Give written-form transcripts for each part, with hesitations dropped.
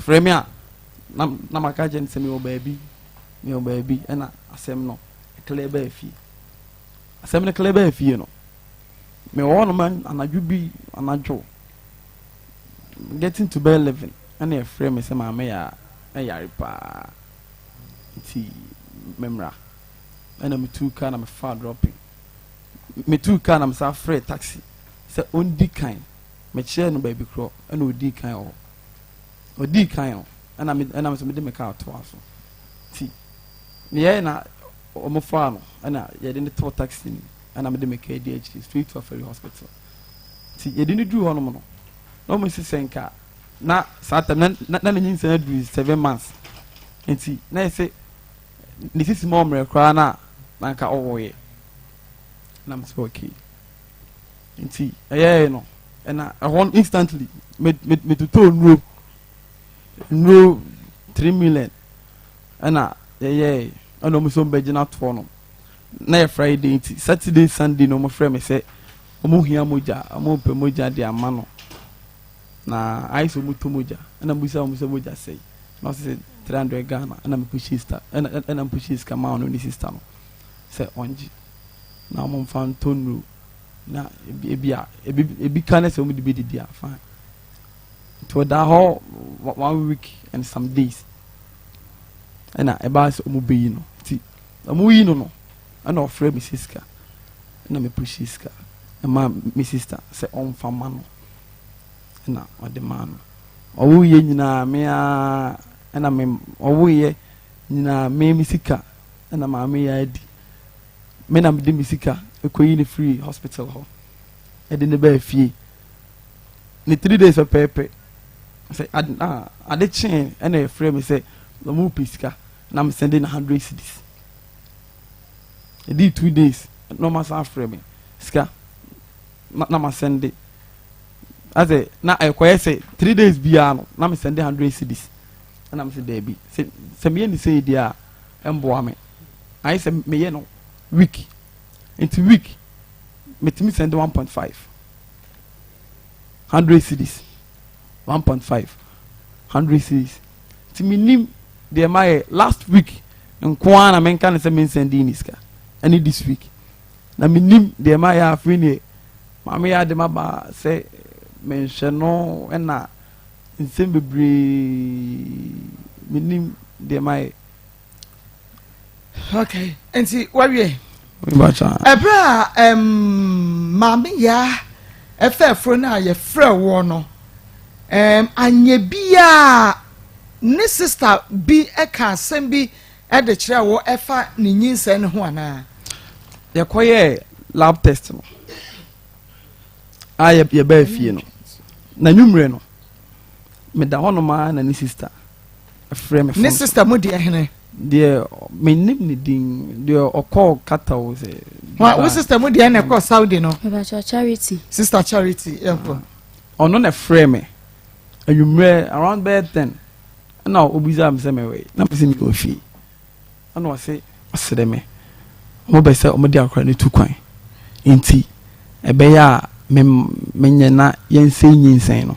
Ɔfrɛ me a, na na maka kyerɛ no sɛ mewɔ baabi, mewɔ baabi, ɛna asɛm no clear baa fie. Asɛm no clear baa fie no, mewɔ hɔnom anadwo bi, anadwo getting to bed 11, ɛna ɛfrɛ me sɛ maame yɛ ɛyare paa, nti memmra. Ɛna metuu kaa na mefa dropping, metuu kaa na mesa frɛ taxi sɛ ɔndi kan. Mekyerɛ no baabi korɔ, ɛna ɔdii kan wɔ hɔ, ɔdii kan o, ɛna me ɛna me nso mede me kaa toa so. Nti meyɛɛ na ɔmo faa no, ɛna yɛde ne tɔɔ taxi ni, ɛna mede me kaa di akyiri straight to Afari Hospital. Nti yɛde ne duru hɔnom no, na ɔmo si sɛ nka na saa tam na ne nyinsɛn aduru 7 months, nti na yɛ sɛ ne sisi ma ɔmmerɛ koraa na nka ɔwɔyɛ. Na mo sɛ okay, nti ɛyɛɛ no, ɛna ɛhɔ instantly me me metotɔ nnuro 3 million, ɛna yɛyɛɛ, ɛna ɔmo nso bɛgyina toɔ no. Na yɛ Friday, nti Saturday, Sunday na ɔmo frɛ me sɛ ɔmo hia mogya, ɔmo pɛ mogya de ama no, na ayɛ sɛ ɔmo tɔ mogya. Ɛna mo bisa ɔmo sɛ mogya sɛyi, na ɔsɛ sɛ 300 Ghana. Ɛna mo push sista, ɛna mo push sika maa ɔno ne sister no sɛ ɔngye na ɔmo nfa ntɔ nnuro, na ebi a ebi ka ne sɛ ɔmo de bi didi a, fine. Nti ɔda hɔ one week and some days, ɛna ɛbaa sɛ ɔmo bɛyi no. Nti ɔmo yi no, ɛna ɔfrɛ mi sika, ɛna mi push sika ɛma mi sister sɛ ɔnfa ma no, ɛna ɔde maa no. Ɔwo yɛ nyinaa mea, ɛna me ɔwo yɛ nyinaa me sika, ɛna maame yɛ adi me na mede me sika ekɔyi ne free hospital hɔ, ɛde ne bɛɛ fie ne 3 days pɛpɛɛpɛ sɛ ade ah ade kyee, ɛna ɛfrɛ mi sɛ ɔmo pɛ sika, na me send na 100 cedis. Ɛdi 2 days na ɔmo asan afrɛ mi sika na ma send asɛ na ɛkɔyɛ sɛ 3 days biara no na me send 100 cedis. Ɛna me sɛ dɛɛbi, sɛ meyɛ ne sɛ yi a ɛmboa me, ayɛ sɛ meyɛ no week, nti week metumi send 1.5, 100 cedis, 1.5, 100 cedis. Nti menim deɛ mayɛ last week nko ara na menka ne sɛ mensend ne sika, ɛne this week na menim deɛ mayɛ. Afei neɛ maame yɛ ade ma ba sɛ menhwɛ no, ɛna nsɛm bebree, menim deɛ mayɛ. Okay, nti wawie? Mebacha. Ɛberɛ a maame yaa ɛfɛ afuro no a yɛfrɛ wɔ no, anyɛ biaa ne sister bi ɛka asɛm bi ɛde kyerɛ wɔ ɛfa ne nyinsɛn no ho anaa? Yɛkɔyɛ lab test no a yɛbaa fie no, na nwummerɛ no meda hɔnom a, na ne sister ɛfrɛ me ne phone so. Sister mu deɛ hene? Deɛ menim ne din, deɛ ɔkɔɔ kata wo sɛ Wa wo sister mu deɛ na ɛkɔ Saudi no? Mebakyɛ, Charity. Sister Charity, yɛnkɔ. Ɔno na frɛ me anwummerɛ around bɛyɛ 10, ɛna obisa me sɛ mewɔ na mesɛ mewɔ fie, ɛna ɔse ɔsrɛ me, ɔmo bɛ sɛ ɔmo de akora no tu kwan, nti ɛbɛyɛ a me menyɛ na yɛnsɛ nyinsɛn no.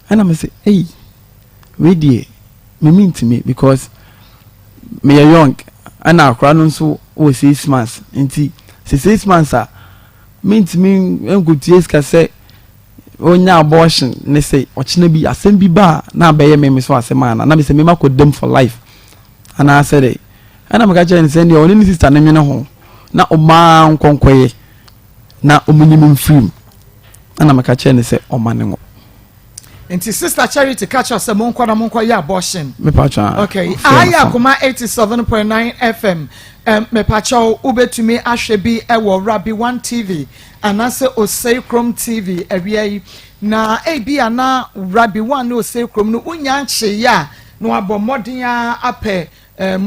Ɛna me sɛ, ei, wei deɛ me ntumi because meyɛ young, ɛna akora no nso wɔ 6 months, nti sɛ 6 months a, mentumi nkotua sika sɛ onya abortion, ne sɛ ɔkyena bi asɛm bi ba a na abɛyɛ me so asɛm ana na mesɛ mema kɔ dam for life anaasɛ dɛ. Ɛna meka kyerɛ ne sɛ deɛ ɔne ne sister no nwene ho na ɔmaa nkɔnkɔyɛ na ɔmunyim mfirim. Ɛna meka kyerɛ ne sɛ ɔma ne ngo. Nti Sister Charity ka kyerɛ sɛ monkɔ na monkɔ yɛ abortion? Mepa. Okay, aha yɛ Akoma 87.9 FM. Mepakyɛw, wobɛtumi ahwɛ bi ɛwɔ Rabi One TV anaasɛ Osei Krom TV awia yi, na ebi ana Rabi One ne Osei Krom no wonya nkyeyɛ a, na wabɔ mmɔden a apɛ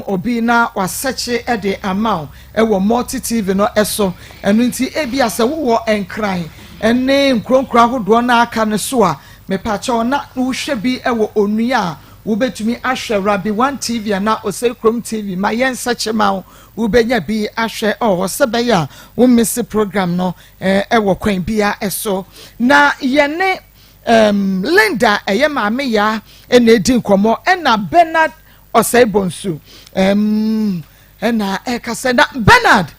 obi na wasɛkye de ama wo ɛwɔ Multi TV no ɛso. Ɛno nti ebi a sɛ wowɔ Nkran ɛne nkuronkuro ahodoɔ no aka no so a, mepakyɛw, na wohwɛ bi ɛwɔ onua a wobɛtumi ahwɛ Rabi One TV ana Osei Krom TV ma yɛn nsɛkye ma wo, wobɛnya bi ahwɛ ɔwɔ sɛ bɛyɛ a wommesi program no ɛwɔ kwan bia ɛso. Na yɛne Linda ɛyɛ Maame Yaa ɛna edi nkɔmɔ, ɛna Bernard Ɔsɛe Bonsu ɛna ɛkasa. Na Bernard,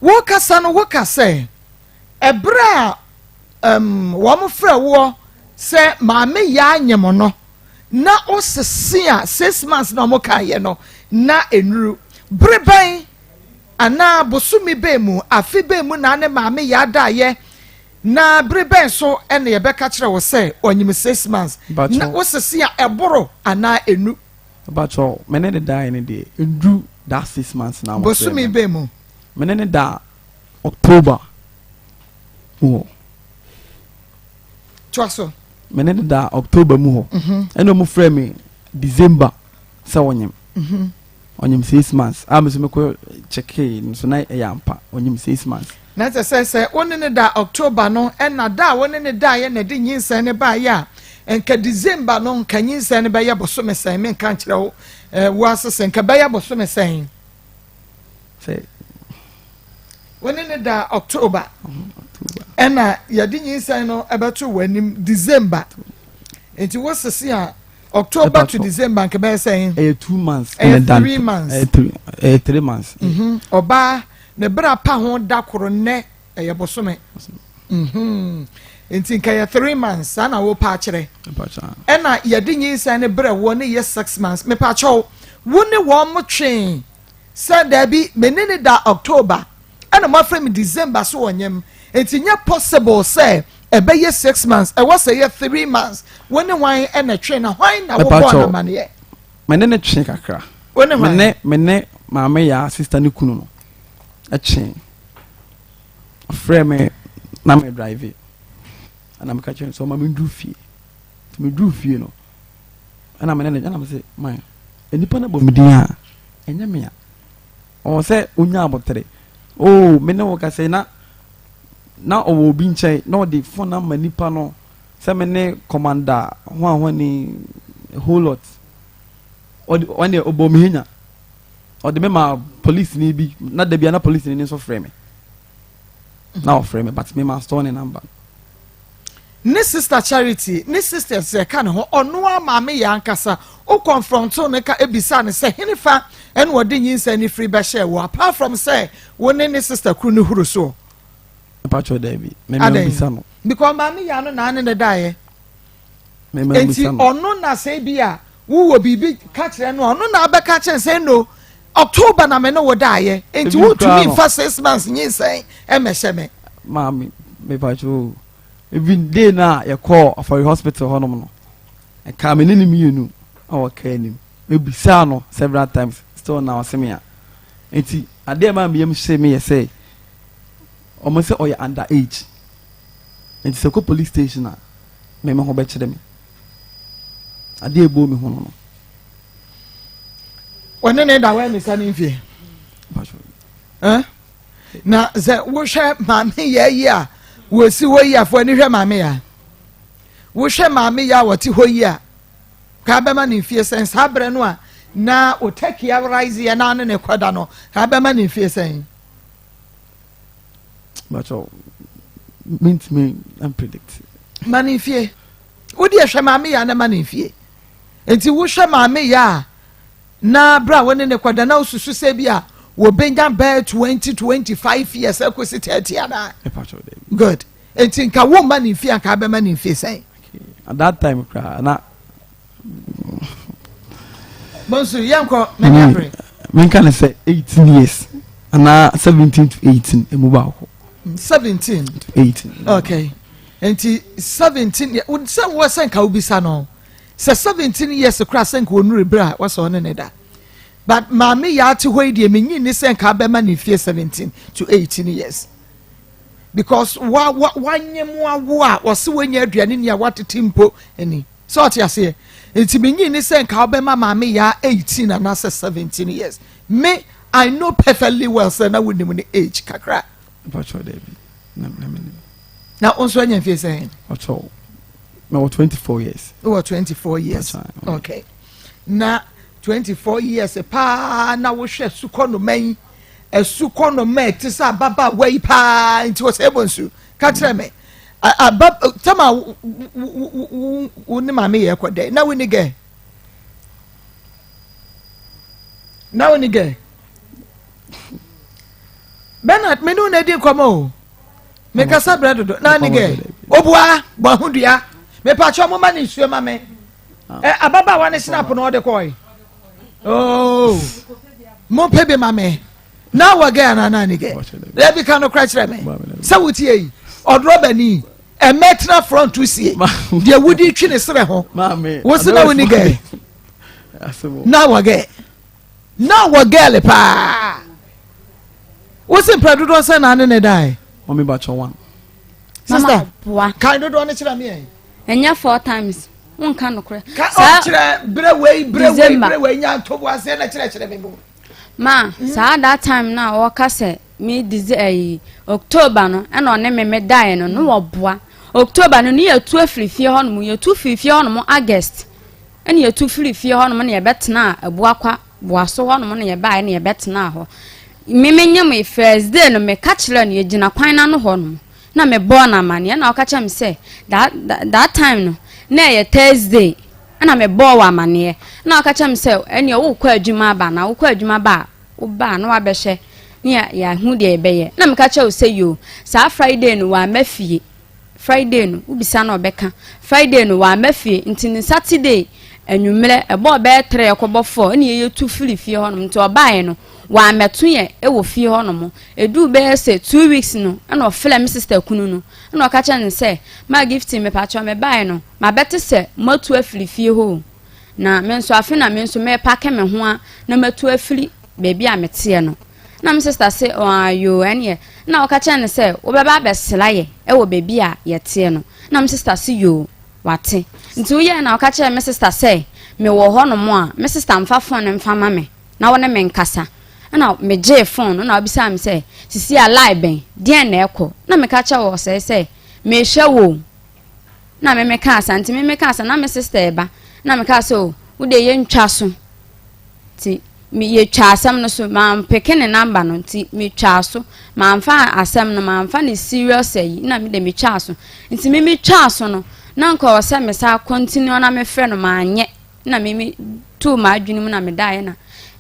wokasa no, woka sɛ ɛberɛ a wɔn frɛ woɔ sɛ Maame Yaa nyem no, na osese a 6 months na wɔn kaeɛ no na enuru bere bɛn anaa bosome bɛn mu, afe bɛn mu na ne Maame Yaa daeɛ, na bere bɛn so ɛna yɛbɛka kyerɛ wo sɛ ɔnyim 6 months na wosese a ɛboro anaa enu? Bakyɛ, me ne ne daeɛ no deɛ, nduru that 6 months na. Bosome bɛn mu? Me ne ne da October mu hɔ. Toa so. Me ne ne da October mu hɔ, ɛna ɔmo frɛ me December sɛ ɔnyim, ɔnyim 6 months a me so mekɔ kyɛkee nso na ɛyɛ ampa, ɔnyim 6 months. Na kyerɛ sɛ wo ne ne da October no, ɛna da a wo ne ne da yɛ na ɛde nyinsɛn ne baayɛ a, nka December no nka nyinsɛn no bɛyɛ bosome sɛn? Menka nkyerɛ wo wo asese nka bɛyɛ bosome sɛn? Sɛ wo ne ne da October, ɛna yɛde nyinsɛn no ɛbɛto wɔ anim December, nti wo sese a October to December nka bɛyɛ sɛn? Ɛyɛ 2 months. Ɛyɛ 3 months. Ɛyɛ 3 months. Ɔbaa ne bere pa ho da koro nnɛ ɛyɛ bosome, nti nka yɛ 3 months saa na wɔpa akyerɛ. Ɛna yɛde nyinsɛn ne brɛ wɔ ne yɛ 6 months. Mepakyɛw, wo ne wɔn mo twee sɛ daabi, me ne ne da October ɛna mo afrɛ mi December so wɔ nyɛm, nti nyɛ possible sɛ ɛbɛyɛ 6 months, ɛwɔ sɛ yɛ 3 months. Wo ne hwan ɛna twe, na hwan na wobɔ n'amaneɛ? Me ne ne twe kakra. Wo ne hwan? Me ne Maame Yaa sister ne kunu no ɛtwe. Ɔfrɛ me na me drive, ɛna meka kyerɛ no sɛ ɔma me nduru fie. Nti me duru fie no, ɛna me ne ne, ɛna me sɛ man nipa no bɔ me din a ɛnyɛ me a ɔwɔ sɛ onya abɔtere oo. Me ne wo kasa na ɔwɔ obi nkyɛn na ɔde phone ama nipa no sɛ me ne commander ho a ho ne a whole lot. Ɔde ɔne ɔbɔ me henya, ɔde me ma police ni bi, na dabi na police ni nso frɛ me na ɔfrɛ me, but me ma store ne number. Ne sister Charity ne sisters ɛka ne ho, ɔno a Maame yɛ ankasa o confront ne ka ebisa ne sɛ hene fa ɛna ɔde nyinsɛn ne firi bɛhyɛ wɔ, apart from sɛ wo ne ne sister kuru ne huru soɔ? Mpatwɔ, daabi, mɛmɛ bisa no. Because Maame yɛ ano na ane ne daeɛ, nti ɔno na sɛ bi a wowɔ biribi ka kyerɛ no, ɔno na abɛka kyerɛ sɛ no October na me ne wo daeɛ, nti wotumi nfa 6 months nyinsɛn ɛmɛhyɛ me. Maame, mepatwɔ, even day na yɛkɔɔ Afɔre Hospital hɔnom no, ɛka me ne ne mmienu a wɔka anim, mebisaa no several times, still na ɔse me a. Nti adeɛ maa meyam hyɛ me yɛ sɛ ɔmo sɛ ɔyɛ under age, nti sɛ kɔ police station a, me me ho bɛkyerɛ me. Adeɛ ebo mi ho no. Wɔne ne da wɔn nisa ne mfie na sɛ wohwɛ Maame yɛ yi a wɔsi hɔ yi afɔ ani hwɛ Maame yɛ a, wohwɛ Maame yɛ a wɔte hɔ yi a, kaa bɛma ne mfie sɛn saa berɛ no a na otakia rise yɛ na ne ne kɔda no, kaa bɛma ne mfie sɛn? Bàtɔ, mintimi predict. Ma ne mfie, wodi ɛhwɛ Maame yɛ a na ma ne mfie. Nti wohwɛ Maame yɛ a na berɛ a wɔne ne kɔda na wosusu sɛ bi a wɔbɛnya bɛɛ 20, 25 years akɔsi 30 anaa? Good. Nti nka wo ma ne mfie anka bɛma ne mfie sɛn? At that time koraa na Bonsu, yɛnkɔ, m'ani abere. Menka ne sɛ 18 years anaa 17 to 18 emu baako. 17 to 18. Okay, nti 17 sɛ wɔ sɛ nka wobisa no sɛ 17 years koraa sɛ nka onuru berɛ a wɔsɛ ɔne ne da, but Maame yɛ ate hɔ yi deɛ, menyi ni sɛ nka bɛma ne mfie 17 to 18 years, because wa wa wanye mu awo a wɔsi wɔnya aduane ni a watete mpo ani sɛ ɔte aseɛ. Nti menyi ni sɛ nka wobɛma Maame yɛ 18 anaasɛ 17 years. Me, I know perfectly well sɛ na wonim ne age kakra. Mpatsɔ, dɛbi, na na mi nim. Na wo nso anya mfie sɛn? Ɔtsɔ, na wɔ 24 years. Wɔ 24 years, okay. Na 24 years paa na wohwɛ sukɔnoma yi, esukɔnoma ɛte sɛ ababaawa yi paa, nti wɔ sɛ ɛbɔ nsu ka kyerɛ me. Aba tama wo ne maame yɛ kɔ dɛ na wo ni gɛ na wo ni gɛ Bernard me ne wo na edi nkɔmɔ o mekasa brɛ dodo na ni gɛ obua bɔ ho dua mepatwɛ mo ma ne nsuo ma me ɛ ababaawa ne snap na ɔde kɔɛ ooo mo pɛ bi ma me. Na wɔ gɛ anaa na ni gɛ? Dabi ka no kora kyerɛ me. Sɛ wotie yi, ɔdrɔbani, ɛmɛ tena front sie, deɛ wodi twi ne serɛ ho. Wo se na wo ni gɛ? Na wɔ gɛ? Na wɔ gɛl paa. Wo se mpɛ dodoɔ sɛ na ne ne dae? Mami bakyɛ one. Sister, kan dodoɔ no kyerɛ me ɛ. Ɛnyɛ four times. Wonka nokorɛ. Ka ɔkyerɛ berɛ wei, berɛ wei, berɛ wei, nya ntoboaseɛ na kyerɛkyerɛ me mu. Ma saa that time no a ɔka sɛ me dise ɛyi October no ɛna ɔne me me daeɛ no no wɔboa October no ne yɛtu afiri fie hɔ nom yɛtu firi fie hɔ nom August ɛna yɛtu firi fie hɔ nom na yɛbɛtena Abuakwa Boaso hɔ nom na yɛbaeɛ na yɛbɛtena hɔ me me nyem first day no meka kyerɛ no yɛgyina kwan no ano hɔ nom na mebɔɔ no amaneɛ na ɔka kyerɛ me sɛ that, that, that time no na ɛyɛ Thursday Ɛna mebɔɔ wo amaneɛ. Ɛna ɔka kyerɛɛ me sɛ, ɛneɛ worekɔ adwuma aba anaa? Wokɔ adwuma ba a, woba a na wabɛhwɛ ne yɛahu deɛ yɛbɛyɛ. Ɛna meka kyerɛɛ wo sɛ yoo. Saa Friday no wamma fie. Friday no, wobisa no a ɔbɛka. Friday no wamma fie. Nti ne Saturday anwummerɛ, ɛbɔɔ bɛyɛ three ɛkɔbɔ four, ɛna yɛtu firi fie hɔnom. Nti ɔbaeɛ no, wammɛto yɛn wɔ fie hɔnom. Ɛduu bɛyɛ sɛ 2 weeks no, ɛna ɔfrɛɛ me sister kunu no. Ɛna ɔka kyerɛɛ no sɛ, Ma Gifty, mepakyɛw mebaeɛ no, Mabɛte sɛ moatu afiri fie hɔ o, na me nso afe na me nso merepake me ho a na matu afiri baabi a meteɛ no. Na me sista se, oh, yoo, ɛneɛ. Na ɔka kyerɛ no sɛ, wobɛba abɛsra yɛ wɔ baabi a yɛteɛ no. Na me sista se, yoo, wate. Nti woyɛɛ na ɔka kyerɛ me sista sɛ, mewɔ hɔ nom a, me sista mfa fon no mfa ma me na wo ne me nkasa. Ɛna megyee fon no na ɔbisaa me sɛ, sisi a lie bɛn, deɛn na ɛkɔ? Na meka kyerɛ wɔ sɛe sɛ, mehwɛ wo o. Na me mekaa saa nti me mekaa saa na me sister ɛba na mekaa sɛ o wo deɛ yɛntwa so nti me yɛtwa asɛm no so mampeke ne number no nti metwaa so mamfa asɛm no mamfa ne serious ayi na me de metwaa so nti me metwaa so no na nka ɔwɔ sɛ me saa continue na mefrɛ no manyɛ na me me too m'adwene mu na medaeɛ na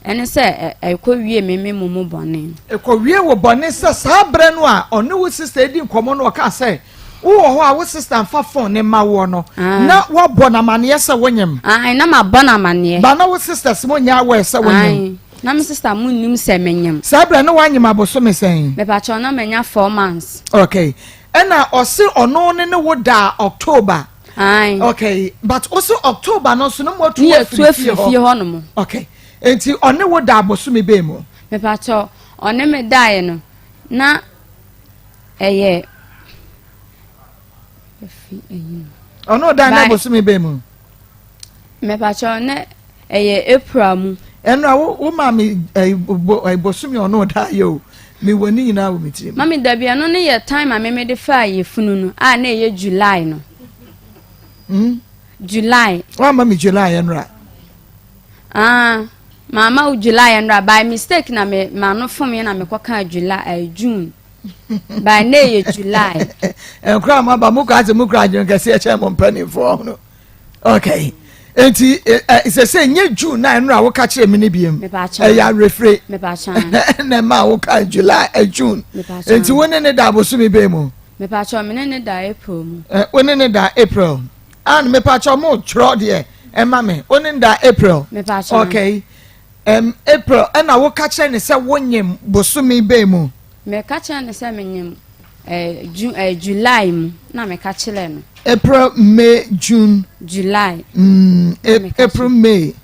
ɛne sɛ ɛkɔ wie me me mu mu bɔne. Ɛkɔ wie wo bɔne sɛ saa berɛ no a ɔne wo sister redi nkɔmmɔ no ɔkaa sɛ wowɔ hɔ a wo sister mfa phone no mma woɔ no na woabɔ no amaneɛ sɛ wonyem. Ae na mabɔ no amaneɛ. Ba na wo sisters mo nyɛ aware sɛ wonyem. Ae na me sister mo nnim sɛ menyem. Saa berɛ no woanyem abosome sɛn? Mepakyɛw na manya 4 months. Okay ɛna ɔse ɔno ne ne wo daa October. Ae. Okay, but also October no nso no mo atu Ne yɛtu afiri fie hɔ nom. Okay, nti ɔne wo da abosome bɛn mu? Mepakyɛw, ɔne me daeɛ no, na ɛyɛ efi ɛyi no. Ɔne wo daeɛ na abosome bɛn mu? Mepakyɛw, na ɛyɛ April mu. Ɛno a wo wo maame ɛyi bosome ɔne wo daeɛ o, mewɔ ne nyinaa wɔ me tirim. Mami dabi, ɛno ne yɛ time a meme de faa yɛfunu no a na ɛyɛ July no. July. Wama me July ɛnora. Ah, mama wo July ɛnora by mistake na me ma no fom yɛ na me kɔ kaa July eh, June. By na ɛyɛ July. Nkora mo aba mo kɔ ase mo kura adwene kɛseɛ kyɛn mo mpanimfoɔ no. Okay. Nti sɛ sɛ nye June na ɛnora woka kyerɛ me no biem. Ɛyɛ awerɛfire. Na ɛma woka July eh, June. Nti wo ne ne da abosome bɛn mu? Mepakyɛw me ne ne da April mu. Eh, wo ne ne da April. Ann, mepakyɛw mo twerɛ deɛ ɛma me. Wo ne ne da April. Mepakyɛw. Okay. Um, April, ɛna woka kyerɛ ne sɛ wonyem bosome bɛn mu? Meka kyerɛ ne sɛ menyem eh, Ju, eh, July mu na meka kyerɛ no. April, May, June. July. April, May,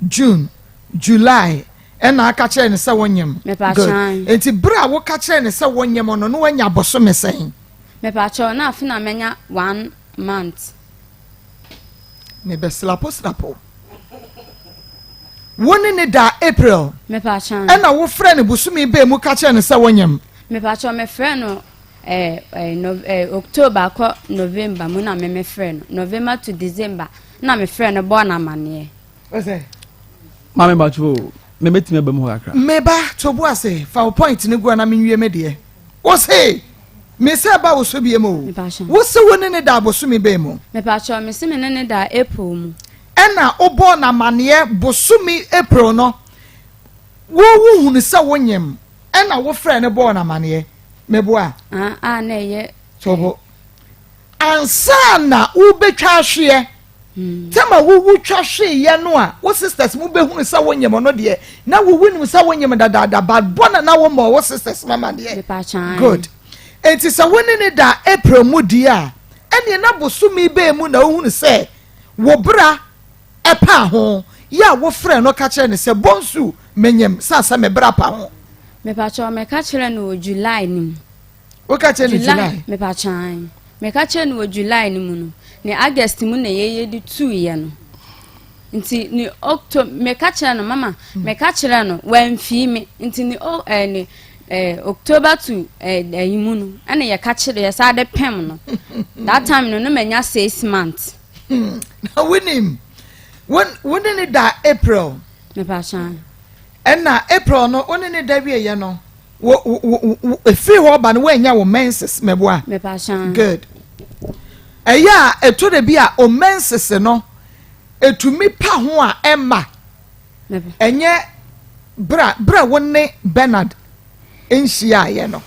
June, July. Ɛna aka kyerɛ ne sɛ wonyem. Good. Nti bere a woka kyerɛ ne sɛ wonyem no, na wanya bosome sɛn? Mepakyɛw, na afe na manya 1 month. Mebɛslapo slapo. Wo ne ne da April. Mepakyɛw. Ɛna wofrɛ no bosome bɛn mu ka kyerɛ no sɛ wonyem? Mepakyɛw, mefrɛ no eh, eh, no, eh, October kɔ November mu na me mefrɛ no. November to December na mefrɛ no bɔɔ no amanneɛ. Ɔsɛ. Maame Bacho, me betumi aba mu hɔ kakra. Meba, to bo ase, fa wo point no gu na menwie me deɛ. Wo se, Me sɛ ɛba wo so biem o. Wo se wo ne ne da bosome bɛn mu? Mepakyɛw, me se me ne ne da April mu. Ɛna wobɔɔ no amaneɛ bosome April no, wo wo hunu sɛ wo nyem, ɛna wo frɛɛ no bɔɔ no amaneɛ. Meboa? Ah, ah, na ɛyɛ. Tobo. Ansa na wobɛtwa ahweɛ, tɛma wowu twa hweeɛ no a, wo sisters mo bɛhunu sɛ wo nyem no deɛ, na wo wonim sɛ wo nyem dadaada, but bɔ na na wo mmɔɔ wo sisters mo amaneɛ. Good. Enti sɛ wo ne ne da April mu deɛ a, ɛneɛ na bosome bɛn mu na wohunu sɛ wo bra paa ho, yɛ a wofrɛɛ no ka kyerɛɛ no sɛ, Bonsu, menyem, sane sɛ me bra pa ho? Mepakyɛw, meka kyerɛɛ no wɔ July no mu. Woka kyerɛɛ no July? Mepakyɛw, ae. Meka kyerɛɛ no wɔ July no mu no, ne August mu na yɛyɛ de tuiɛ no. Nti ne October, meka kyerɛɛ no, mama, meka kyerɛɛ no, wamfii me. Nti ne o, eh, ne eh, October to eh, eh, mu no, ɛna yɛka kyerɛ, yɛsa de pem no. That time no, no manya 6 months. Na wonim, wo ne ne da April. Mepakyɛw. Ɛna April no, wo ne ne da wieɛ no, wo wo wo efiri hɔ ba no woanya wo menses mɛboa. Mepakyɛw. Good. Ɛyɛ a ɛtɔ da bi a o menses no etumi pa ho a ɛmma. Ɛnyɛ bra bra wo ne Bernard nhyiaeɛ no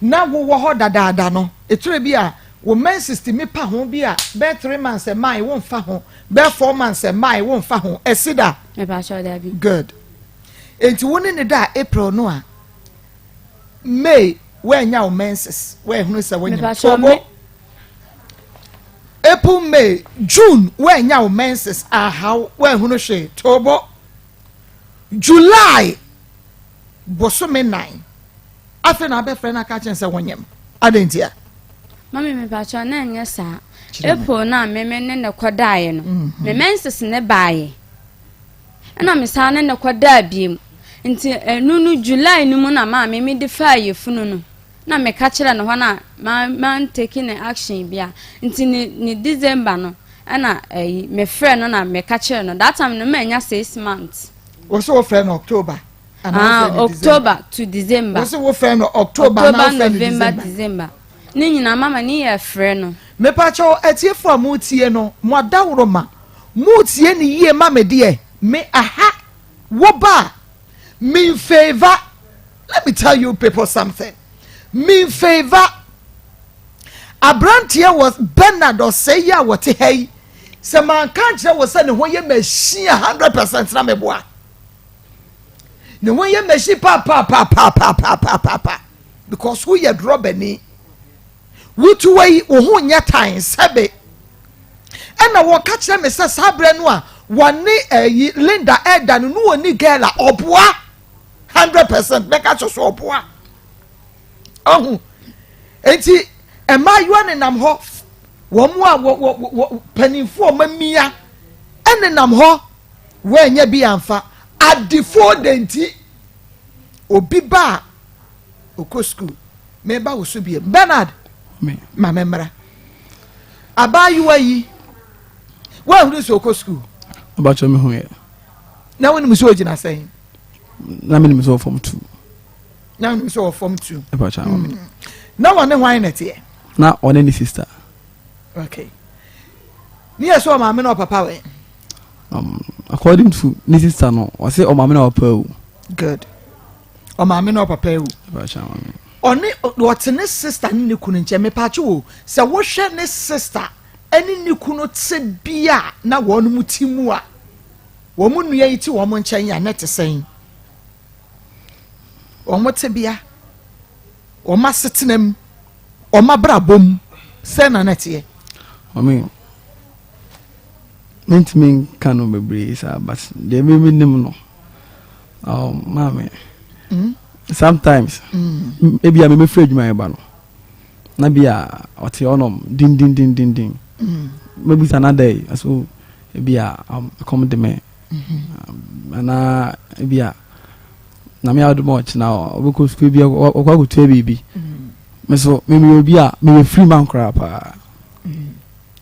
na wowɔ hɔ dadaada no, ɛtɔ bi a wo menses tumi pa ho bi a bɛyɛ 3 months ɛmmae womfa ho, bɛyɛ 4 months ɛmmae womfa ho, ɛsi da? Mepakyɛw, dabi. Good. Enti wo ne ne da April no a, May woanya wo menses, woahunu sɛ wonyim. Tobo. April, May, June woanya wo menses, ahaw, woahunu hwee. Tobo. July bosome 4 afei na abɛfrɛ no aka kyɛn sɛ wonyim. Adɛn ntia? Mami, mepakyɛw, na ɛnyɛ saa. April na meme ne ne kɔdaeɛ no, me menses ne baeɛ, ɛna mesan ne ne kɔdaa biem. Nti ɛno no July no mu na maame mede faa yɛfunu no na meka kyerɛ no hɔ na ma man take ne action bia. Nti ne December no ɛna ɛyi mefrɛ no na meka kyerɛ no. That time no manya 6 months. Wɔ sɛ wofrɛ no October? Ah, October to December. Wɔ sɛ wofrɛ no October? October, November, December ne nyinaa mama ne yɛ frɛ no. Mepakyɛw, atiefo a motie no, mo adaworo ma motie ne yie ma me deɛ me aha wo ba a me favour. Let me tell you people something. Me favour aberanteɛ wɔ Bernard ɔsɛe yi a wɔte ha yi. Sɛ manka nkyerɛ wɔ sɛ ne ho yɛ machine 100% na meboa ne ho yɛ machine paapaapaapaapaapaa because woyɛ drɔbani, wotu yi wo ho nyɛ tan sɛbe. Ɛna wɔka kyerɛ me sɛ saa berɛ no a wɔne ɛyi Linda ɛda no no wɔni girl a ɔboa 100%. Mɛka kyerɛ so ɔboa ɔho. Nti mmaayewa nenam hɔ, wɔn a wɔ wɔ wɔ mpanimfoɔ wɔn amia ɛnenam hɔ, wɔanya bi amfa adefoɔ de. Nti obi ba a okɔ sukuu, meba wo so biem. Bernard, ma me mmra. Abaayewa yi, woahunu sɛ ɔkɔ sukuu? Ɔbakyɛ, me hu yɛ. Na wonim sɛ ɔgyina sɛn? Na menim sɛ wɔ form two. Na wonim sɛ wɔ form two? Ɛbakyɛ. Na wɔne hwan na ɛteɛ? Na ɔne ne sister. Okay, ne yɛ sɛ ɔmaame na ɔpapa wɛ? According to ne sister no, ɔsɛ ɔmaame na ɔpapa ewu. Good, ɔmaame na ɔpapa ewu. Ɔne ɔte ne sister ne ne kunu nkyɛn. Mepakye wo sɛ wohwɛ ne sister ɛne ne kunu te bia na wɔn mu ti mu a wɔn nua yi te wɔn nkyɛn a, ne te sɛn? Wɔn te bia, wɔn asetena mu, wɔn abrabɔ mu, sɛ na ne teɛ? Mami, mentumi nka no bebree saa, but deɛ mi nim no, maame, sometimes ebi a mefiri adwuma yɛ ba no na bi a ɔte hɔnom dindindindindin, mɛbisa na dɛ so ebi a ɛkɔm de me anaa ebi a na me adom ɔkyena ɔbɛkɔ sukuu bi, ɔkɔ akɔtua biribi. Me so memeyɛ obi a meyɛ firi ma nkoraa paa.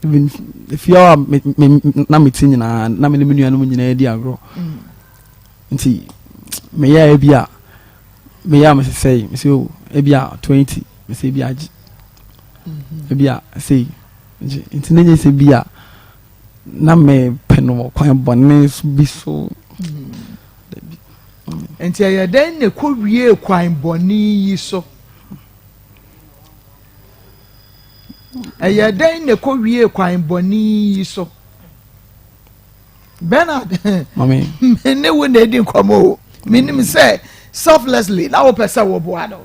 Even efie a me me na me ti nyinaa na me ne me nuanom nyinaa di agorɔ. Nti meyɛ ebi a meyɛ a mesesɛe mesɛ o ebi a 20. Mesɛ ebi agye. Ebi a sei gye. Nti na nyɛ sɛ bi a na mepɛ no wɔ kwan bɔne so bi so. Dabi. Nti ɛyɛ dɛn na ɛkɔ wie kwan bɔne yi so? Ɛyɛ dɛn na ɛkɔ wie kwan bɔne yi so? Bernard, me ne wo na edi nkɔmɔ o. Menim sɛ selflessly na wopɛ sɛ woboa no.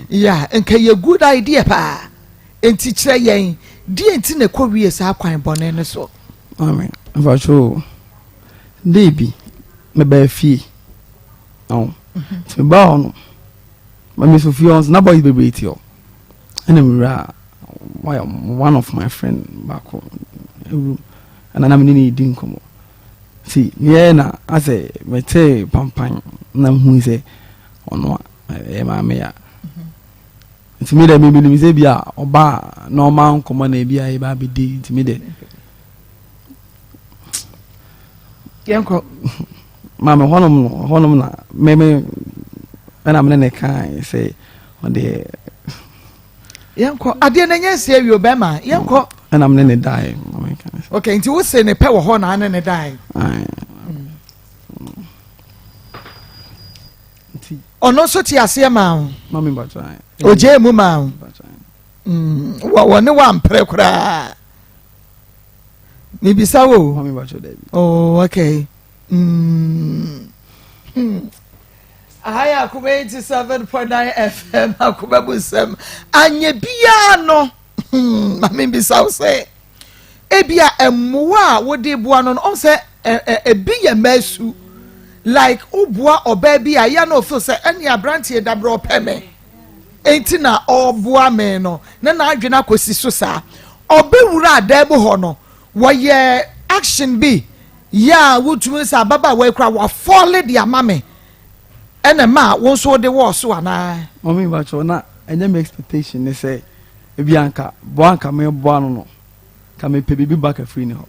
Yeah, nka yɛ good idea paa. Enti kyerɛ yɛn deɛ nti na ɛkɔ wie saa kwan bɔne no so. Mami, mfakyɛ day bi mebaa fie. Ɔn, nti mebaa hɔ no, mami so fie hɔ nso na boys bebree te hɔ. Ɛna mewura one of my friend baako room ɛna na me ne no redi nkɔmmɔ. Nti meyɛɛ na asɛ metee pampan na mehui sɛ ɔno a ɛyɛ maame ya. Nti me dɛ me menim sɛ bi a ɔba a na ɔma nkɔmmɔ na ebi a yɛba abɛdi nti me dɛ yɛnkɔ maame hɔnom no hɔnom na me me ɛna me ne ne kae sɛ ɔdeɛ yɛnkɔ adeɛ no nyɛ nsi awie bɛrima yɛnkɔ ɛna me ne ne dae ok nti wo se ne pɛ wɔ hɔ na ane ne dae ɔno nso te aseɛ maa wo ɔgyee mu maa wo wɔne wampere koraa mebisa wo oh okay mm. hmm. Aha yɛ Akoma 87.9 FM Akoma mu nsɛm anyɛ biara no hmm, ma mebisa wo sɛ ebia mmoa a wode boa no no ɔn sɛ ebi yɛ mmaa like woboa ɔbaa bi a yɛ na ɔfeel sɛ ɛne aberanteɛ dabrɛ ɔpɛ me enti na ɔreboa me no na n'adwene akɔsi so saa ɔbɛwura adan mu hɔ no wɔyɛ action bi yɛ a wotumi sɛ ababaawa yi koraa wafɔle de ama me ɛna ma wo nso wode wɔɔ so anaa. Mami mpakyɛw na ɛnyɛ me expectation ne sɛ ebi anka boa anka meboa no no ka mepɛ biribi back afiri ne hɔ.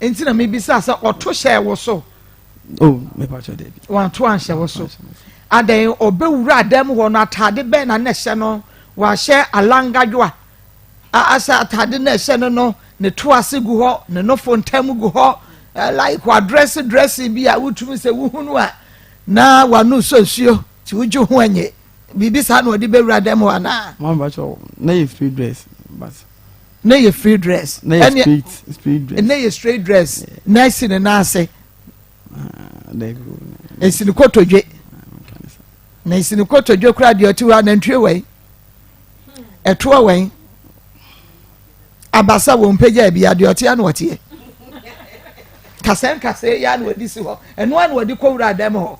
Nti na mebisa sɛ ɔto hyɛɛ wo so. Oh, mepakyɛw dabi. Wanto anhyɛ wo so. Adɛn ɔbɛwura adan mu hɔ no ataade bɛn na na ɛhyɛ no wahyɛ alangadwoa asɛ ataade na ɛhyɛ no no ne to ase gu hɔ ne nofo ntam gu hɔ like wadrɛse drɛse bi a wotumi sɛ wohunu a na wano sɔ nsuo nti wogye ho anye biribi saa na ɔde bɛwura dɛm hɔ anaa. Mama bakyɛw na yɛ free dress but. Na yɛ free dress. Na yɛ straight straight dress. Na yɛ straight dress na esi ne nan ase. Esi ne kotodwe. Na esi ne kotodwe koraa deɛ ɔte hɔ anantwie wɛn. Ɛtoɔ wɛn. Abasa wɔn mpagya bi adeɛ ɔte ano ɔteɛ. Kasɛɛ nkasɛɛ yi ano ɔde si hɔ. Ɛno ano ɔde kɔwura dan mu hɔ.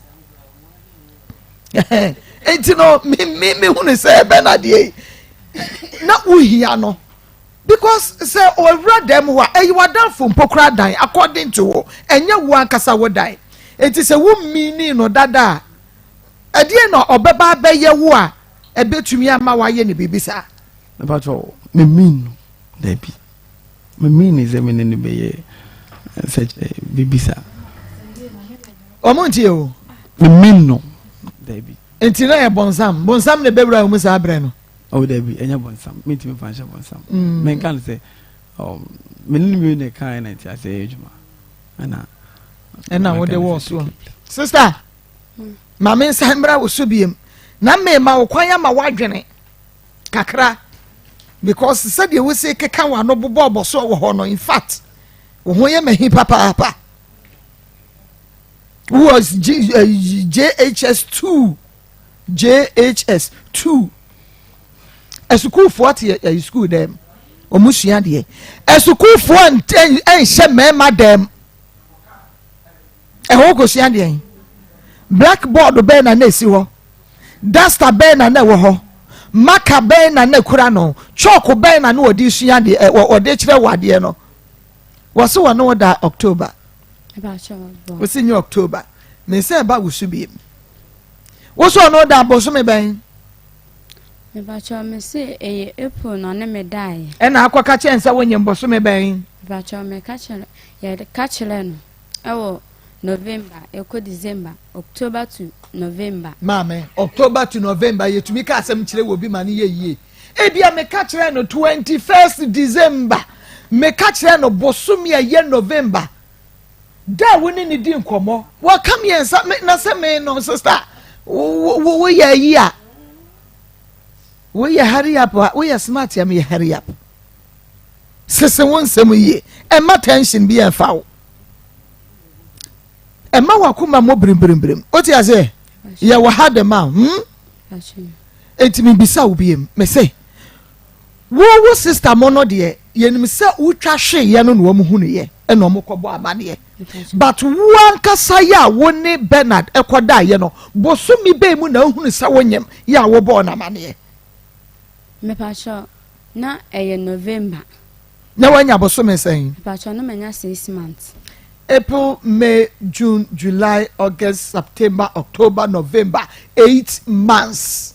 Nti no me me me hunu sɛ ɛbɛn adeɛ yi na wohia no because sɛ ɔwura dan mu hɔ a ɛyɛ w'adamfo mpo koraa dan according to wo ɛnyɛ wo ankasa wo dan. Nti sɛ wo mini no dada a ɛdeɛ na ɔbɛba abɛyɛ wo a ɛbɛtumi ama wayɛ ne biribi saa. Mepakyɛw, me mean no, dabi. Me mean ne sɛ me ne no bɛyɛ sɛ biribi saa. Ɔmo ntie o. Me mean no, dabi. Nti na yɛ bɔnsam, bɔnsam na ɛbɛwura wo mu saa berɛ no. Oh, dabi, ɛnyɛ bɔnsam, mentumi mfa nhyɛ bɔnsam. Mm. Menka no sɛ, um, me ne no mmienu na ɛkaeɛ na nti asɛ ɛyɛ adwuma. Ɛna ɛna wode wɔɔ soɔ. Sister, ma me nsan mmra wo so biem na mema wo kwan ama woadwene. kakra because sɛdeɛ wosi keka w'ano bobɔ ɔbɔsoɔ wɔ hɔ no in fact wo ho yɛ mahi papaapa wɔ JHS 2 JHS 2 asukuufoɔ te ɛyi sukuu dɛm wɔn sua deɛ asukuufoɔ nhyɛ mmarima dɛm Ɛhɔ kosua deɛn? Blackboard bɛn na na ɛsi hɔ? Duster bɛn na na ɛwɔ hɔ? Marker bɛn na na ɛkura no? Chalk bɛn na na wɔde sua adeɛ, wɔde kyerɛ wɔ adeɛ no? Wɔse wɔne wo da October. Wɔsi nyɛ October. Me nsa ɛba wo so biem. Wo so ɔne wo da bosome bɛn? Mepakyɛw me se ɛyɛ April na ɔne me daeɛ. Ɛna akɔka kyerɛ sɛ wonyem bosome bɛn? Mepakyɛw meka kyerɛ yɛka kyerɛ no. Ɛwɔ November ɛkɔ December, October to November. Maame, October to November yɛtumi ka asɛm kyerɛ wɔ bi ma no yɛ yie. Ebia meka kyerɛ no 21st December, meka kyerɛ no bosome a ɛyɛ November. Da a wo ne no di nkɔmmɔ, wɔka mmiɛnsa, me, na sɛ me no, sister, woyɛ ayi a, woyɛ hurry up a, woyɛ smart a, meyɛ hurry up. Sese wo nsɛm yie, ɛma tension bi ɛmfa wo. Ɛma wakoma mmɔ birimbirimbirim. Wote aseɛ? Yɛwɔ ha de ma hmm? Enti mebisa wo biem, mese, Wo wo sister mo no deɛ yɛnim sɛ wotwa hweeɛ no na wɔn hunuiɛ ɛna wɔn kɔbɔ amaneɛ but wo ankasa yɛ a wo ne Bernard ɛkɔdaeɛ no bosome bɛn mu na wohunu sɛ wonyem yɛ a wobɔɔ no amaneɛ? Mepakyɛw, na ɛyɛ November. Na wanya bosome sɛn? Mepakyɛw, na manya 6 months. April, May, June, July, August, September, October, November, 8 months.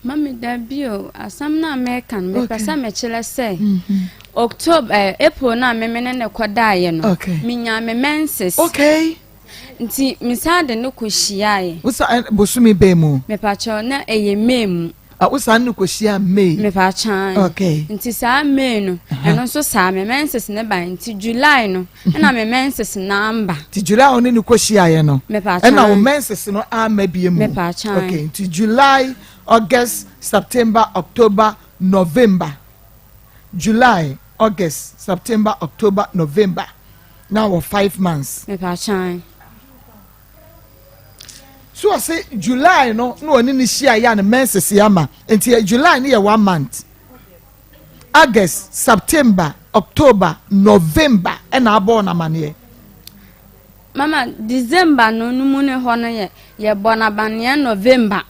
Mami, dabi o, asɛm no a meka no, mepɛ sɛ mekyerɛ sɛ mhm. October, eh, April no a meme ne ne kɔdaeɛ no, menyaa me menses. Okay. Nti mesan de no kɔhyiaeɛ. Wosa eh, bosome bɛn mu? Mepakyɛw, na ɛyɛ May mu. Ah, wosan ne kɔhyia May? Mepakyɛw. Okay. Nti saa May no, ɛno nso saa me menses ne ba nti July no, ɛna me menses no amba. Nti July wo ne no kɔhyiaeɛ no, ɛna wo menses no amma bie mu. Mepaakyɛw. Okay, nti July, August, September, October, November. July, August, September, October, November. Na wɔ 5 months. Mepaakyɛw. So ɔse July no na ɔne ne hyiaeɛ a ne menses ama. Nti July no yɛ one month. August, September, October, November ɛna abɔɔ no amaneɛ. Mama, December no mu ne hɔ no yɛ yɛbɔ no amaneɛ November.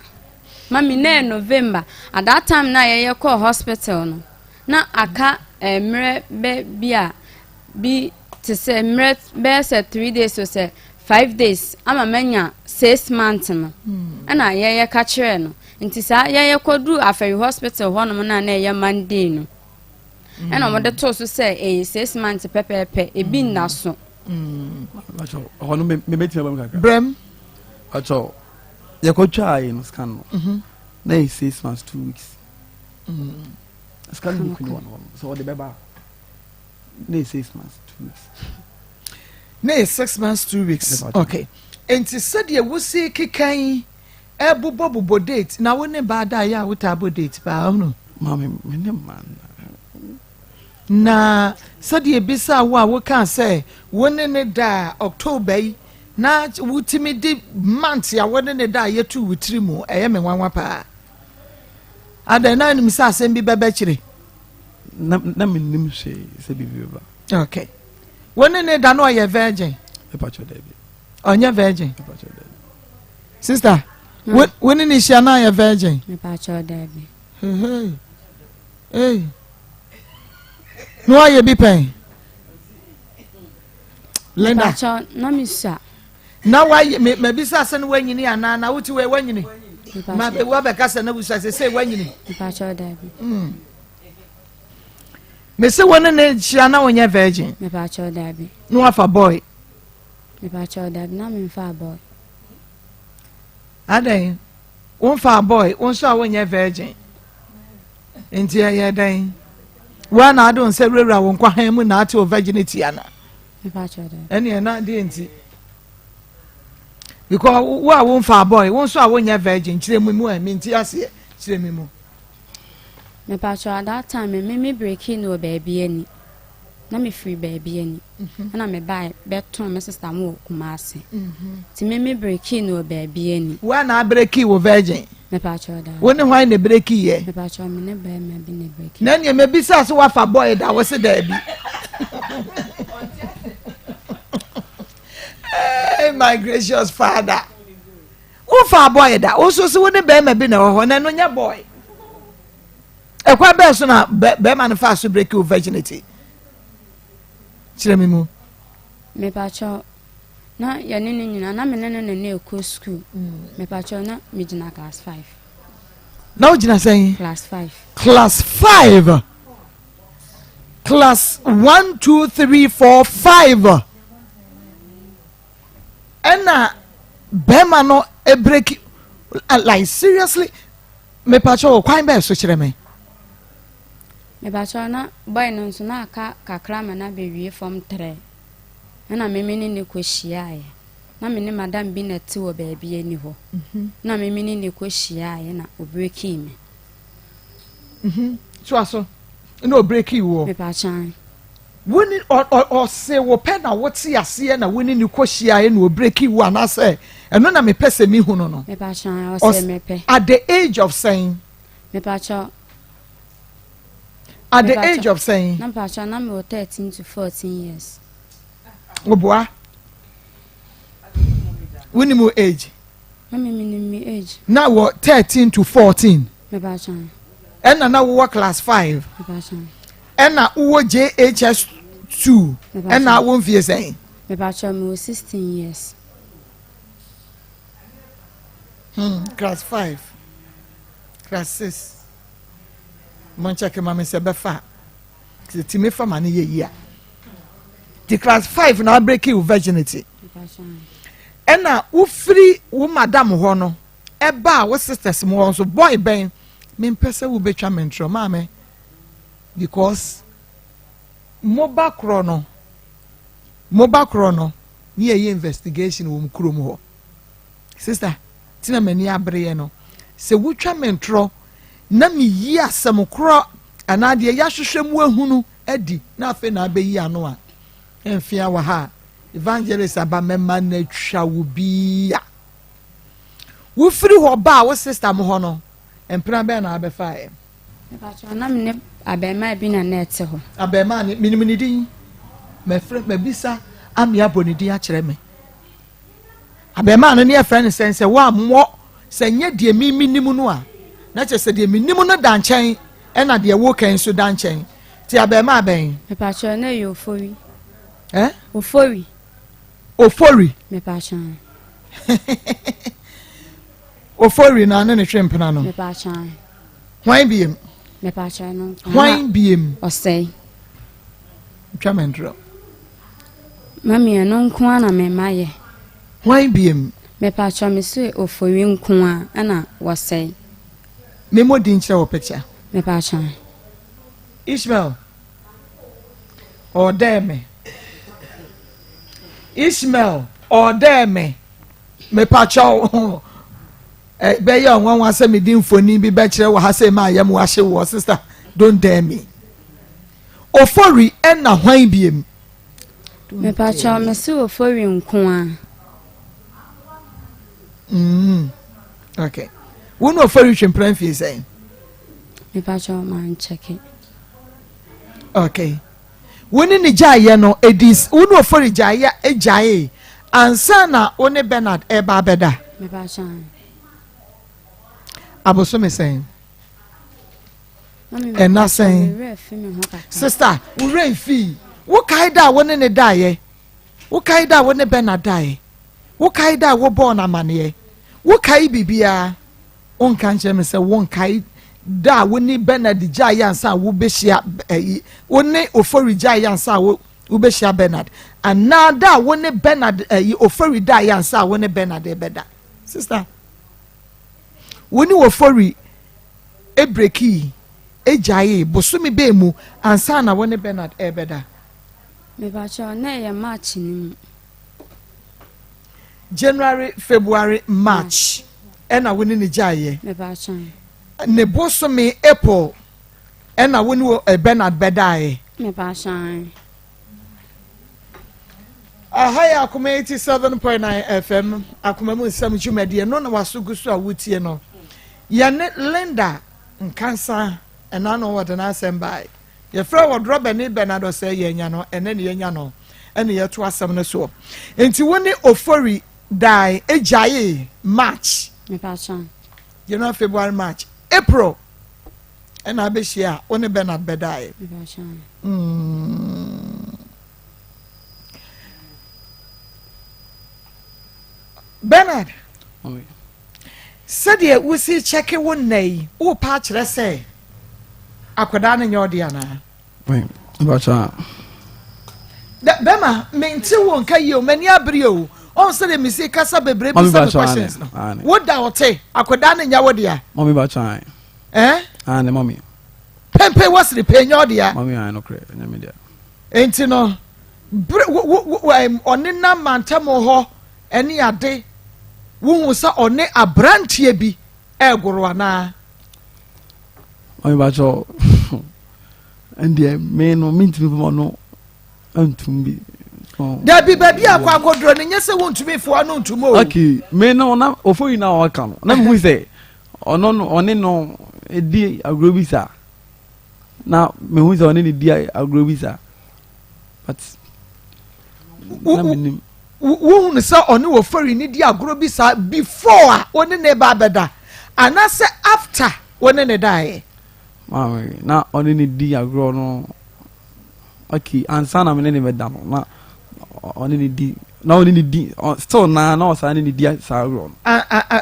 Mami, na yɛ November. At that time na yɛyɛ kɔɔ hospital no, na aka eh, mmerɛ bɛ bi a bi te sɛ mmerɛ bɛyɛ sɛ 3 days o sɛ 5 days ama manya 6 months no ɛna yɛyɛ ka kyerɛ no. Nti saa yɛyɛ kɔduru Afɛri hospital hɔnom no a na ɛyɛ Monday no ɛna wɔde too so sɛ ɛyɛ 6 months pɛpɛɛpɛ, ebi nna so. Ɛhɔ no mebɛtumi aba mu kakra. Brɛm. Pakyɛw, yɛkɔtwaa yɛ no scan no na yɛ 6 months 2 weeks. Scan book ni wɔ no hɔ no sɛ ɔde bɛba na yɛ 6 months 2 weeks. Na yɛ 6 months 2 weeks. Okay, nti sɛdeɛ wosi keka yi ɛbobɔbobɔ date na wo ne baa da yɛ a wotaa bɔ date paa ɔno? Maame, me ne ma. Na sɛdeɛ ebisa wo a wokaa sɛ wo ne ne da October yi na wotumi de month a wo ne ne da a yɛtu wo tiri mu, ɛyɛ me nwanwa paa. Adan na anim sɛ asɛm bi bɛbɛ kyerɛ. Na menim hwee sɛ biribi bɛba. Okay, wo ne ne da no ɔyɛ virgin? Mepakyɛw, daabi. Ɔnyɛ virgin? Mepakyɛw, daabi. Sister, wo ne ne hyia na ɔyɛ virgin? Mepakyɛw, daabi. Hey, hey. Na wayɛ bi pɛn, Linda? Mepakyɛw, na mesua. Na wayɛ me mabisa sɛ no wanyini anaa na wote wei wanyini ma wabɛka sɛ na wusua sɛ sɛ wanyini. Mepakyɛw, daabi. Mese wo ne ne hyia na wonyɛ virgin? Mepakyɛw, daabi. Na wafa boy? Mepakyɛw, daabi, na memfa boy. Adɛn, womfa boy, wo nso a wonyɛ virgin, nti ɛyɛ dɛn? Woa na ade wo nsa wurawura wo nkwahan mu na ate wo virginity ana? Mepakyɛw, daabi. Ɛneɛ na deɛ nti because wo a womfa boy, wo nso a wonyɛ virgin, kyerɛ mu mu a menti aseɛ, kyerɛ mi mu. Mepakyɛw, at that time me break no wɔ baabi ani na mefiri baabi ani ɛna mebae bɛtoo me sister mo wɔ Kumase, nti me break no wɔ baabi ani. Wo a na abreak wo virgin? Mepakyɛw, daabi. Wo ne hwan na break yɛ? Mepakyɛw, me ne bɛrima bi na break. Na nea mebisa sɛ wafa boy da, wo se daabi. Hey, my gracious father, wofa boy da, wo nso so wo ne bɛrima bi na ɛwɔ hɔ na ɛno nyɛ boy. Ɛkwan bɛɛ so na bɛrima no fa so break wo virginity? Kyerɛ me mu. Mepakyɛw, na yɛne no nyinaa na me ne no na ɛkɔ school. Mepakyɛw, na megyina class 5. Na wogyina sɛn? Class 5. Class 5, class 1, 2, 3, 4, 5. Ɛna bɛrima no break like seriously mepakyɛ wɔ kwan bɛɛ so kyerɛ me. Mepakyɛ na boy no nso na aka kakra ma na bɛwie fam trɛ ɛna meme ne ne kɔ hyiaeɛ na me ne madam bi na ɛte wɔ baabi ani hɔ mhm. na meme ne ne kɔ hyiaeɛ na ɔbrekii me. Mhm. Toa so na ɔbrekii woɔ. Mepakyɛ. Wo ne ɔ ɔ ɔse wo pɛ na wote aseɛ na wo ne no kɔ hyiaeɛ na ɔbreki wo anaasɛ ɛno na mepɛ sɛ mehu no no? Mepakyɛ ɔse mepɛ. At the age of sɛn? Mepakyɛ. At the age of sɛn? Na mepakyɛ na mewɔ 13 to 14 years. Woboa? Wonim wo age? Mami menim me age. Na wɔ 13 to 14. Mepakyɛ. Ɛna na wowɔ class 5. Mepakyɛ. Ɛna wowɔ JHS 2. Ɛna wo mfie sɛn? Mepakyɛ mewɔ 16 years. Hmm, class 5. Class 6. Monkyɛke ma me sɛ bɛfa. Sɛ tumi fa ma no yɛ yie a. Ti class 5 na abreki wo virginity. Ɛna wofiri wo madam hɔ no ɛbaa wo sisters mu hɔ nso boy bɛn mempɛ sɛ wobɛtwa me ntorɔ maame because mo ba korɔ no mo ba korɔ no ne yɛyɛ investigation wɔ mu kurom hɔ sister tina m'ani abereɛ no sɛ wotwa me ntorɔ na meyi asɛm korɔ anaa deɛ yɛahwehwɛ mu ahunu adi na afei na abɛyi ano a mfea wɔ ha evangelist aba mɛma no atwa wo bia wofiri hɔ baa wo sister mo hɔ no mpena bɛn na abɛfaeɛ Mepakyɛw, na me ne abarimaa bi na na ɛte hɔ. Abarimaa no, menim ne din. Mɛfrɛ, mabisa ame abɔ ne din akyerɛ me. Abarimaa no ne yɛfrɛ no sɛn sɛ woammɔ sɛ nyɛ deɛ me menim no a, na kyerɛ sɛ deɛ menim no da nkyɛn ɛna deɛ woka nso da nkyɛn. Nti abarimaa bɛn? Mepakyɛw, na ɛyɛ Ofori. Eh? Ofori. Ofori. Mepakyɛw. Ofori na ne ne hwe mpena no. Mepakyɛw. Hwan biem? Mepakyɛw no. Hwan biem? Ɔsɛe. Twa me ntorɔ. Mami ɛno nko ara na me ma yɛ. Hwan biem? Mepakyɛw me so ofori nko ara ɛna wɔsɛe. Me mo din kyerɛ wɔ picture. Mepakyɛw. Ishmael. Ɔdɛɛ me. Ishmael ɔdɛɛ me. Mepakyɛw. Ɛbɛyɛ ɔnwanwa sɛ mede mfoni bi bɛkyerɛ wɔ ha sɛ ma ayɛ mu ahye wɔ sister don't dare me. Ofori ɛna hwan biem? Mepakyɛw mese Ofori nko a. Mm. Okay. Wo ne Ofori twe mpena mfie sɛn? Mepakyɛw mankyɛke. Okay. Wo ne ne gyaeɛ no, ɛdi wo ne Ofori gyaeɛ gyaee ansa na wo ne Bernard ɛreba abɛda? Abosome sɛn? Ɛna sɛn? Sista, wo werɛ mfii. Wokae da a wo ne ne daeɛ? Wokae da a wo ne Bernard daeɛ? Wokae da a wobɔɔ no amaneɛ? Wokae biribiara? Wonka nkyerɛ me sɛ wonkae da a wo ne Bernard gyaeɛ ansa a wobɛhyia ɛyi wo ne Ofori gyaeɛ ansa a wobɛhyia Bernard anaa da a wo ne Bernard ɛyi Ofori daeɛ ansa a wo ne Bernard ɛbɛda. Sister, wo ne Ofori ebrekii egyaee bosome bɛn mu ansa na wo ne Bernard ɛbɛda? Mepakyɛw, na ɛyɛ March no mu. January, February, March ɛna wo ne ne gyaeɛ. Ne bosome April ɛna wo ne eh, Bernard bɛdaeɛ. Aha yɛ Akoma 87.9 FM Akoma mu nsɛm dwumadie no na waso gu so a wotie no. Yɛne Linda Nkansa ɛna no wɔde n'asɛm bae. Yɛfrɛ wɔ drɔbani Bernard Osei yɛanya no ɛnɛ ne yɛanya no ɛne yɛto asɛm no soɔ. Nti wo ne Ofori dae egyaee March. January, February, March, April ɛna abɛhyia a wo ne Bernard bɛdaeɛ. Mm. Bernard, sɛdeɛ wosi kyɛke wo nna yi, worepa akyerɛ sɛ akwadaa no nyɛ ɔde anaa? Bɛma mente wo nka yie o, m'ani abere o. Ɔn sɛdeɛ mesi kasa bebree bisa me questions no. Wo da ɔte akwadaa no nyɛ wo dea. Mami ba kyan. Eh? Ane mami. Pempe wasiri pe nyɛ ɔdea. Mami ane no korɛ nyɛ me dea. Enti no bere wo wo wo ɔne nam mantam hɔ ɛne ade wohu sɛ ɔne aberanteɛ bi ɛregoro anaa? Mami ba kyɛw ɛndeɛ me no mentumi fama no ntum bi. Dabi baabi akɔ akɔduro no nyɛ sɛ wontumi fo ano ntum o. Okay me no na ofo yi na ɔka no na mehu sɛ ɔno no ɔne no di agorɔ bi saa na mehu sɛ ɔne ne di agorɔ bi saa but na menim. Wohunu sɛ ɔne ofori ne di agorɔ bi saa before a ɔne ne ba abɛda anaasɛ after ɔne ne daeɛ. Maame na ɔne ne di agorɔ no. Okay, ansa na me ne ne bɛda no, na ɔne ne di, na ɔne ne di, still na na ɔsan ne ne di saa agorɔ no.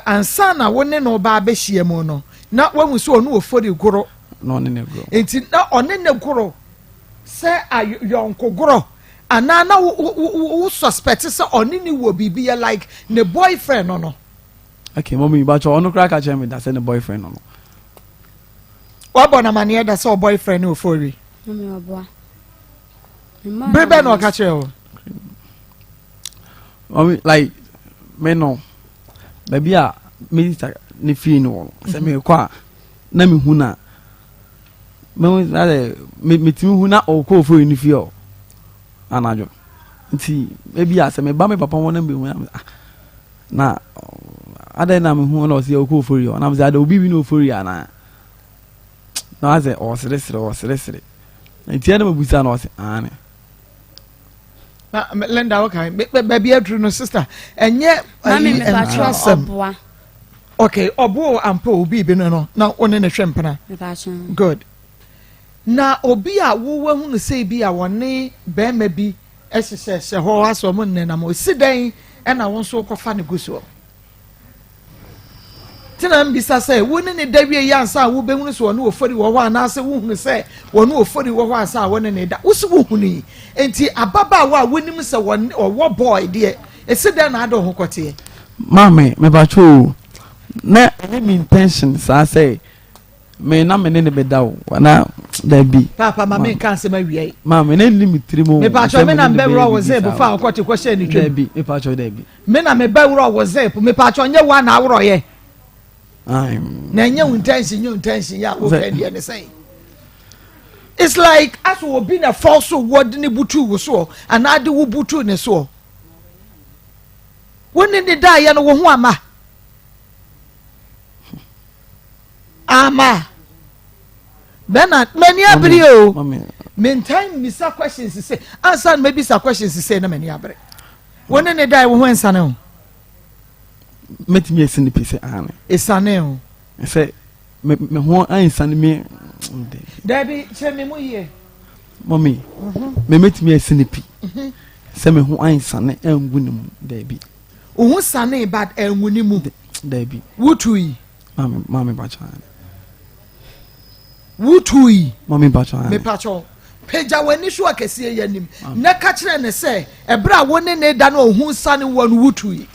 Ansa na wo ne no ba abɛhyia mu no, na wahu sɛ ɔne ofori goro. Na ɔne ne goro. Nti na ɔne ne goro sɛ ayɔnko gorɔ anaa na wo wo wo suspect sɛ ɔne ne wɔ biribi yɛ like ne boyfriend no no. Okay, mɔmi, bakyɛ ɔno koraa ka kyerɛ me da sɛ ne boyfriend no no. Wabɔ no amaneɛ da sɛ ɔboyfriend ne Ofori? Bere bɛn na ɔka kyerɛ wo? Mami, like me no, baabi a minista ne fie no wɔ no, sɛ mhm. mekɔ a na mehu na mehu na sɛ metumi hu na ɔkɔ Ofori ne fie ɔ anadwo nti ebi a sɛ meba me papa hɔ na mehu na ah na adɛn na mehu na ɔsɛ ɔkɔ Ofori hɔ na mesɛ adɛ obi bi na Ofori anaa na wasɛ ɔseresere ɔseresere nti ɛna mabusa na ɔsɛ aane. Na Linda okay baabi aduru no sister ɛnyɛ ayi ntura asɛm okay ɔbo ampa obi bi no no na wo ne ne hwɛ mpena good na obi a wowɔ hunu sɛ bi a wɔne bɛrima bi hyehyɛhyɛ hɔ asɛ ɔmo nnenam osi dɛn ɛna wo nso wokɔfa ne gu soɔ Tena mbisa sɛ, wo ne no da wie yi ansa a wobɛhunu sɛ ɔne ofori wɔ hɔ anaasɛ wohunu sɛ wɔne ofori wɔ hɔ ansa a wo ne no da? Wo se wohunui. Enti ababaawa a wonim sɛ ɔwɔ boy deɛ, ese dɛn na ade wo ho kɔteɛ? Maame, mepakyɛ o, na ɛnyɛ me intention saa sɛ Me na me ne ne bɛda o ana dabi. Paapa ma me nka asɛm awia yi. Maame na nni me tirim o. Mepakyɛ me na mbɛworɔ wo zip fa ɔkɔte kɔhyɛ ne twam. Dabi mepakyɛ dabi. Me na mebɛworɔ wo zip mepakyɛ nyɛ wo ana aworɔ yɛ. Na ɛnyɛ wo intention nyɛ wo intention yɛ a wopɛ deɛ ne sɛn. It's like aso obi na fɔw so wɔde ne butu wo soɔ anaa de wo butu ne soɔ. Wo ne ne daeɛ no wo ho ama. Ama. Bernard, m'ani abere o. Mentan mmisa questions sɛ ansa na mabisa questions sɛ na m'ani abere. Wo ne ne dae wo ho nsane ho. Mɛtumi asi ne pi sɛ aane. Esane ho. Sɛ me me ho ansane me. Dabi kyerɛ me mu yie. Mɔmi, mhm. me mɛtumi asi ne pi mhm. sɛ me ho ansane angu ne mu dabi. Wo ho sanee but angu ne mu. Dabi. Wotui. Maame maame mpakyɛ ane. Wotui. Maame mpakyɛ ane. Mepakyɛ pagya w'ani so akɛseɛ yi anim na ka kyerɛ ne sɛ ɛberɛ a wo ne ne da no ɔhu sane wɔ no wotui.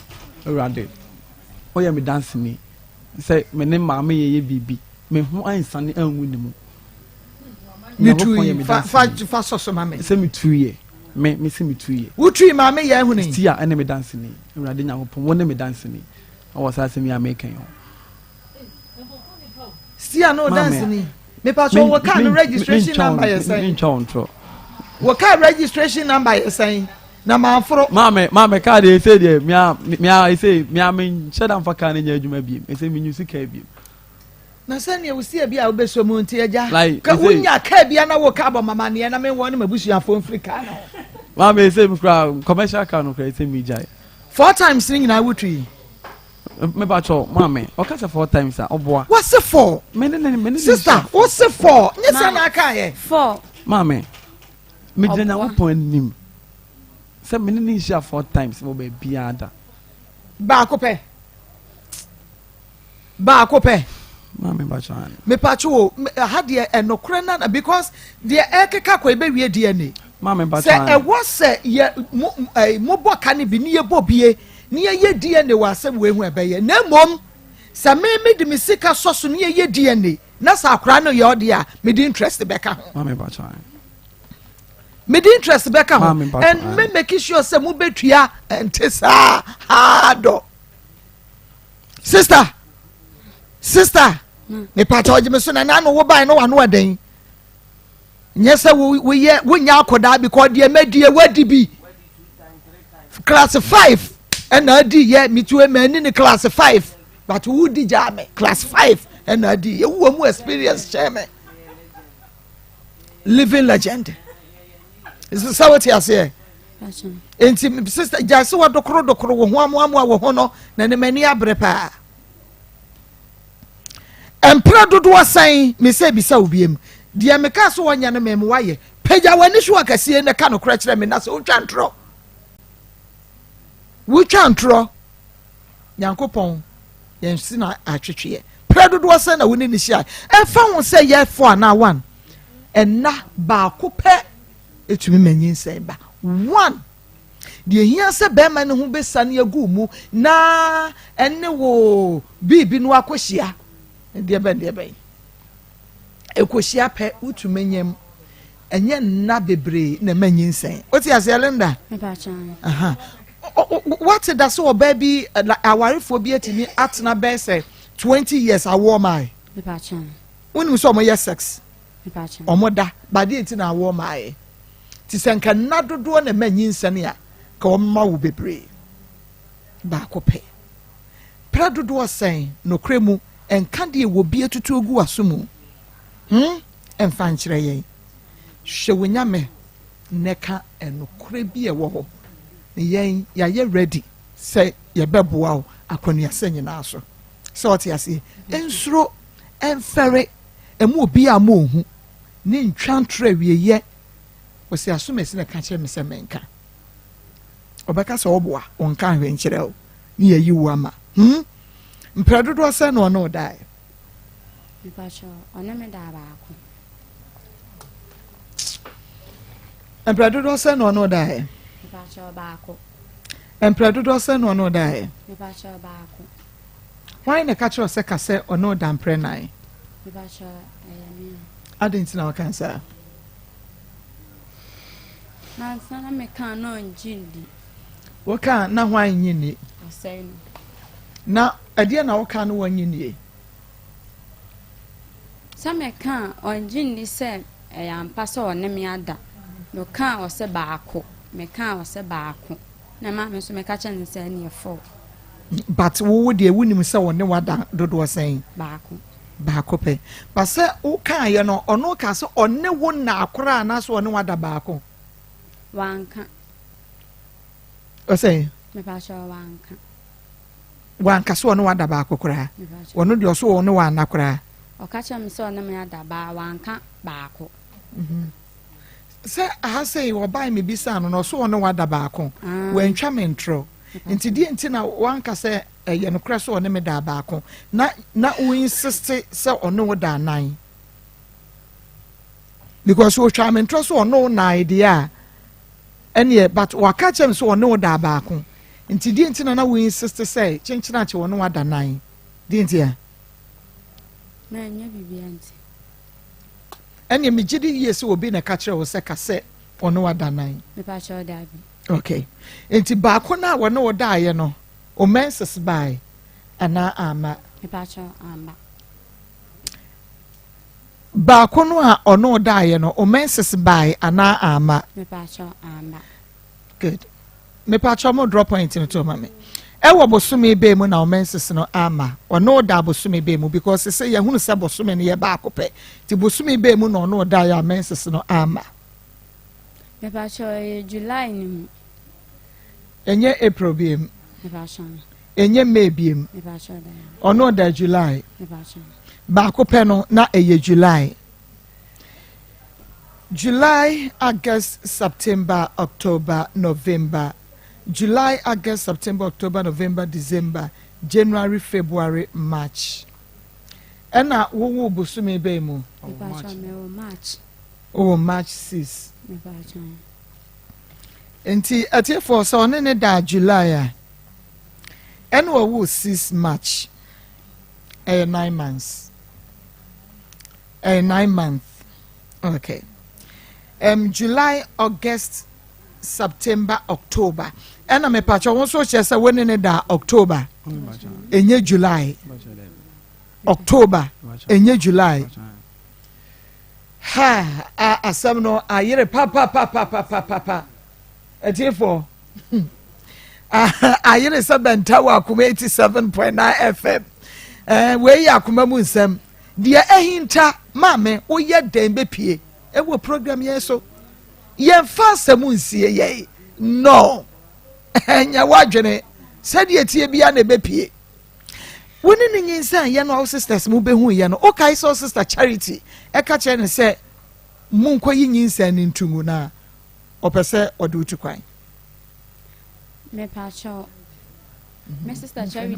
Awurade woyɛ me danseni sɛ me ne maame yɛyɛ biribi me ho ansane angu ne mu. Metui fa fa fa sɔ so ma me. Sɛ metui yɛ me me se metui yɛ. Wotui maame yɛ ehuni. Tia ɛne me danseni Awurade Nyankopɔn wo ne me danseni. Wɔ saa asɛm yi a meka yi ho. Sia no danseni. Mepa so wɔ car no registration number yɛ sɛn? Mentwa wo ntorɔ. Wɔ car registration number yɛ sɛn? Na manforo. Maame maame car deɛ ɛsɛ deɛ mea mea ɛsɛ mea menhyɛ da mfa car no nyɛ adwuma biem ɛsɛ menyu si car biem. Na sɛnea wosi ebi a wobɛsɔ mu nti agya ka wonya kaa bia na wo kaa bɔ mamaneɛ na menwɔ ne m'abusuafoɔ mfiri kaa no ho. Maame ɛsɛ mi kura commercial car no kura ɛsɛ mi gyae. Four times ne nyinaa wotui. Meba kyɛw maame ɔka sɛ four times a ɔboa. Wɔse four. Me ne ne me ne Sister wose four nye sɛ na aka yɛ. Four. Maame me gyina Nyankopɔn anim sɛ me ne ne nhyia four times wɔ baabiara da. Baako pɛ. Baako pɛ. Maame mpakyɛ ane. Mepakyɛ o ha deɛ ɛnokorɛ na because deɛ ɛkeka kɔ ɛbɛwie DNA. Sɛ ɛwɔ sɛ yɛ mo ɛɛ mobɔ ka no bi ne yɛbɔ bie ne yɛyɛ DNA wɔ asɛm wei ho ɛbɛyɛ. Na mmom sɛ me mede me sika sɔ so ne yɛyɛ DNA na sɛ akwadaa no yɛ ɔde a mede interest bɛka ho. Mede interest bɛka ho and me make sure sɛ mobɛtua ɛnte saa haa dɔ. Sister sister mepatɛ ɔgye me so na n'ano wo bae no wano ɛden. Nyɛ sɛ woyɛ wonya akɔdaa bi kɔ deɛ mɛdie wadi bi class 5 ɛna adi yɛ metue mani ne class 5 but wodi gyaa me class 5 ɛna adi yɛ wowɔ mu experience kyɛn me living legend sɛ wote aseɛ nti sister gyae sɛ wɔdokoro dokoro wo ho amoamoa wo ho no na ne m'ani abere paa Mprɛ dodoɔ sɛn mesɛ bisa wo biam, deɛ mekaa sɛ wɔnyɛ no mem woayɛ. Pagya w'ani so akɛseɛ na ka nokorɛ kyerɛ me, na sɛ wotwa ntorɔ, wotwa ntorɔ, Nyankopɔn yɛn si na atwetweɛ. Prɛ dodoɔ sɛn na wo ne ne hyia, ɛmfa ho sɛ yɛ fo anaa one, ɛna baako pɛ ɛtumi ma nyinsɛn ba, one. Deɛ ehia sɛ barima no ho bɛsiane agu wo mu na ɛne wo biribi no akɔhyia, deɛ bɛn deɛ bɛn, ɛkɔhyia pɛ wotumi nyam, ɛnyɛ nna bebree na ɛma nyinsɛn. Wote aseɛ Linda? Wate da sɛ ɔbaa bi awarefoɔ bi atumi atena bɛyɛ sɛ 20 years awoɔ mae? Wonim sɛ ɔmoyɛ sex, ɔmo da, badeɛ nti na awoɔ mae. Nti sɛ nka nna dodoɔ na ɛma nyinsɛn a, nka wɔmma wo bebree. Baako pɛ. Prɛ dodoɔ sɛn, nokorɛ mu, nka deɛ wɔ bi atutu agu w'aso mu, hmm, mfa nkyerɛ yɛn. Hwɛ wo Nyame na ka nokorɛ bi a ɛwɔ hɔ, na yɛn yɛayɛ ready sɛ yɛbɛboa wo akwanuasɛ nyinaa so. Sɛ ɔte aseɛ? Nsuro, mfɛre, mma obiara mma ɔnhu. Ne ntwa ntorɔ awieɛ. Ɔsi asomasi na ka kyerɛ me sɛ menka. Ɔbɛka sɛ ɔboa ɔnka nhwɛ nkyerɛ wo ne yɛyi wo ama. Hmm? Mprɛ dodoɔ sɛn na ɔne wo daeɛ? Mepakyɛ ɔne me daa baako. Mprɛ dodoɔ sɛn na ɔne wo daeɛ? Mepakyɛ baako. Mprɛ dodoɔ sɛn na ɔne wo daeɛ? Mepakyɛ baako. Hwan na ɛka kyerɛ wo sɛ ka sɛ ɔne wo da mprɛ nan? Mepakyɛ ɛyɛ me a. Adɛn nti na woka saa? Nansa na meka na ɔngye nni. Woka na hwan nnye nni? Ɔsɛe no. Na ɛdeɛ na woka no wɔnnye nnie? Sɛ meka a ɔngye nni sɛ ɛyɛ ampa sɛ ɔne me ada. Meka a ɔsɛ baako, meka a ɔsɛ baako. Na ɛma me nso meka kyerɛ no sɛ ɛneɛ fɔɔ. But wo wo deɛ wonim sɛ ɔne wada dodoɔ sɛn? Baako. Baako pɛ. But sɛ wokaeɛ no ɔno kaa sɛ ɔne wo nnaa koraa anaasɛ ɔne wada baako? Wanka. Ɔsɛ? Mepakyɛ wanka. Wanka sɛ ɔne wada baako koraa? Ɔno deɛ ɔso ɔne wanna koraa? Ɔka kyerɛ me sɛ ɔne me ada baa wanka baako. Mhm. Sɛ aha sɛ ɔbae mebisaa no na ɔso ɔne wada baako. Ah. Wantwa me ntorɔ. Nti deɛ nti na wanka sɛ ɛyɛ nokorɛ sɛ ɔne me daa baako na na wo insist sɛ ɔne wo daa nan because otwa me ntorɔ sɛ ɔne wo nan deɛ a ɛneɛ but waka kyerɛ me sɛ ɔne wo daa baako nti deɛ nti na na wo insist sɛ kyenkyena akye ɔne wo ada nan deɛ nti a. Na ɛnyɛ biribiara nti. Ɛneɛ megye di yie sɛ obi na ɛka kyerɛ wo sɛ ka sɛ ɔne wo ada nan. Mepa kyɛw daabi. Okay. Nti baako no a wɔne wo daeɛ no, wo menses bae anaa amma? Mepakyɛw, amma. Baako no a ɔne wo daeɛ no, wo menses bae anaa amma? Mepakyɛw, amma. Good. Mepakyɛw mo draw point no to ma me. Ɛwɔ bosome bɛɛ mu na wo menses no amma? Ɔne wo daa bosome bɛɛ mu because sɛ yɛhunu sɛ bosome no yɛ baako pɛ. Nti bosome bɛɛ mu na ɔne wo daeɛ a menses no amma? Mepakyɛw ɛyɛ July no mu. Ɛnyɛ April biem. Mepakyɛw. Ɛnyɛ May biem. Mepakyɛw daabi. Ɔno ɔda July. Mepakyɛw. Baako pɛ no na ɛyɛ July. July, August, September, October, November. July, August, September, October, November, December, January, February, March. Ɛna wowoo bosome bɛn mu? Mepakyɛw mewɔ March. Wowɔ March 6. Nti atiefoɔ sɛ ɔne ne daa July a, ɛna ɔwoo 6 March, ɛyɛ 9 months, ɛyɛ 9 month. Okay, July, August, September, October, ɛna mepatwɛ wɔn nso kyerɛ sɛ wɔne ne da October, enye July, October enye July. Ha a asɛm no ayere papapapapapapa. Atiefoɔ, ayere sɛ bɛnta wɔ Akoma 87.9 FM. Wei yɛ Akoma mu nsɛm deɛ ɛhinta. Maame, woyɛ dɛn bɛpie ɛwɔ program yɛn so? Yɛmfa asɛm nsie yɛn no, ɛnyɛ wadwene sɛdeɛ tie bia na ɛbɛpie. Wo ne ne nyinsɛn yɛ no, wo sisters mu bɛhu yɛ no, wokae sɛ wo sister Charity ɛka kyerɛ ne sɛ monkɔyi nyinsɛn no ntomu na ɔpɛ sɛ ɔde wotu kwan? Mepaakyɛw, me sister Charity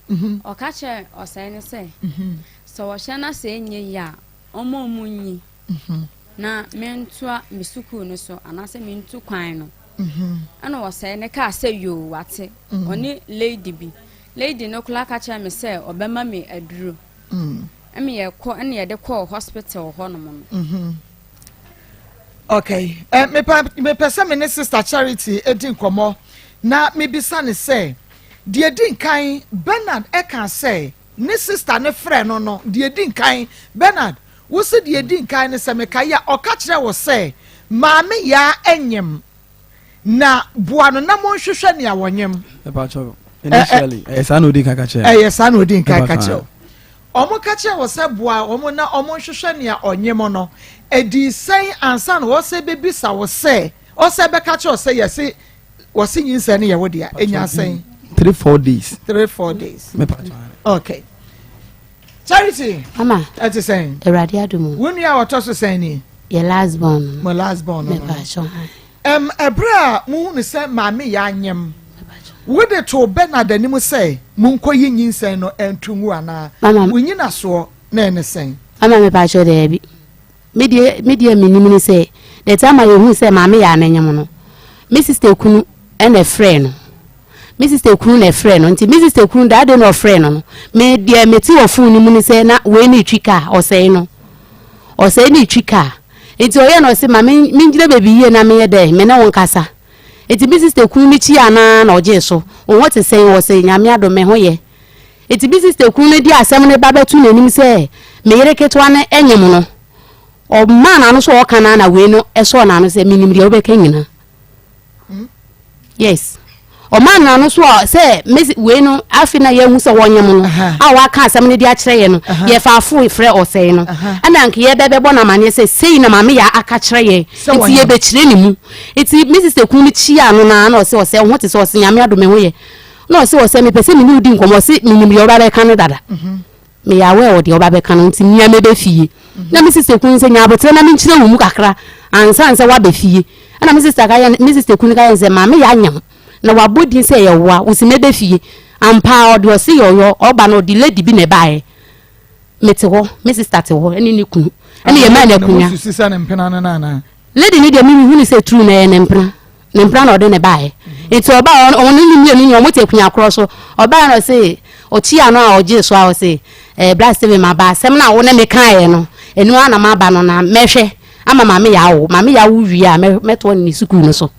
no, ɔka kyerɛ ɔsɛe no sɛ sɛ wɔhyɛ no sɛ ɛnyɛ yi a, ɔma ɔmu nyi na mentoa me sukuu no so anaasɛ mentu kwan no. Ɛna wɔsɛe ne kaa sɛ yoo, wate. Ɔne lady bi, lady no koraa ka kyerɛ me sɛ ɔbɛma me aduro ɛmi yɛkɔ, ɛna yɛde kɔɔ hospital hɔnom no. Okay, mepɛ sɛ me ne sister Charity edi nkɔmmɔ na mebisa ne sɛ, deɛ di nkan, Bernard ɛka sɛ ne sister ne frɛ no, deɛ di nkan, Bernard, wosi deɛ di nkan ne sɛ meka yi a, ɔka kyerɛ wɔ sɛ maame yaa ɛnyem na boa no na monhwehwɛ nea wɔnyem? Ɛpa initially, ɛyɛ saa na odi kan ka kyerɛ. Ɛyɛ saa na odi nkan ka kyerɛ. Ɔmo ka kyerɛ wɔ sɛ boa ɔmo na ɔmo nhwehwɛ nea ɔnyem no. Edi sɛn ansa na wɔsɛ bebisa wɔ sɛ ɔsɛ bɛka kyerɛ sɛ yɛsi wɔsi nyinsɛn no yɛ wo dea? Enya sɛn? 3-4 days. 3-4 days. Okay, Charity. Mama. Ɛte sɛn? Awurade adum. Wo nua a wɔtɔ so sɛn ni? Yɛ last born. Mo last born no? Mepa akyɛw. Ɛberɛ a muhu no sɛ maame yɛ anyem, wode to Bernard anim sɛ monkɔyi nyinsɛn no ɛnto ngu anaa? Mama. Wonyina soɔ na ɛne sɛn? Mama, mepa akyɛw, daabi. Me deɛ menim ne sɛ the time a yɛhu sɛ maame yɛ ananyam no, me sister kunu ɛna ɛfrɛ no, me sister kunu na ɛfrɛ no. Nti me sister kunu daa de na ɔfrɛ no, me deɛ mete wɔ phone no mu ne sɛ na wei ne etwi kaa, ɔsɛe no, ɔsɛe ne etwi kaa. Nti ɔyɛ no, ɔsɛ ma me mengyina baabi yie na meyɛ dɛ me ne wo nkasa. Nti me sister kunu no kyi anaa na ɔgye so, wo ho te sɛn? Wɔ sɛ Nyame adom, me ho yɛ. Nti me sister kunu no di asɛm no ba bɛto n'anim sɛ me yere ketewa no ɛnyem no, ɔmaa n'ano so ɔka na wei no ɛsɔɔ n'ano sɛ menim deɛ wobɛka nyina. Yes, ɔmaa n'ano so a sɛ mesi wei no, afi na yɛhu sɛ wɔnyem no a waka asɛm no de akyerɛ yɛ no, yɛfa afo frɛ ɔsɛe no, ɛna nka yɛbɛbɛbɔ no amanneɛ sɛ sei na maame yɛ aka kyerɛ yɛn, nti yɛbɛkyerɛ ne mu. Nti me sister kunu no kyia no na ɔsɛ ho te sɛ? Ɔsɛ Nyame adome ho yɛ. Na ɔsɛ mepɛ sɛ mene wo di nkɔmmɔ. Ɔsɛ menim deɛ ɔba bɛka no dada, meyɛ awɛ wɔ deɛ ɔba bɛka no, nti mmea mɛbɛ fie. Na me sister kunu sɛ nya abotrɛ na menkyerɛ wo mu kakra ansa sɛ woaba fie. Ɛna me sister ka yɛ, me sister kunu ka yɛ sɛ maame yɛ anyam na wabɔ din sɛ ɛyɛ woa wosi mɛbɛ fie ampa. Ɔde ɔse yɛ ɔyɔ ɔba no, ɔde lady bi na ɛbaeɛ. Mete hɔ, me sister te hɔ ɛne ne kunu, ɛne yɛ maa no akonnwa. Lady ni deɛ, mimi hu ne sɛ turu na ɛyɛ ne mpena, ne mpena na ɔde ne baeɛ. Nti ɔbaa, ɔno ne mmienu nyɛ ɔmo te akonnwa korɔ so. Ɔbaa na ɔse ɔkyia no a ɔgye so a ɔse bra Steven, ma ba asɛm na wo ne me kaeɛ no, ɛnu ara na ma ba no na mɛhwɛ ama maame yɛ awo. Maame yɛ awo wie a, mɛtoɔ ne sukuu no so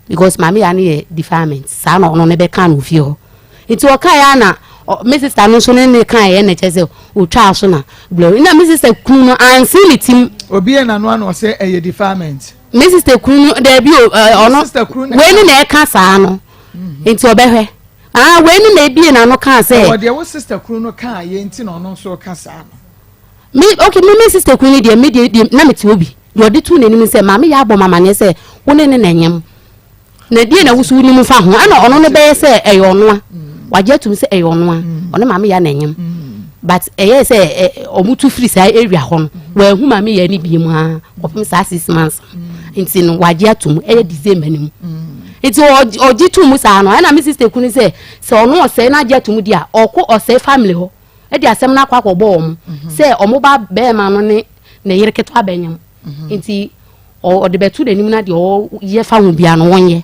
because maame yɛ ano yɛ defilement. Saa na ɔno ne bɛka no fie hɔ. Nti ɔkaeɛ a na me sister no nso ne kaeɛ na kyerɛ sɛ ɔtwaa so na glory na me sister kunu no ansi ne tim. Obi yɛ n'ano ano ɔsɛ ɛyɛ defilement. Me sister kunu no daabi o, ɔno wei ne na ɛka saa no. Nti ɔbɛhwɛ ah, wei ne na ebie n'ano kaa sɛ. Ɛwɔ deɛ wo sister kunu no kaa yɛ nti na ɔno nso ka saa no. Me, okay, me sister kunu no deɛ, me deɛ na me te obi deɛ ɔde tu n'anim sɛ maame yɛ abɔ mama neɛ sɛ wo ne ne na ɛnyɛm na deɛ na wusu wonim fa ho, ɛna ɔno no bɛyɛ sɛ ɛyɛ ɔnoa, wagye atum sɛ ɛyɛ ɔnoa, ɔne maame yɛ na ɛnyɛm. But ɛyɛ sɛ ɔmo tu firi saa area hɔ no, wɔahu maame yɛ ne bie mu a kɔpem saa 6 months. Nti no wagye atum ɛyɛ December ne mu. Nti ɔgye tum mu saa no, ɛna me sister kunu sɛ ɔno ɔsɛe no agye atum di a, ɔkɔ ɔsɛe family hɔ ɛde asɛm no akɔ akɔbɔ wɔn sɛ ɔmo ba bɛrima no ne ne yere ketewa bɛnyam. Nti Ɔde bɛto n'anim na deɛ ɔyɛ fa ho biara no wɔnyɛ.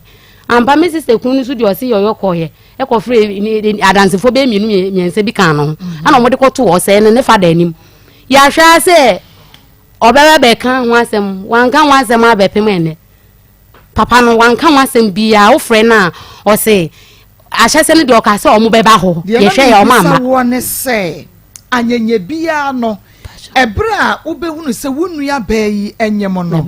Ampa me sister kunu no nso deɛ ɔse yɔyɔ kɔɔyɛ ɛkɔfrɛ adansefoɔ bɛyɛ mmienu mmiɛnsa bi kaa no ho ɛna wɔde kɔto ɔsɛe no ne fada anim. Yɛahwɛ ara sɛ ɔbɛba bɛka ho asɛm, wanka ho asɛm abɛpem ɛnnɛ. Papa no wanka ho asɛm biara, wofrɛ no a ɔse ahyɛsɛ no deɛ ɔka sɛ ɔmo bɛba hɔ, Deɛ na yɛhwɛ yɛ ɔmo mebisa amma. woɔ ne sɛ, anyanya biara no, ɛberɛ a wobɛhunu sɛ wo nua baa yi nyem no,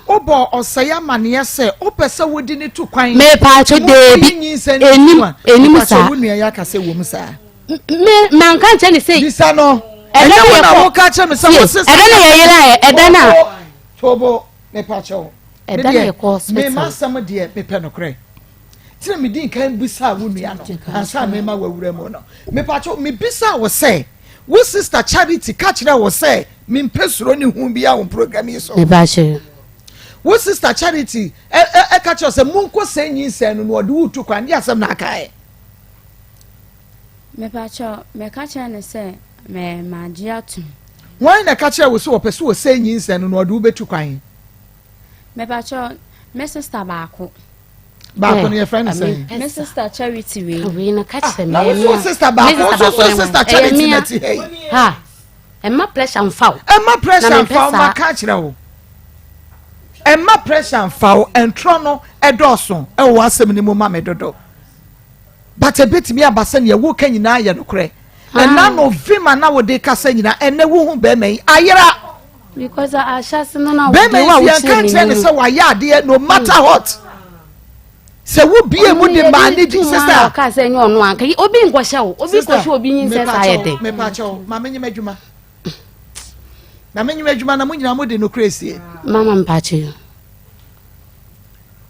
wobɔɔ ɔsɛe amaneɛ sɛ wopɛ sɛ wode no tu kwan Mepaakyɛw, ma deebi, ɔkɔyi nyinsɛn no ɛnim, tu a? ɛnim Mepaakyɛw, saa. wo nua yi aka sɛ wom saa? Me, manka nkyerɛ ne sɛ. Bisa no. Ɛda Ɛnyɛ na wo na yɛkɔ. woka kyerɛ me sɛ Tie, wo sista ɛda na yɛyeraeɛ, ɛda na. Tobo, tobo, mepaakyɛw. Ɛda na yɛkɔ hospital. Me m'asɛm deɛ mepɛ nokorɛ. Nti na medi nkan bisaa wo nua no ansa mema wawura mu no. Mepaakyɛw, mebisaa wo sɛ wo sister Charity ka kyerɛ wo sɛ mempɛ suro ne hu biara wɔ program yi so. Mepaakyɛw. Wo sister Charity ɛka kyerɛ sɛ monkɔ sɛ nyinsɛn no na ɔde wo tu kwan de asɛm na akaeɛ. Mepaakyɛw, meka kyerɛ no sɛ mɛ magye atom. Wɔn na ɛka kyerɛ wo sɛ wɔpɛ sɛ wɔsɛe nyinsɛn no na ɔde wo bɛtu kwan? Mepakyɛw, me sister baako. Baako no yɛfrɛ no sɛn? Me sister Charity wei. Wei no ka kyerɛ me. Na wo so sister baako, wo so so sister Charity na ti ha yi. Ha, ɛma pressure nfa wo. Ɛma pressure nfa wo, ma ka kyerɛ wo. Ɛma pressure nfa wo, ntorɔ no ɛdɔɔso ɛwɔ w'asɛm no mu ma me dodo. But ebetumi aba sɛ nea woka nyinaa yɛ nokorɛ. Ɛna no vim a na wode kasa nyinaa, ɛnɛ wohu bɛrima yi ayera. Because ahyɛse no na bɛrima yi nso yɛnka nkyerɛ ne sɛ wayɛ adeɛ no matter hmm. what sɛ wo bie mu de maa ne di sista. ɔka sɛ ɛnyɛ ɔno anka obi nkɔhyɛ wo obi nkɔhyɛ obi nyinsɛ saa yɛ den. mepakyɛw ma menyɛ m'adwuma na menyɛ m'adwuma na mo nyinaa mo de no kura esie. mama mpakyɛw.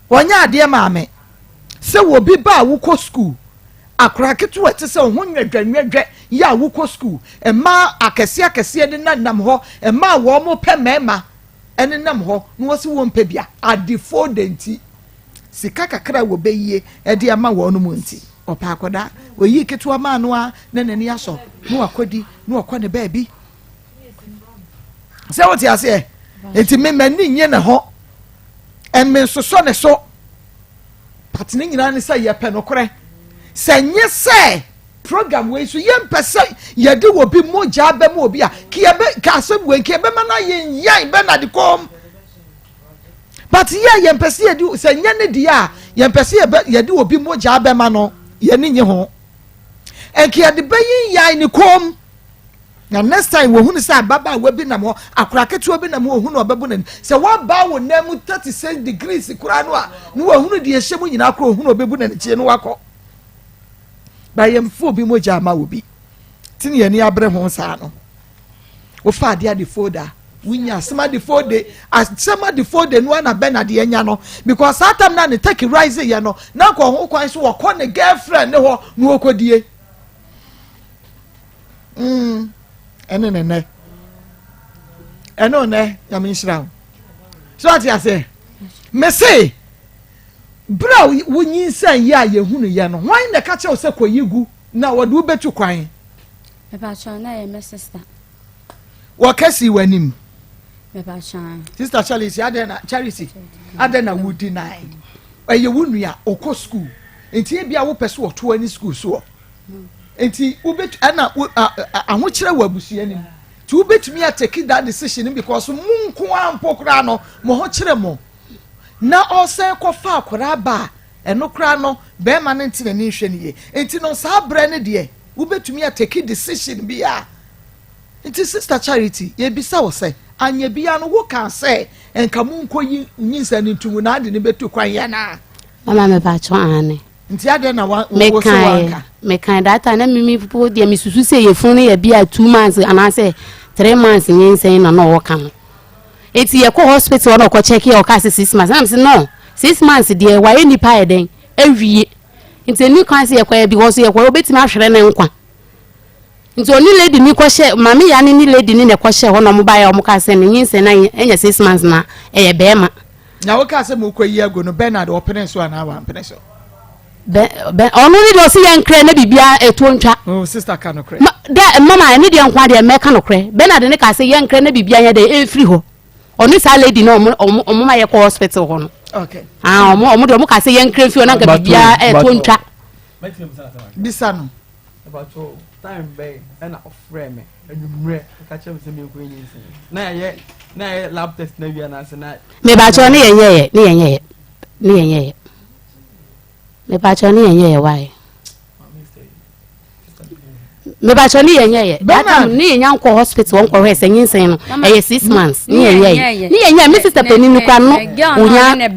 wɔnyɛ adeɛ maame sɛ obi ba a wokɔ sukuu Akwadaa ketewa a ɛte sɛ wo ho nwɛdwɛnwɛdwɛ yɛ a wokɔ sukuu, mmaa akɛseɛ akɛseɛ nenam hɔ, mmaa a wɔpɛ mmarima nenam hɔ na wɔse wɔmpɛ bi a, adefoɔ dɛ nti, sika kakra a wɔbɛyie de ama wɔn mu nti, ɔpɛ akwadaa, wɔyi ketewa maa no a na n'ani asɔ na wakɔdi na wakɔ ne baabi. Sɛ wote aseɛ? Nti me m'ani nye ne ho, and me nsosɔ ne so. But ne nyinaa ne sɛ yɛpɛ nokorɛ. Sɛ nye sɛ program wei so yɛmpɛ sɛ yɛde wɔ bi mogya bɛma obi a ka yɛbɛ ka asɛm wei nka yɛbɛma no ayɛ yan Bernard kɔm. But yɛ yɛmpɛ sɛ yɛde sɛ nyɛ ne deɛ a yɛmpɛ sɛ yɛbɛ yɛde obi mogya bɛma no yɛne nye ho. Nka yɛde bɛyi yan ne kɔm. Na next time wɔhunu sɛ ababaawa bi nam hɔ, akwadaa ketewa bi nam hɔ, ɔhunu ɔbɛbu n'ani. Sɛ wabaa wo nan mu 36 degrees koraa no a, na wahunu deɛ ɛhyɛ mu nyinaa koraa ɔhunu ɔbɛbu n'ani kyie no wakɔ. Ba yɛmfa obi mogya ama obi. Ti ne yɛn ani abere ho saa no. Wofa adeɛ ade folder wonya asɛm ade folder asɛm ade folder no ana bɛn adeɛ anya no because saa tam na ne take rise yɛ no na nkɔ ho kwan so wɔkɔ ne girlfriend ne hɔ na wɔkɔdie. Mm, ɛne ne nɛ ɛne wo nɛ nyame nhyira wo so ate aseɛ mese berɛ a wonyinsɛn yɛ a yɛhunu yɛ no hwan na ɛka kyerɛ wo sɛ kɔyi gu na wɔde wobɛtu kwan Mepakyɛw na yɛ me sister. Wɔka si w'anim. Mepakyɛw. Sister Charity adɛn na Charity adɛn na wodi nan ɛyɛ wo nua ɔkɔ school nti ebi a wopɛ so ɔtoa ne school soɔ. nti wobɛtu ɛna ahokyerɛ wɔ abusua no mu nti wobɛtumi atake that decision because mo nko ara mpo koraa no mo ho kyerɛ mo na ɔsɛn kɔfa akwadaa ba a ɛno koraa no bɛrima no nte n'ani nhwɛ no yie nti no saa berɛ no deɛ wobɛtumi atake decision bi a nti sister Charity yɛbisa wo sɛ anyɛ bia no wokaa sɛ nka monkɔyi nyinsɛn no ntomu na ade no bɛtu kwan yɛ naa mama mepatwɔ ane Nti adɛn na wa wo so wanka? Mekae that time na mimi po deɛ mesusu sɛ yɛfunu no yɛ bi a 2 months anaasɛ 3 months nyinsɛn na na ɔwɔ ka no. Eti yɛkɔ hospital na ɔkɔ check yɛ ɔka sɛ 6 months na mese no 6 months deɛ wayɛ nipa yɛ dɛn awie nti ɛni kwan sɛ yɛkɔyɛ because yɛkɔyɛ obɛtumi ahwere ne nkwa. Nti ɔne lady ni kɔhyɛ maame ya ne ne lady ni na ɛkɔhyɛ hɔ na ɔmo baeɛ ɔmo kaa sɛ ne nyinsɛn na ɛnyɛ 6 months na ɛyɛ bɛrima. Na wokaa sɛ mokɔ yi agu no Bernard ɔpene so anaa wampene so? Bɛ bɛ ɔno ne deɛ ɔsi yɛ nkrɛ na biribiara ɛtuo ntwa. Oh sister ka nokorɛ. Ma dɛ mama ɛne deɛ nko adeɛ mɛka nokorɛ Bernard ne kaa sɛ yɛ nkrɛ na biribiara nyɛ dɛ ɛmfiri hɔ. Ɔne saa lady no ɔmo ɔmo ɔmo ma yɛkɔ hospital hɔ no. Okay. Ah ɔmo ɔmo de ɔmo ka sɛ yɛnkra mfi hɔ na nka biribiara ɛɛto ntwa. Bisa no. Ɛbɛtɔ time bɛn ɛna ɔfrɛ me anwummerɛ ɔka kyerɛ me sɛ menkɔ nyinsɛn na yɛyɛ na yɛyɛ lab test na wie anaasɛ na. Mebakyɛw ne yɛn yɛyɛ ne yɛn yɛyɛ ne yɛn yɛyɛ mebakyɛw ne yɛn yɛyɛ wae. Mebakyɛ ne yɛ nyɛyɛ that time ne yɛ nya nkɔ hospital wɔn kɔhwɛ sɛ nyinsɛn no ɛyɛ six months ne yɛ nyɛyɛ ne yɛ nyɛyɛ me sister panin no kura no onya na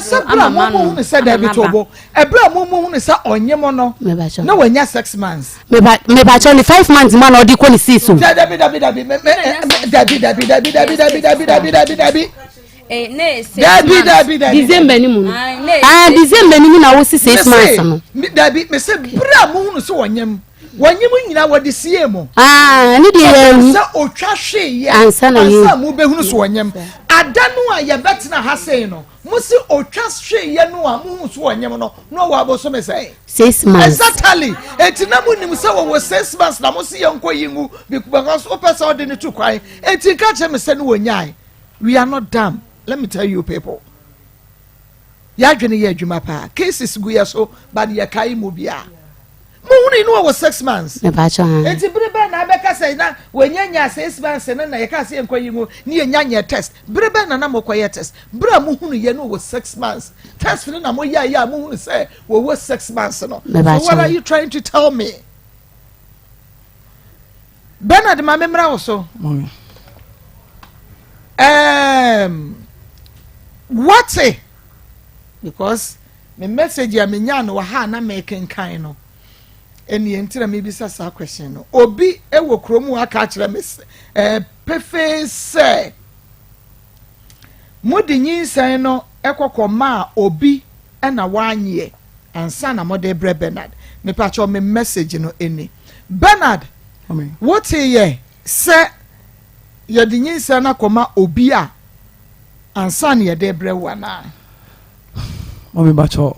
sɛ bere a mo mu hunu sɛ dabi to bo ɛbere a mo mu hunu sɛ ɔnye mo no na wanya six months. Mebakyɛ ne five months mu a na ɔde kɔ ne six o. Dabi dabi dabi dabi dabi dabi dabi dabi dabi dabi dabi dabi. Eh, ne six dabi months. dabi dabi December ni mu no. Aye, ne Ah, six December ni mu na wosi six months no. Me, dabi mese bere a mohunu sɛ wɔnyem wɔnyem nyinaa wɔde sie mu Ah, ne deɛ yɛ Ɔpɛ sɛ otwa hweeɛ Ansa na yɛ- ansa mobɛhunu so wɔnyem ada no a yɛbɛtena ha sei no mo se otwa hweeɛ no a mohu so wɔnyem no na ɔwɔ abosome sɛn six months. Exactly. Eti na mo nim sɛ wɔwɔ six months na mo se yɛn nkɔ yi ngu because wopɛ sɛ ɔde ne to kwan. Eti nka kyerɛ me sɛ ne wɔnyae. We are not dumb. Let me tell you people. Yɛadwene yɛ adwuma paa. Cases gu yɛ so but yɛkae mu bia. Mohunu yi no wɔwɔ six months. Mepakyɛ ha. Eti bere bɛn na abɛka sɛ na wɔnya nya six months no na yɛka sɛ yɛnkɔ yi ngu ne yɛnya nyɛ test. Bere bɛn na na mokɔyɛ test? Bere a mohunu yɛ no wɔ six months. Test no na moyɛ yɛ a mohunu sɛ wɔwɔ six months no. So what are you trying to tell me? Bernard ma me mmra wo so. Um, wate because me message a menya no wɔ ha na mekenkan no ɛne nti na mebisa saa question no obi wɔ kurom aka akyerɛ me eh, pefee sɛ mode nyinsɛn no ɛkɔkɔ maa obi ɛna wanyeɛ ansa na mode brɛ Bernard mepakyɛw me message no ɛni Bernard woteyɛ sɛ yɛde nyinsɛn no akɔma obi a ansa na yɛde brɛ wo anaa? Mami bakyɛ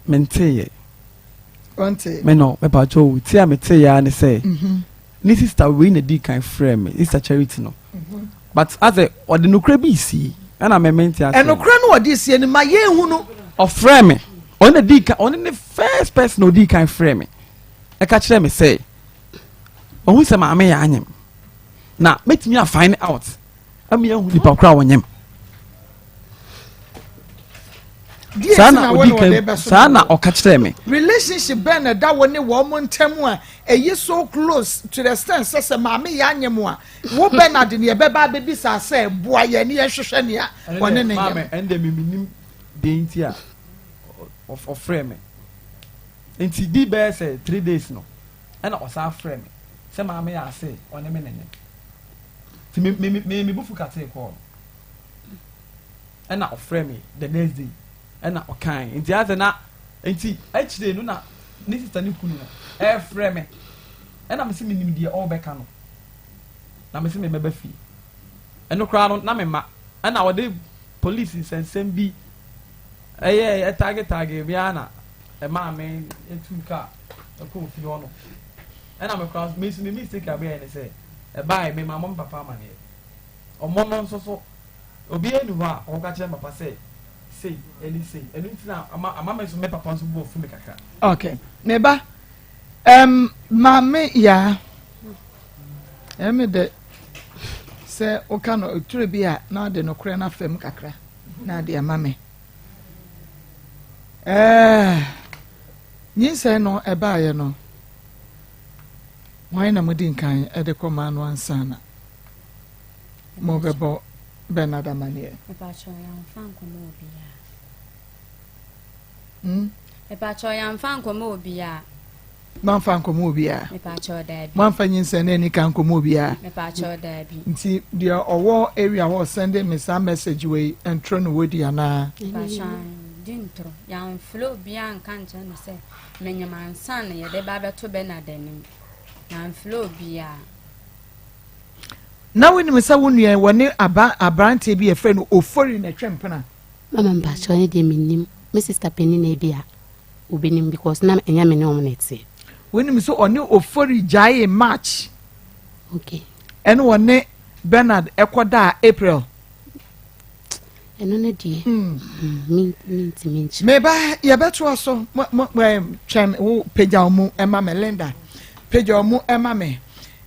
menteyɛ. Ɔnte. Me no mepakyɛ o ti a meteyɛ a ne sɛ mhm. ne sister wei na di kan frɛ me sister Charity no mhm. but asɛ ɔde nokorɛ bi sie ɛna me mente aseɛ. Ɛnokorɛ no ɔde sie no ma yɛn hu no. Ɔfrɛ me ɔne na di kan ɔne ne first person ɔdi kan frɛ me ɛka kyerɛ me sɛ ɔhu sɛ maame yɛ anyem na mɛtumi a find out ama yɛahu nipa koro a wɔnyem saa na ɔdi kan saa na ɔka kyerɛ me. Relationship bɛn na ɛda wo ne wɔn ntam a ɛyɛ so close to the extent sɛ sɛ maame yɛ anyem a wo Bernard ne ɛbɛba abɛbisa sɛ boa yɛn ne yɛnhwehwɛ nea ɔne ne nyem. Maame ɛnde mi mi nim deɛ nti a ɔfrɛ me nti di bɛyɛ sɛ 3 days no ɛna ɔsan frɛ me sɛ maame yɛ ase ɔne me nanyem nti me me me me bufu katee kɔɔ no ɛna ɔfrɛ me the next day ɛna ɔkan nti asɛ na nti akyire no na ne sister ne kunu no ɛfrɛ me ɛna me sɛ menim deɛ ɔrebɛka no na me sɛ me mɛba fie ɛno koraa no na me ma ɛna ɔde police nsɛnsɛm bi ɛyɛ ɛtagetage bi ara na ɛmaa me etu kaa ɛkɔ ofie hɔ no ɛna me koraa me nso me mistake a meyɛ ne sɛ ɛbaeɛ me maa mo me papa amaneɛ ɔmo no nso so obiara ni hɔ a ɔkɔka kyerɛ papa sɛ sei ɛne sei ɛno nti na ama ama me nso me papa nso bu afu me kakra. Okay, me ba maame yaa ɛmi de sɛ woka no eturo bi a na ɔde nokorɛ no afam kakra na ade ama me ɛɛ nyinsɛn no ɛbaeɛ no hwan na modi nkan ɛde kɔmaa no ansa na mobɛbɔ Bernard amaneɛ? Mepakyɛw yɛamfa nkɔma obiara. Hmm? Mepakyɛw yɛamfa nkɔma obiara. Moamfa nkɔma obiara? Mepakyɛw daabi. Moamfa nyinsɛn no ani ka nkɔma obiara? Mepakyɛw daabi. Nti deɛ ɔwɔ area hɔ sɛnde me saa message wei ntoro no wɔdi anaa? Mepakyɛw di ntoro. Yɛamfrɛ obiara nka nkyerɛ no sɛ menyem ansa na yɛde ba abɛto Bernard anim. Yɛamfrɛ obiara. Na wonim sɛ wo nua yi wɔne aba aberanteɛ bi yɛfrɛ no Ofori na ɛtwe mpena? Mama mpakyɛw ne deɛ mennim. Me sister panin na ebi a obenim because na ɛnyɛ me ne wɔn na ɛteɛ. Wonim sɛ ɔne Ofori gyaee March. Okay. Ɛne ɔne Bernard ɛkɔdaa April? Ɛno no deɛ mentumi nkyerɛ. Meba, yɛbɛtoa so. Twɛn, wo pagya wo mu ɛma me. Linda, pagya wo mu ɛma me.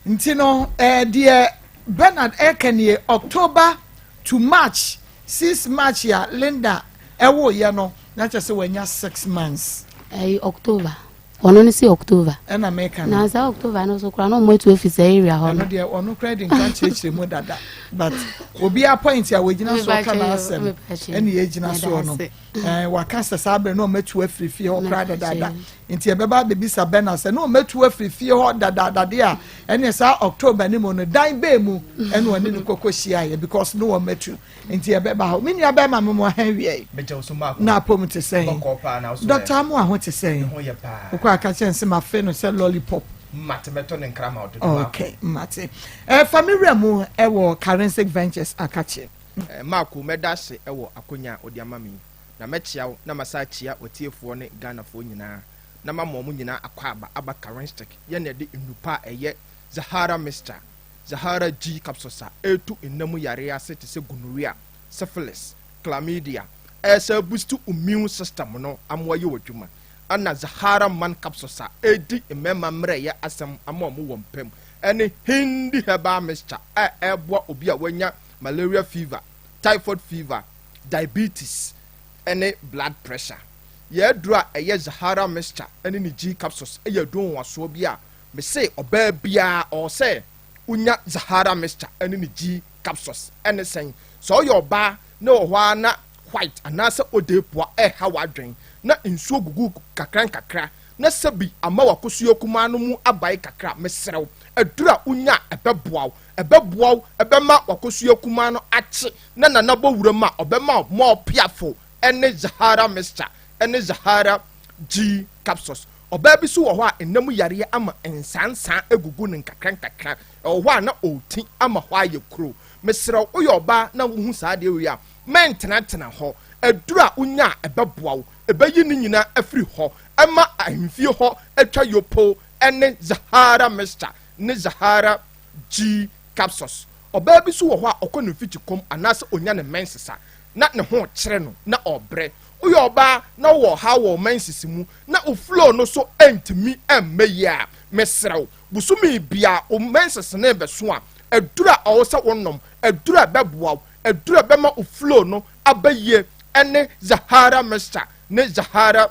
Nti no deɛ Bernard ɛka nie, October to March, 6 March a Linda ɛwoyɛ no, na kyerɛ sɛ wanya 6 months. Ɛyɛ October, ɔno no si October. Ɛna meka no. Na saa October no so koraa na ɔmo atu afi saa area hɔ no. Ɛno deɛ, ɔno koraa di nka kyerɛkyerɛ mu dada, but obiara point a wɔgyina so ɔka n'asɛm ɛne yɛgyina soɔ no, waka sɛ saa abere na ɔmatu afiri fie hɔ koraa dadaada. Nti yɛbɛba abɛbisa Bɛna sɛ na ɔmatu afiri fie hɔ dadaada deɛ a, ɛne saa October ne mu no dan bɛɛ mu ɛne ɔne no kɔkɔ hyiaeɛ, because ne wɔmatu. Nti yɛbɛba hɔ. Me nua bɛrima, me mo ha wie yi na apom te sɛn? Dr. Amoa ho te sɛn? Wokɔ aka kyɛn sɛ mafe no sɛ lollipop. Mate, mɛtɔ ne nkrama ɔde. Okay, mate. Fa me wura mu ɛwɔ Karensic Ventures akakye. Maako, mɛda ase ɛwɔ akonya a ɔde ama me yi, na mɛkyia wo na masa akyia watiefoɔ ne Ghanafoɔ nyinaa na mama wɔn nyinaa akɔ aba Karenstick. Yɛn yɛde nnupa a ɛyɛ Zahara mixture, Zahara G capsules a ɛretu nna mu yareɛ ase te sɛ gonorrhea, syphilis, chlamydia, ɛsɛ boost immune system no amoa yɛ wɔ adwuma, ɛna Zahara Man capsules a ɛredi mmarima mmerɛyɛ asɛm ama wɔn wɔ mpam, ɛne Hindi herbal mixture a ɛreboa obi a wanya malaria fever, typhoid fever, diabetes ɛne blood pressure. Yɛaduro a ɛyɛ Zahara mixture ɛne ne G capsules ɛyɛ aduro nwasoɔ bi a mese ɔbaa biara ɔwɔ sɛ wonya Zahara mixture ɛne ne G capsules. Ɛne sɛn? Sɛ ɔyɛ ɔbaa na wɔ hɔ a na white anaasɛ ɔde poa ɛha w'adwen na nsuo gugu kakra nkakra na sɛbi ama wakosua kumaa no mu abae kakra, mesrɛw, aduro a wonya ɛbɛboa wo, ɛbɛboa wo, ɛbɛma wakosua kumaa no akye na nana bɔ wura mu a ɔbɛma wo mɔɔ piafo, ɛne Zahara mixture ɛne Zahara G capsules. Ɔbaa bi so wɔ hɔ a nnam yareɛ ama nsansan egugu ne nkakra nkakra, ɛwɔ hɔ a na ɔɔti ama hɔ ayɛ kuro. Mesrɛw, woyɛ ɔbaa na wohu saa adeɛ wei a, mɛntenatena hɔ. Aduro a wonya a ɛbɛboa wo, ɛbɛyi ne nyinaa afiri hɔ ɛma ahemfie hɔ atwa yopo, ɛne Zahara mixture ne Zahara G capsules. Ɔbaa bi so wɔ hɔ a ɔkɔ ne mfikyi kɔm anaasɛ onya ne menses a na ne ho kyerɛ no na ɔbrɛ. Woyɛ ɔbaa na wɔ ha wɔ menses mu na o flow no so ɛntumi ɛmmɛ yie a, mesrɛw, bosome bia o menses ne bɛso a, aduro a ɔwɔ sɛ wonom, aduro a ɛbɛboa wo, aduro a ɛbɛma o flow no aba yie, ɛne Zahara mixture ne Zahara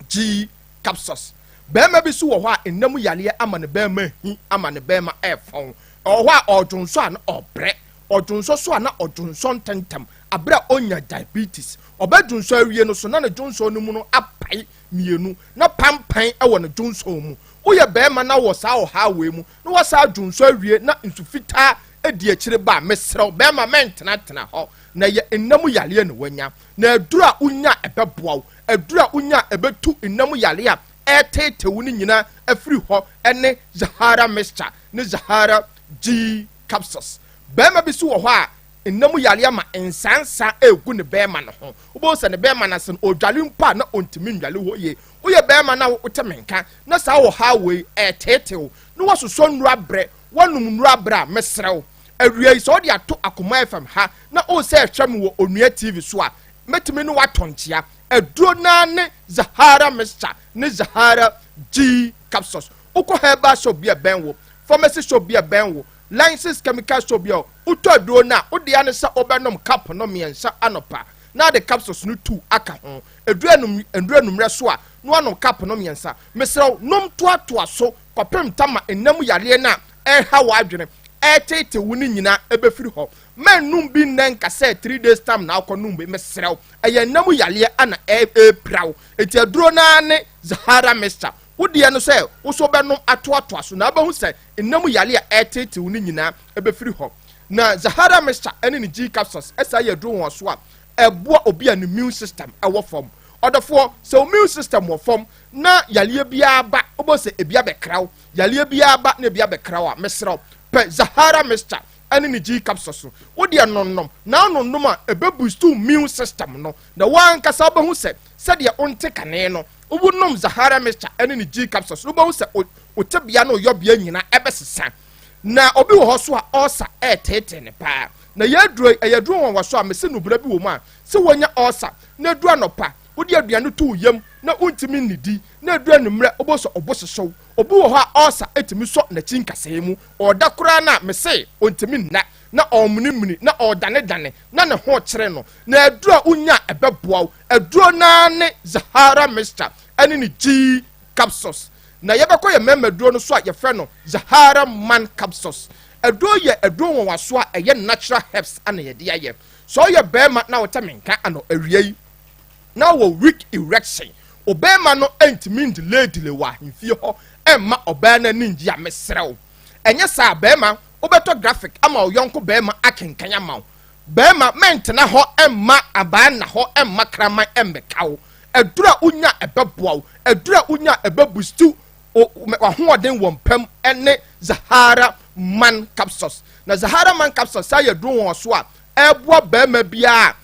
G capsules. Bɛrima bi so wɔ hɔ a nnam yareɛ ama ne bɛrima hi ama ne bɛrima ɛɛfɔn. Ɔwɔ hɔ a ɔdwonso a na ɔbrɛ, ɔdwonso so a na ɔdwonso ntɛntɛm abere a ɔnya diabetes. Ɔbɛdwonso awie no so na ne dwonso no mu no apae mmienu na pampan ɛwɔ ne dwonso mu. Woyɛ bɛrima na wɔ saa ɔhaa wei mu na wɔsaa dwonso awie na nsu fitaa edi akyire ba a, mesrɛw, bɛrima, mɛntenatena hɔ na yɛ nnam yareɛ na wanya. Na aduro a wonya ɛbɛboa wo, aduro a wonya ɛbɛtu nnam yareɛ a ɛɛteetew no nyinaa afiri hɔ, ɛne Zahara mixture ne Zahara G capsules. Bɛrima bi so wɔ hɔ a nnam yareɛ ama nsansa egu ne bɛrima no ho. Wobɛhu sɛ ne bɛrima no ase no, ɔdwale mpo a na ɔntumi ndwale hɔ yie. Woyɛ bɛrima na wote me nka na saa wɔ ha wei ɛɛteetew na wasosɔ nnuro abrɛ, wɔnum nnuro abrɛ a, mesrɛw, awia yi sɛ ɔde ato Akoma FM ha na ɔsɛ ɛhwɛ me wɔ Onua TV so a, mɛtumi ne watɔ nkyea. Aduro naa ne Zahara mixture ne Zahara G capsules. Wokɔ herbal shop bi a ɛbɛn wo, pharmacy shop bi a ɛbɛn wo, licensed chemical shop bi a wotɔ aduro no a, wode ane sɛ wobɛnom cup no mmiɛnsa anɔpa na ade capsules no tu aka ho. Aduro anum aduro anummerɛ so a, na wanom cup no mmiɛnsa. Mesrɛw, nom toatoa so kɔpem tama nnam yareɛ no a ɛha w'adwene ɛɛtete wo no nyinaa ɛbɛfiri hɔ. Mɛnum bi nnɛ nka sɛ 3 days time na akɔ num bi. Mesrɛw, ɛyɛ nnam yareɛ ana ɛɛpira wo. Eti aduro naa ne Zahara mixture. Wodeɛ no sɛ woso bɛnom atoatoa so na abɛhu sɛ nnam yareɛ a ɛɛtete wo no nyinaa ɛbɛfiri hɔ. Na Zahara mixture ɛne ne G capsules ɛsa yɛ aduro wɔn so a ɛboa obi a ne immune system ɛwɔ fam. Ɔdɔfoɔ, sɛ immune system wɔ fam na yareɛ biara ba, wobɔ sɛ ebi abɛkra wo, yareɛ biara ba na ebi abɛkra wo a, mesrɛw, pɛ Zahara mixture ɛne ne G capsules so. Wodeɛ nonnom na nonnom a ɛbɛboost immune system no na wankasa wobɛhu sɛ sɛdeɛ wonte kane no, wonom Zahara mixture ɛne ne G capsules no, wobɛhu sɛ wo tebea no, oyɔbea nyinaa ɛbɛsesa. Na obi wɔ hɔ so a ɔɔsa ɛɛteetee no paa. Na yɛ aduro yi, ɛyɛ aduro nwanwaso a mese nubra bi wɔ mu a, sɛ wonya ɔɔsa na ɛduru anɔpa, wode aduane to wo yam na wontumi nnidi, na ɛduru anwummerɛ wobɛhu sɛ ɔbo hyehye wo. Obi wɔ hɔ a ɔɔsa tumi sɔ n'akyi nkasɛɛ mu, ɔɔda koraa no a mese ɔntumi nna, na ɔɔmenimene, na ɔɔdanedane, na ne ho rekyere no. Na aduro a wonya a ɛbɛboa wo, aduro no ara ne Zahara Mixture ɛne ne G Capsules. Na yɛbɛkɔ yɛn mmarima aduro no so a yɛfrɛ no Zahara Man Capsules. Aduro yɛ aduro nwanwaso a ɛyɛ natural herbs na yɛde ayɛ. Sɛ ɔyɛ barima na wote me nka ano awia yi na wɔ weak erection, ɔbarima no ntumi ndelay wɔ ahemfie hɔ mma ɔbaa no ani ngye a, mesrɛ wo. Ɛnyɛ saa barima, wobɛtɔ graphic ama wo yɔnko barima akenkan ama wo. Barima, mɛntena hɔ mma abaa nna hɔ mma kraman mmɛka wo. Aduru a wonya a ɛbɛboa wo, aduru a wonya a ɛbɛbustu w'ahoɔden wɔ mpam ne Zahara Man Capsules. Na Zahara Man Capsules saa yɛ aduro wɔn so a ɛboa barima biara a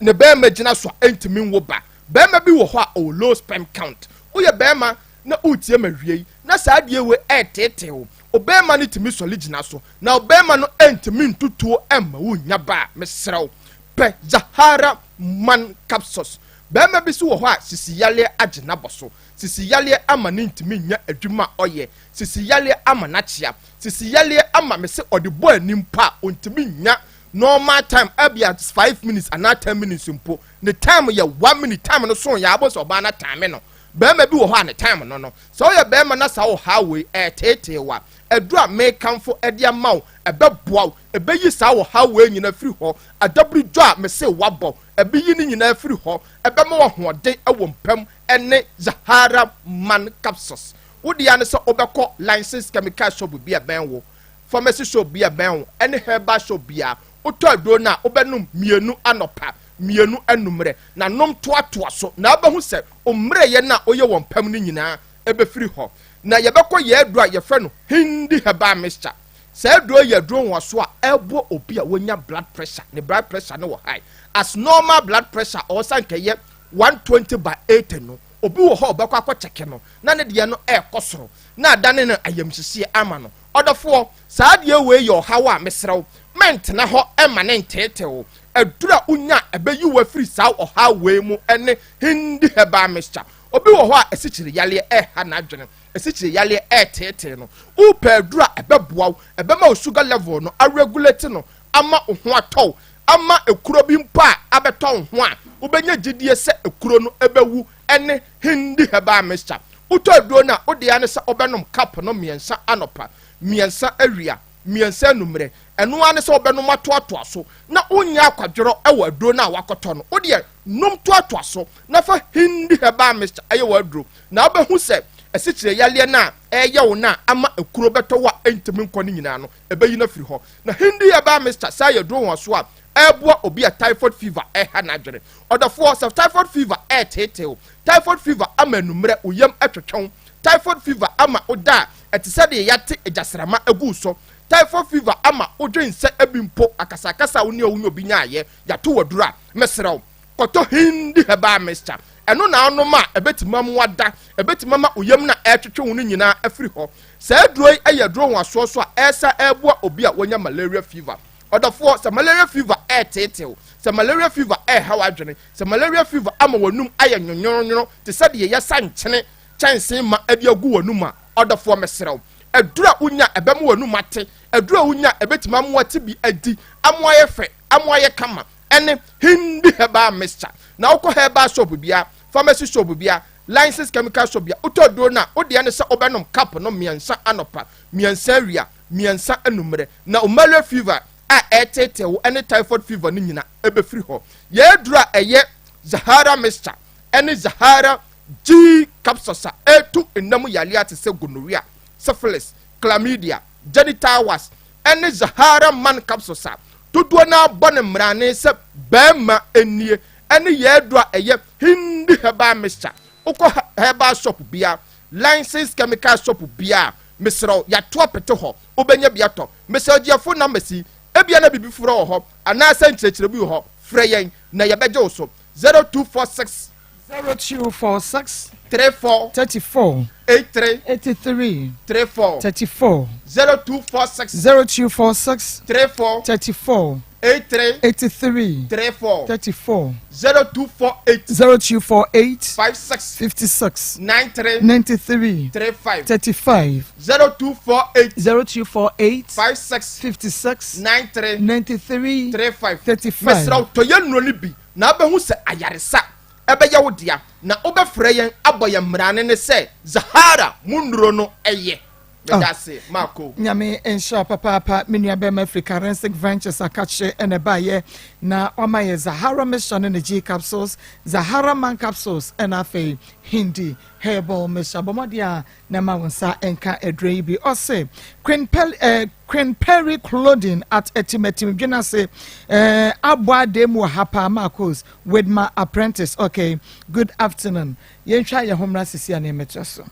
ne barima gyina so a ɛntumi nwo ba. Barima bi wɔ hɔ a ɔwɔ low sperm count. Woyɛ barima na woretie ma wie yi na saa adeɛ wei ɛreteetee wo. Ɔbarima no tumi sɔre gyina so na ɔbarima no ntumi ntutuo mma wonnya ba a, mesrɛ wo pɛ Zahara Man Capsules. Barima bi nso wɔ hɔ a sisi yareɛ agye n'abɔ so. Sisi yareɛ ama no ntumi nyɛ adwuma a ɔyɛ. Sisi yareɛ ama no akyea. Sisi yareɛ ama me se ɔde bɔ ani mpo a ɔntumi nnya normal time ebia 5 minutes anaa 10 minutes mpo. Ne time yɛ one minute, time no so yɛ abɔ sɛ ɔbaa no atime no. Barima bi wɔ hɔ a ne time no. Sɛ ɔyɛ barima na saa ɔhaw wei ɛɛteetee wa, aduru a mekamfo de ama wo ɛbɛboa wo, ɛbɛyi saa ɔhaw wei nyinaa firi hɔ. Adabiri dwa a mese wabɔ, ɛbɛyi ne nyinaa firi hɔ, ɛbɛma wo ahoɔden wɔ mpam ne Zahara Man Capsules. Wo deɛ ne sɛ wobɛkɔ licensed chemical shop bi a ɛbɛn wo, pharmacy shop bi a ɛbɛn wo, ɛne herbal shop bi a wotɔ aduro no a wobɛnom mmienu anɔpa, mmienu anummerɛ, na nom toatoa so na wobɛhu sɛ mmerɛyɛ no a woyɛ wɔ mpam no nyinaa ɛbɛfiri hɔ. Na yɛbɛkɔ yɛ aduro a yɛfrɛ no Hindi Herbal Mixture. Saa aduro yɛ aduro nwaso a ɛboa obi a wonya blood pressure, ne blood pressure no wɔ high. As normal blood pressure ɔwɔ sɛ nkɛyɛ 120 by 80 no, obi wɔ hɔ a ɔbɛkɔ akɔ kyɛkɛ no na ne deɛ no ɛrekɔ soro na adane no ayamhyehyeɛ ama no. Ɔdɔfoɔ, saa adeɛ wei yɛ ɔhaw a mesrɛ wo mɛntena hɔ ɛma ne nteetew. Aduro a wonya a ɛbɛyi wo afiri saa ɔhaw wei mu ne Hindi Herbal Mixture. Obi wɔ hɔ a asikyire yareɛ ɛreha n'adwene, asikyire yareɛ ɛreteetee no. Wopɛ aduro a ɛbɛboa wo, ɛbɛma wo sugar level no aregulate no ama wo ho atɔ wo, ama ekuro bi mpo a abɛtɔ wo ho a wobɛnya gyidie sɛ ekuro no ɛbɛwu ɛne Hindi Herbal Mixture. Wotɔ aduro no a, wode ne sɛ wobɛnom cup no mmiɛnsa anɔpa, mmiɛnsa awia, mmiɛnsa anummerɛ. Ɛno ara ne sɛ wobɛnom atoatoa so na wonyɛ akwadworɔ wɔ aduro no a wakɔtɔ no. Wodeɛ nom toatoa so na fa Hindi Herbal Mixture ɛyɛ wɔ aduro na wobɛhu sɛ asikyire yareɛ no a ɛyɛ wo no a ama ekuro bɛtɔ wo a ɛntumi nkɔ no nyinaa no, ɛbɛyi no afiri hɔ. Na Hindi Herbal Mixture saa yɛ aduro wɔn so a ɛreboa obi a typhoid fever ɛha n'adwene. Ɔdɔfoɔ, sɛ typhoid fever ɛreteetee, typhoid fever ama anummerɛ wo yam ɛtwetwew, typhoid fever ama wo da a ɛte sɛ deɛ yɛate agyasrama agu so, typhoid fever ama wodwen sɛ ebi mpo akasakasa a wo ne wo ne obi nyaayɛ yɛato waduro a, mesrɛ wo kɔtɔ Hindi Herbal Mixture. Ɛno na anom a ɛbɛtumi ama wada, ɛbɛtumi ama wo yam na ɛretwetwe wo no nyinaa afiri hɔ. Saa aduro yi yɛ aduro nwasoɔ so a ɛresa ɛreboa obi a wanya malaria fever. Ɔdɔfoɔ, sɛ malaria fever ɛreteetew, sɛ malaria fever ɛreha w'adwene, sɛ malaria fever ama w'anum ayɛ nwonwononwono te sɛ deɛ yɛsa nkyene kyɛnsee ma de agu w'anum a, ɔdɔfoɔ, mesrɛ wo, aduro a wonya ɛbɛma w'anum ate, aduro a wonya ɛbɛtumi ama wate bi adi, ama ayɛ fɛ, ama ayɛ kama, ɛne Hindi Herbal Mixture. Na wokɔ herbal shop bia, pharmacy shop bia, licensed chemical shop bia, wotɔ aduro no a, wodeɛ ne sɛ wobɛnom cup no mmiɛnsa anɔpa, mmiɛnsa awia, mmiɛnsa anummerɛ, na malaria fever a ɛreteetee wo ne typhoid fever no nyina ɛbɛfiri hɔ. Yɛ aduro a ɛyɛ Zahara Mixture ɛne Zahara G Capsules a ɛretu nnam yareɛ te sɛ gonorrhea, syphilis, chlamydia, genital warts ɛne Zahara Man Capsules a dodoɔ no abɔ ne mmarane sɛ bɛrima nie ɛne yɛ aduro a ɛyɛ Hindi Herbal Mixture. Wokɔ herbal shop bia, licensed chemical shop bia, mesrɛ yɛato apete hɔ, wobɛnya bi atɔ. Mesrɛ gyeɛfo numbers yi, ebia na biribi foforɔ wɔ hɔ anaasɛ nkyerɛkyerɛ bi wɔ hɔ, frɛ yɛn na yɛbɛgye wo so. 0246 0246. 34 34 83 83 34 34 0246 0246 34 34 83 83 34 34 0248 0248 56 56 93 93 35 35 0248 0248 56 56 93 93 35 35. Mesrɛ wo tɔ yɛn nnuro no bi na wobɛhu sɛ ayaresa ɛbɛyɛ wo dea na wobɛfrɛ yɛn abɔ yɛn mmarane ne sɛ Zahara mu nnuro no ɛyɛ. Meda ase Marco. Nyame nhyira wo papaapa me nua bɛɛma firi Karensic Ventures akakye ɛna ɛbaayɛ na wama yɛ Zahara mixture ne ne G capsules, Zahara man capsules ɛna afei Hindi herbal mixture. Bɔ mmɔden a na ɛma wo nsa nka aduro yi bi. Ɔse Queen Pel eh, Queen Perry Clothing at Atimatim Dwenase eh, abɔ adeɛ mu wɔ ha paa Marcos with my apprentice. Okay, good afternoon. Yɛntwa yɛn ho mmra sisi a na yɛmmɛtoa so.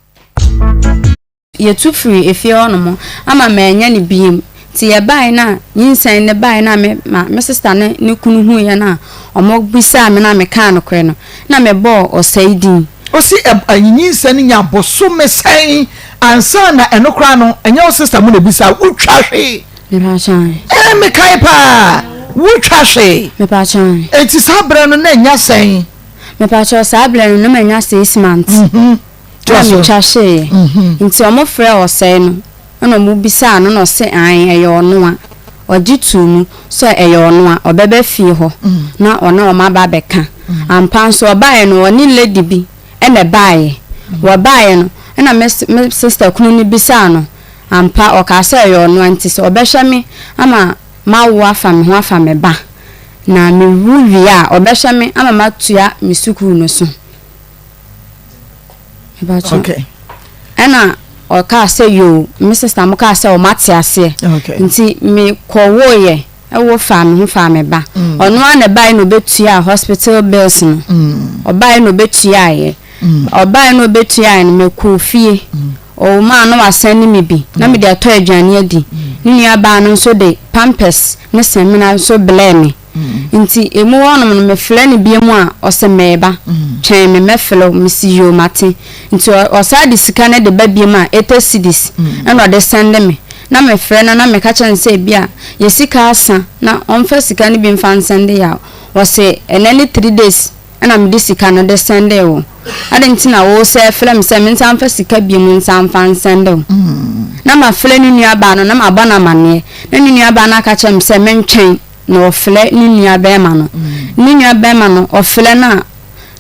Yɛtu firii efie hɔ nom ama mannya no biom. Nti yɛbaeɛ no a nyinsɛn no baeɛ no a me ma me sista ne ne kunu huiɛ no a wɔbisaa me no a mekaa nokorɛ no na mebɔɔ ɔsɛe din. Ɔsi ɛ nyinsɛn no nya bosome sɛn ansa na ɛno koraa no ɛnyɛ wo sista mu na ɛbisaa wo wotwa hwee. Mepaakyɛw ae. Ɛɛ mekae paa wotwa hwee. Mepaakyɛw ae. Enti saa berɛ no na ɛnya sɛn? Mepaakyɛw saa berɛ no na manya 6 months. Toa Ɛna so. metwa hyeeɛ. Nti ɔmo frɛɛ ɔsɛe no ɛna ɔmo bisaa no na ɔse aane ɛyɛ ɔnoa. Ɔgye too mu sɛ ɛyɛ ɔnoa, ɔbɛba fie hɔ na ɔne ɔmo aba abɛka. Ampa nso ɔbaeɛ no ɔne lady bi ɛna ɛbaeɛ. Wɔbaeɛ no ɛna me me sister kunu no bisaa no, ampa ɔkaa sɛ ɛyɛ ɔnoa nti sɛ ɔbɛhwɛ me ama mawo afa me ho afa me ba. Na mewu wie a ɔbɛhwɛ me ama matua me sukuu no so. Okay. Ɛna ɔkaa sɛ yoo, me sista mo kaa sɛ ɔmo ate aseɛ. Okay. Nti me kɔwoeɛ, ɛwo faa me ho faa me ba. Mm. Ɔno ara na ɛbaeɛ na ɔbɛtuaa hospital bills no. Mm. Ɔbaeɛ na ɔbɛtuaeɛ. Mm. Ɔbaeɛ na ɔbɛtuaeɛ no mekɔɔ fie. Mm. Ɔwɔ mu a na wasɛnde me bi na mede atɔ aduane adi. Ne nuabaa no nso de pampers ne samina nso blɛɛ me. Nti emu hɔnom no mefrɛ no biom a ɔse meeba, twɛn me mɛfrɛ wo, mese yoo mate. Nti ɔsan de sika no de ba biom a 80 cedis ɛna ɔde sɛnde me. Na mefrɛ no na meka kyerɛ no sɛ ebia yɛ sika asa na ɔmfa sika no bi mfa nsɛnde yɛ a, ɔse ɛnɛ ne 3 days ɛna mede sika no de sɛndee wo. Adɛn nti na wosɛ frɛ me sɛ mensan mfa sika biom nsan mfa nsɛnde wo? Na mafrɛ ne nuabaa no na mabɔ no amaneɛ na ne nuabaa no aka kyerɛ me sɛ mentwɛn. na ɔfrɛ ne nuabarima no. Ne nuabarima no, ɔfrɛ no a,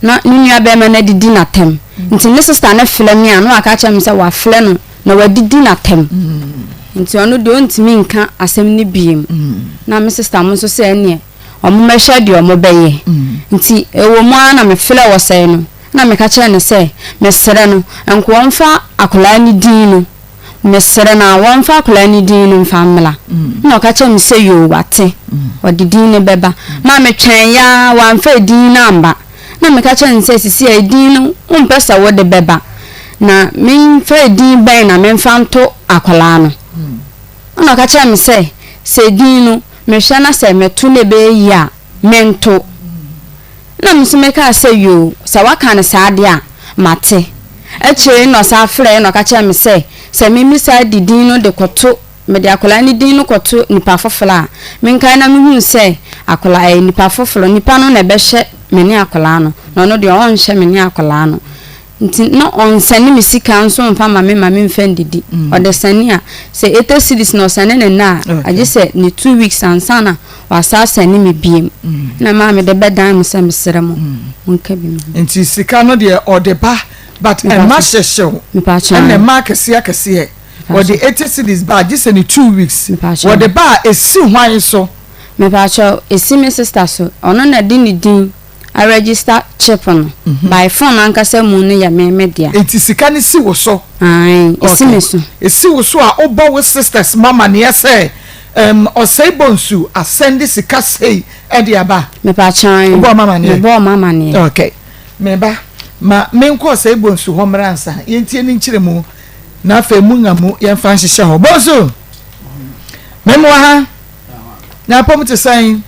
na ne nuabarima no adidi n'atɛm. Nti ne sista no frɛ me a, na waka kyerɛ me sɛ wafrɛ no na wadidi n'atɛm. Nti ɔno deɛ ɔntumi nka asɛm no biem. Na me sista mo nso sɛ ɛneɛ ɔmo mmɛhwɛ deɛ ɔmo bɛyɛ. Nti ɛwɔ mu ara na mefrɛ ɔsɛe no, na meka kyerɛ no sɛ mesrɛ no nka ɔmfa akwadaa no din no. Mesrɛ no a wɔmfa akwadaa no din no mfa mmra. Ɛna ɔka kyerɛɛ me sɛ yoo wate, ɔde din no bɛba. Maa metwɛn yɛ ara wamfa edin no amba. Na meka kyerɛɛ no sɛ sisi a edin no wompɛ sɛ wode bɛba, na memfa edin bɛn na memfa nto akwadaa no. Ɛna ɔka kyerɛɛ me sɛ sɛ edin no mehwɛ na sɛ meto na ɛbɛyɛ yie a mento. Ɛnna me nso mekaa sɛ, Yoo, sɛ woaka no saa deɛ a, mate. Akyire yi na ɔsan frɛeɛ na ɔka kyerɛɛ me sɛ, sɛ me mesan de din no de kɔto, mede akwadaa no din no kɔto nipa foforɔ a, menkae na mehunu sɛ akwadaa, ɛyɛ nipa foforɔ, nipa no na ɛbɛhwɛ me ne akwadaa no, na ɔno deɛ ɔrenhwɛ me ne akwadaa no. Nti na ɔnsɛne me sika nso mfa ma me ma memfa ndidi. Ɔde sɛne a, sɛ 80 cedis na ɔsɛne no nnɛ a, agye sɛ ne 2 weeks ansa na wasa asɛne me biem. Na maa mede bɛdan mo sɛ mesrɛ mo, monka bi ma me. Nti sika no deɛ ɔde ba but ɛma hyehyew ɛna ɛma akɛseɛ akɛseɛ. Ɔde 80 cedis ba a, gye sɛ ne 2 weeks. Wɔde ba a, ɛsi hwan so? Mepakyɛw, ɛsi me sister so. Ɔno na de ne din aregister chip no by phone ankasa mu no yɛ me me dea. Nti sika no si wo so? Ae, esi me so. Esi wo so a wobɔ wo sisters mo amaneɛ sɛ um, Ɔsɛe Bonsu asɛnde sika sei de aba? Mepakyɛ ae. Wobɔ ɔmo amaneɛ? Mebɔ ɔmo amaneɛ. Okay. Me ba, ma menkɔ Ɔsɛe Bonsu hɔ mmra ansa, yɛntie ne nkyerɛmu na afei mu nga mu yɛmfa nhyehyɛ hɔ. Bonsu! Memoa ha. Na apɔm te sɛn?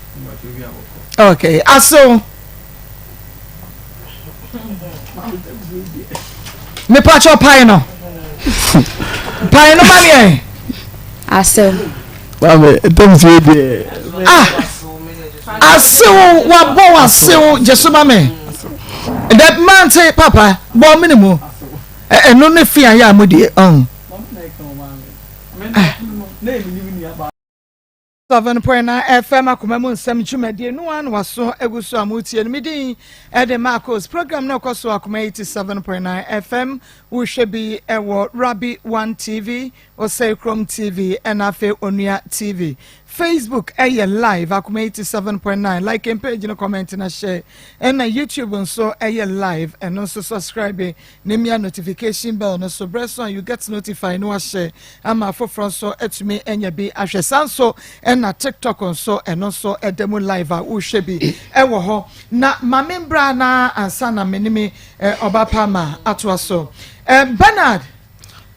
Okay, asew. Mepakyɛw pae no. Pae no ma meɛ. Asew. Maame, ɛtɛm sɛ deɛ. Ah! Asew, wabɔ w'asew, gye so ma me. Dɛ mante papa, bɔ mene mu. Ɛno ne fi ayɛ a mo deɛ, ɔn. Ah. 7.9 FM akoma mu nsɛm dwumadie no ara na waso agu so a motie no. Me din de Marcos. Program no ɛkɔ so akoma 87.9 FM. Wohwɛ bi ɛwɔ Rabi One TV, Osei Krom TV, ɛna afei Onua TV. Facebook ɛyɛ live akoma 87.9. Like and page no comment na share. Ɛna YouTube nso ɛyɛ live. Ɛno nso subscribe na mia notification bell no so berɛ so a you get notified na wahyɛ ama afoforɔ nso atumi anya bi ahwɛ. Saa nso ɛna TikTok nso ɛno nso ɛda mu live a wohwɛ bi ɛwɔ hɔ. Na ma me mbra na ansa na me ne me ɔba pa ma atoa so. Bernard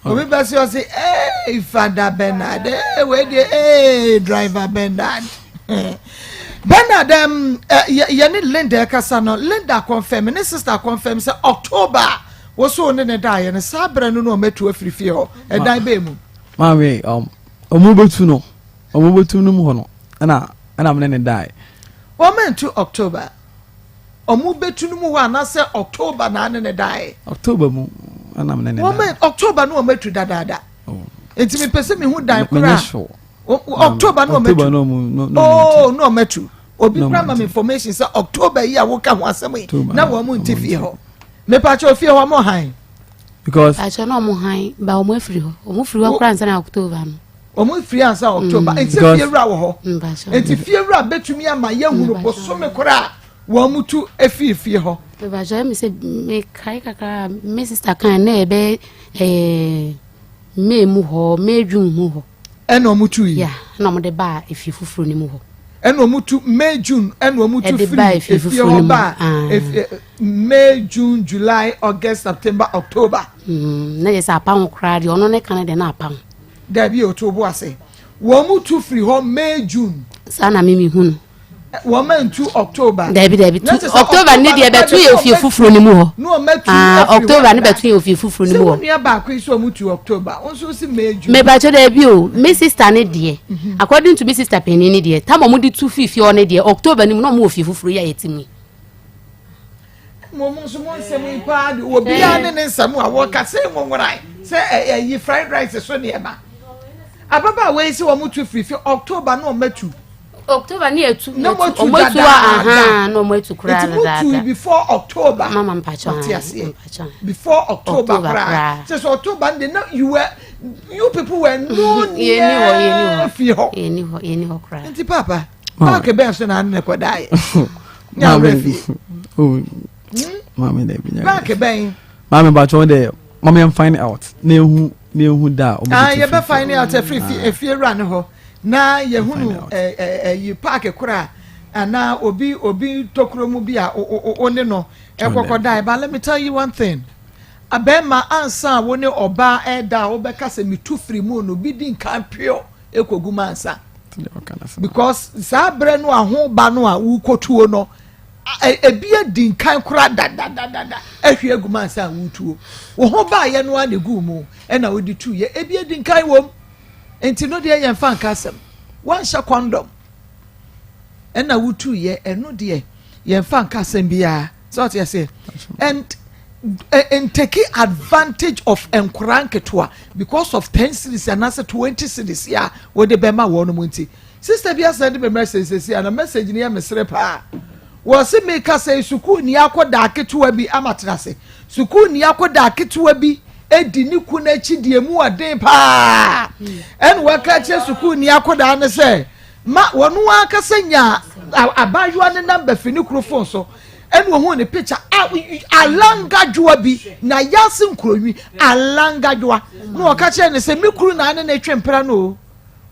obi bɛ se ɔse ee Fada Bernard ee wei deɛ ee driver Bernard. Bernard um, yɛne Linda ɛkasa no, Linda confirm ne sister confirm sɛ October woso ne ne daeɛ no saa berɛ no na ɔmatu afiri fie hɔ ɛdan bɛɛ mu. Maame, ɔmo bɛtu no, ɔmo bɛtu no mu hɔ no ɛna ɛna mene ne daeɛ. Wɔn October ɔmo bɛtu no mu hɔ anaasɛ October na ne ne daeɛ. October mu ɛna mene ne daeɛ. October no ɔmo atu dadaada. Nti mepɛ sɛ mehu dan koraa. October no ɔmatu. Oh, no ɔmatu. Obi kura ma me information sɛ October yi a woka ho asɛm yi na wɔn mu nte fie hɔ. Mepa kyɛ ofie hɔ ɔmo han. Because. Akyɛ na ɔmo han ba ɔmo afiri hɔ. Ɔmo firi hɔ kora ansa na October no. Ɔmo firi ansa October. Nti fie wura wɔ hɔ. Nti fie wura betumi ama yɛhunu bosome koraa wɔn mu tu efiri fie hɔ. Mepa kyɛ mi sɛ mekae kakra me sister kan na ɛbɛ ɛɛ May mu hɔ, May June mu hɔ. Ɛna wɔn tu yi. Yeah, ɛna wɔn de baa efie foforɔ no mu hɔ. Ɛna wɔn tu May June ɛna wɔn tu firi efie hɔ baa efie May June July August September October. Mm, na yɛ sɛ apa ho koraa deɛ ɔno ne ka no deɛ na apa ho. Dabi otu obo ase wɔn tu firi hɔ May June. Saa na mimi hu no. Wɔn antu October. Dabi dabi tu October ne deɛ bɛto yɛ ofie foforɔ no mu hɔ. Ah, October ne bɛto yɛ ofie foforɔ no mu hɔ. Sɛ wɔn nua baako yi sɛ wɔn tu October, wɔn nso si May June. Mɛbàtɛ dabi o, me sister ne deɛ. Mhm. According to me sister panyin ne deɛ, tam wɔn de tu fi fie hɔ ne deɛ, October ne mu na wɔn wɔ fie foforɔ yi a yɛte mu yi. Mo mo nso mo nsɛm yi paa de obiara ne ne nsɛm a wɔka sɛ nwonworan sɛ ɛyi fried rice so nneɛma. Ababaawa yi sɛ wɔn tu firi fie October na wɔn atu. October ne atu na mo atu dadaada na mo atu koraa dadaada nti mo tu before October mama mpakyɛ ɔte aseɛ before October koraa sɛ sɛ October de na you were you people were no near fie hɔ yɛni hɔ yɛni hɔ koraa nti papa paaki bɛn so na ne kɔ da yɛ nya awura fie oh, maame dɛ bi nya paaki bɛn maame mpakyɛ wɔn dɛ maame yɛn find out na ehu na ehu da a wɔn de tu fie yɛbɛ find out efiri fie efie wura ne hɔ. Na yɛhunu ɛyi paaki koro a anaa obi obi tokuro mu bi a wo ne no ɛkɔkɔ da. But let me tell you one thing, abɛɛma ansa a wo ne ɔbaa ɛda a wobɛka sɛ metu firi mu no, bi di nkan pure ɛkɔgu mu ansa, because saa berɛ no a ho ba no a wokɔtuo no, ebi adi nkan koraa dadadadada ahwie agu mu ansa a wotuo. Wo ho baayɛ no a na egu mu ɛna wode tuiɛ, ebi adi nkan wom. Nti no deɛ yɛnfa nka asɛm. Woanhyɛ condom ɛna wotuiɛ, ɛno deɛ yɛnfa nka asɛm biara. Sɛ ɔte aseɛ? And and take advantage of nkwaraa nketewa because of 10 cedis anaasɛ 20 cedis a wode bɛma wɔn mu nti. Sister bi asan de me message sɛsi ana message no yɛ mesere paa. Wɔse meka sɛ sukuu ni akɔdaa ketewa bi ama tena ase. Sukuu ni akɔdaa ketewa bi edi ne kunu akyi deɛ mu ɔden paa. Ɛna wɔka kyerɛ sukuu ni akɔdaa no sɛ ma wɔn ankasa nya abaayewa ne namba fi ne kuro fon so. Ɛna ohun ne picture a alangadwoa bi na yase nkuronwi alangadwoa. Na wɔka kyerɛ ne sɛ me kuru na ne ne twe mpra no o.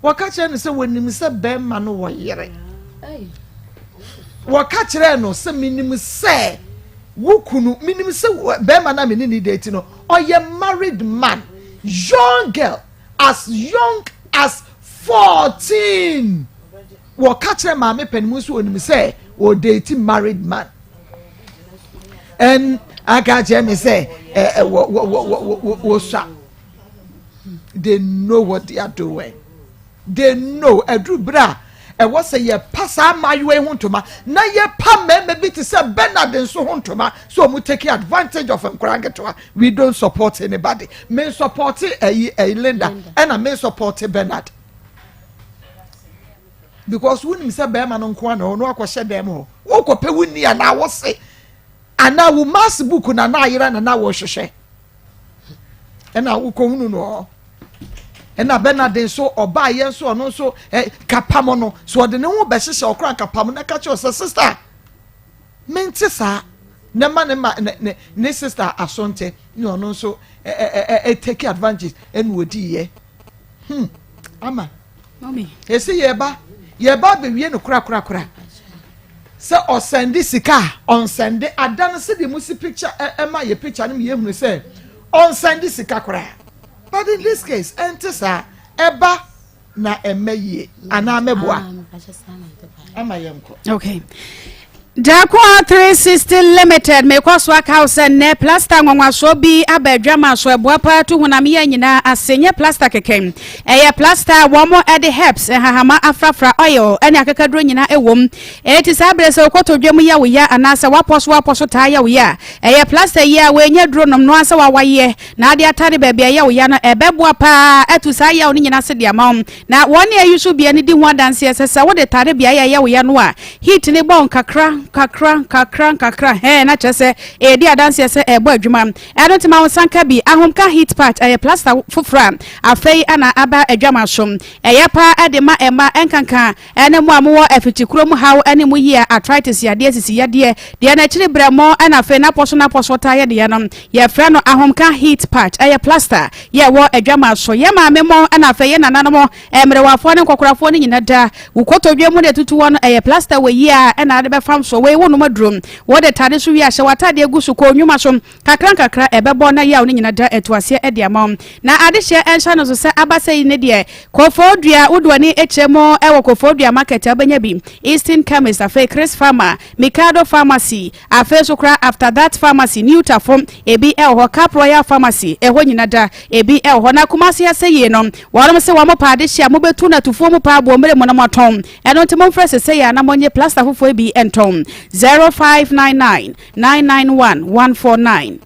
Wɔka kyerɛɛ no sɛ wɔnim sɛ barima no wɔ yere. Wɔka kyerɛɛ no sɛ menim sɛ wo kunu, menim sɛ barima no a me ne ne date no, ɔyɛ married man. Young girl, as young as 14. Wɔka kyerɛ maame panin mu nso onim sɛ ɔdate married man. And Aka akyerɛ me sɛ ɛ wɔ wɔ wɔ wɔ wɔ They know what they are doing. They know ɛduru bere a ɛwɔ sɛ yɛpa saa mmaayewa yi ho ntoma na yɛpa mmarima bi te sɛ Bernard nso ho ntoma so wɔn take advantage of nkwadaa nketewa. We don't support anybody. Me support ɛyi ɛyi Linda ɛna me support Bernard because wunim sɛ bɛrima no nko ana ɔno akɔhyɛ dɛm hɔ wɔkɔpɛ wuni anaa wɔse anaa wo mass book na na ayera na na wɔhwehwɛ ɛna wokɔhunu no hɔ. Ɛna Bernard nso ɔbaa yɛn nso ɔno nso ɛ kapam no so ɔde ne ho bɛhyehyɛ ɔkora kapam na ka kyerɛ sɛ sister mente saa ne ma ne ma ne ne ne sister asonte ne ɔno nso ɛ ɛ ɛ take advantage ɛna odi yɛ ama esi yɛba yɛba abɛwie no korakorakora sɛ ɔsend sika a ɔnsend ada no sɛdeɛ mu si picture ɛ ɛma yɛ picture no mu yɛhunu sɛ ɔnsend sika koraa. But in this case ɛnte saa, ɛba na ɛmɛ yie anaa mɛboa ama yɛn kɔ. Okay. Dakoa 360 Limited mekɔ so aka wo sɛ nnɛ plaster nwanwasoɔ bi aba adwama so ɛboa paa to honam yɛ nyinaa ase. Nyɛ plaster kɛkɛ, ɛyɛ plaster a wɔn de herbs, nhahama afrafra, oil ɛne akekaduro nyinaa ɛwɔ mu. Ɛti saa berɛ sɛ wokɔtɔ dwa mu yɛ wo ya anaasɛ wapɔ so wapɔ so taa yɛ wo ya a, ɛyɛ plaster yi a wɔnyɛ duro nom no ansɛ wawayɛ na ade atare baabi a ɛyɛ wo ya no, ɛbɛboa paa ɛtu saa yaw no nyinaa se de ama wo. Na wɔn ne ayi so bea no di ho adanseɛ sɛ sɛ wode tare beaeɛ a ɛyɛ wo ya no a, heat ne bɔ nkakra kakra nkakra nkakra hɛn na kyerɛ sɛ ɛdi adanseɛ sɛ ɛbɔ adwuma. Ɛno nti ma wo nsanka bi. Ahomka heat patch ɛyɛ plaster foforɔ a afei ana aba adwama so. Ɛyɛ paa ɛde ma ɛma ɛnkanka ɛne mo a mowɔ afitikuro mu haw ɛne mo yie arthritis yadeɛ, sisi yadeɛ deɛ n'akyiri brɛ mo, ɛna afei n'apɔ so n'apɔ so taa yɛ deɛ no, yɛfrɛ no Ahomka heat patch. Ɛyɛ plaster yɛwɔ adwama so. Yɛ maame mo ɛna afei yɛ nananom mmerewafoɔ ne nkɔkorafoɔ no nyina da wo kotodwe mu de tutu hɔ no, ɛyɛ plaster wɔ yie a ɛna ade bɛfam so. Wei wo nom aduro wɔde tade so wie ahyɛ w'atadeɛ gu so kɔ nnwuma so kakra nkakra, ɛbɛbɔ na yaw no nyina da ɛto aseɛ ɛde ama wo. Na adehyeɛ ɛnhyɛ no so sɛ abasa yi ne deɛ Kɔfɔɔ Dua wode w'ani kyerɛ mu ɛwɔ Kɔfɔɔ Dua market a, wobɛnya bi, Eastern Chemist, afei Chris Pharma, Mikado Pharmacy, afei so koraa After That Pharmacy, New Tafo ebi ɛwɔ hɔ, Cap Royal Pharmacy ɛhɔ nyina da ebi ɛwɔ hɔ. Na Kumase ase yie no, wɔnom sɛ wɔn pa adehyeɛ a mobɛtu no atufuo mu paa boɔ mmerɛ mu na moatɔn. Ɛno nti momfrɛ sese yɛ a na monyɛ plaster foforɔ bi ɛntɔn 0599 991 149,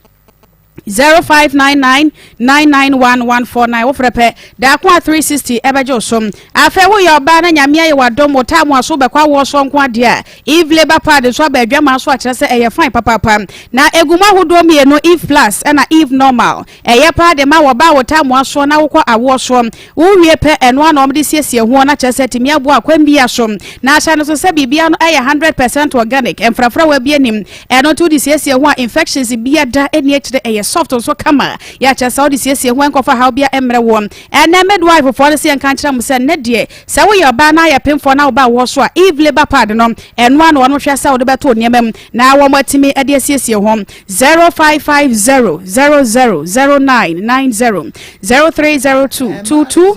0599 991 149. Wofrɛ pɛ, Daako a 360 ɛbɛgye wo so. Afei woyɛ ɔbaa na Nyame ayɛ w'adom, wo taa mu aso wobɛkɔ awoɔ soɔ nko adeɛ a, Eve labour pad nso aba adwamaa so akyerɛ sɛ ɛyɛ fine papaapa. Na egu mu ahodoɔ mmienu, Eve Plus ɛna Eve Normal. Ɛyɛ paa de ma wɔbaa wo taa mu asoɔ na wokɔ awoɔ soɔ. Wowie pɛ, ɛno ana wɔde siesie ho na kyerɛ sɛ tumi aboa akwan bia so. Na ahyɛ no so sɛ biribia no ɛyɛ 100% organic, mfrafrawa bi anim. Ɛno nti wode siesie ho a, infections bia da ɛni akyire. Ɛyɛ soft nso kama, yɛakyerɛ sɛ wode siesie ho ɛnkɔfa haw bia mmerɛ wɔ. Ɛnɛ midwife foɔ no sɛ yɛnka nkyerɛ mo sɛ nnɛ deɛ sɛ woyɛ ɔbaa na ayɛ pemfoɔ na woba wɔ so a, Eve labour pad no, ɛno a na wɔn hwɛ sɛ wode bɛto nneɛma mu na wɔn atumi de asiesie ho. 0550 00 09 90, 0302 22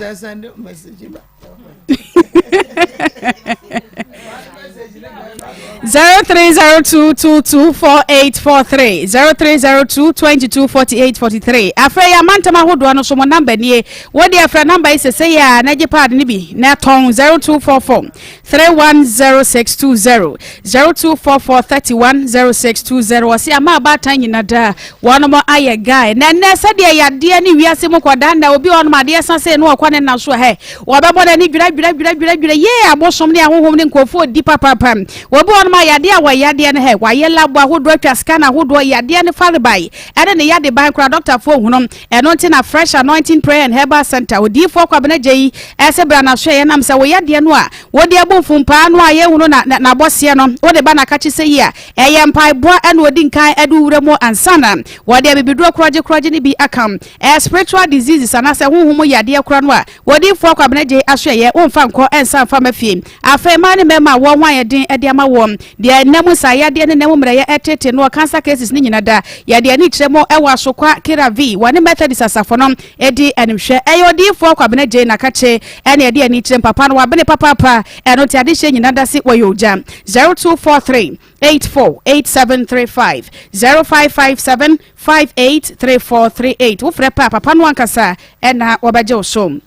0302224843, 0302 22 48 43. Afei amantam ahodoɔ no so mo number nie. Wode afrɛ number yi sese yɛ a na gye pad no bi na tɔn 0244 310620, 0244 310620. Ɔse ama abaatan nyina daa wɔnom ayɛ guy. Na ɛnɛ sɛdeɛ yadeɛ ne wiase mu kɔdaa na obi ɔnom adeɛ sa sɛ ne ɔkɔ ne nna so hɛ wɔbɛbɔ n'ani dwiradwiradwiradwiradwira yee abosom ne ahohom ne nkurɔfoɔ di papaapa. Obi ɔnom a yadeɛ a wɔyɛ yadeɛ no hɛ wayɛ lab ahodoɔ, atwa scan ahodoɔ, yadeɛ ne farebae ɛne ne yade ban koraa dɔktafoɔ hunu. Ɛno nti na Fresh Anointing Prayer and Herbal Center odiyifoɔ Kwabena Gye yi ɛsɛ bra n'aso ɛyɛ nam sɛ wo yadeɛ no a wode abu mfumpaa no a yɛhunu na n'abɔseɛ no wode ba n'akakye sɛ yi a ɛyɛ mpaeboa ɛna odi nkan ɛde wura mu ansa na wɔde abibiduro korɔgye korɔgye no bi aka. Ɛyɛ spiritual diseases anaasɛ honhom mu yadeɛ kora no a wɔdiifoɔ Kwabena Gye aso ɛyɛ womfa nkɔ ɛnsa mfa ma fie. Afei mmaa ne mmarima a wɔn ho ayɛ den ɛde ama woɔ. Deɛ nna mu saeyadeɛ ne nna mu mmerɛyɛ ɛtete noɔ, cancer cases no nyina da. Yɛde ani kyerɛ mu wɔ Asokwa, Kira V, wɔne Methodist asafo no di animhwɛ. Ɛyɛ Odiyifoɔ Kwabena Gyei Nakakye ɛna yɛde ani kyerɛ mu. Papa no wabene papaapa, ɛno nti adehyeɛ nyina da se wɔyɛ ogya. 0243 84 8735 0557 58 3438 Wofrɛ pɛ a, papa no ankasa ɛna wɔbɛgye wo so.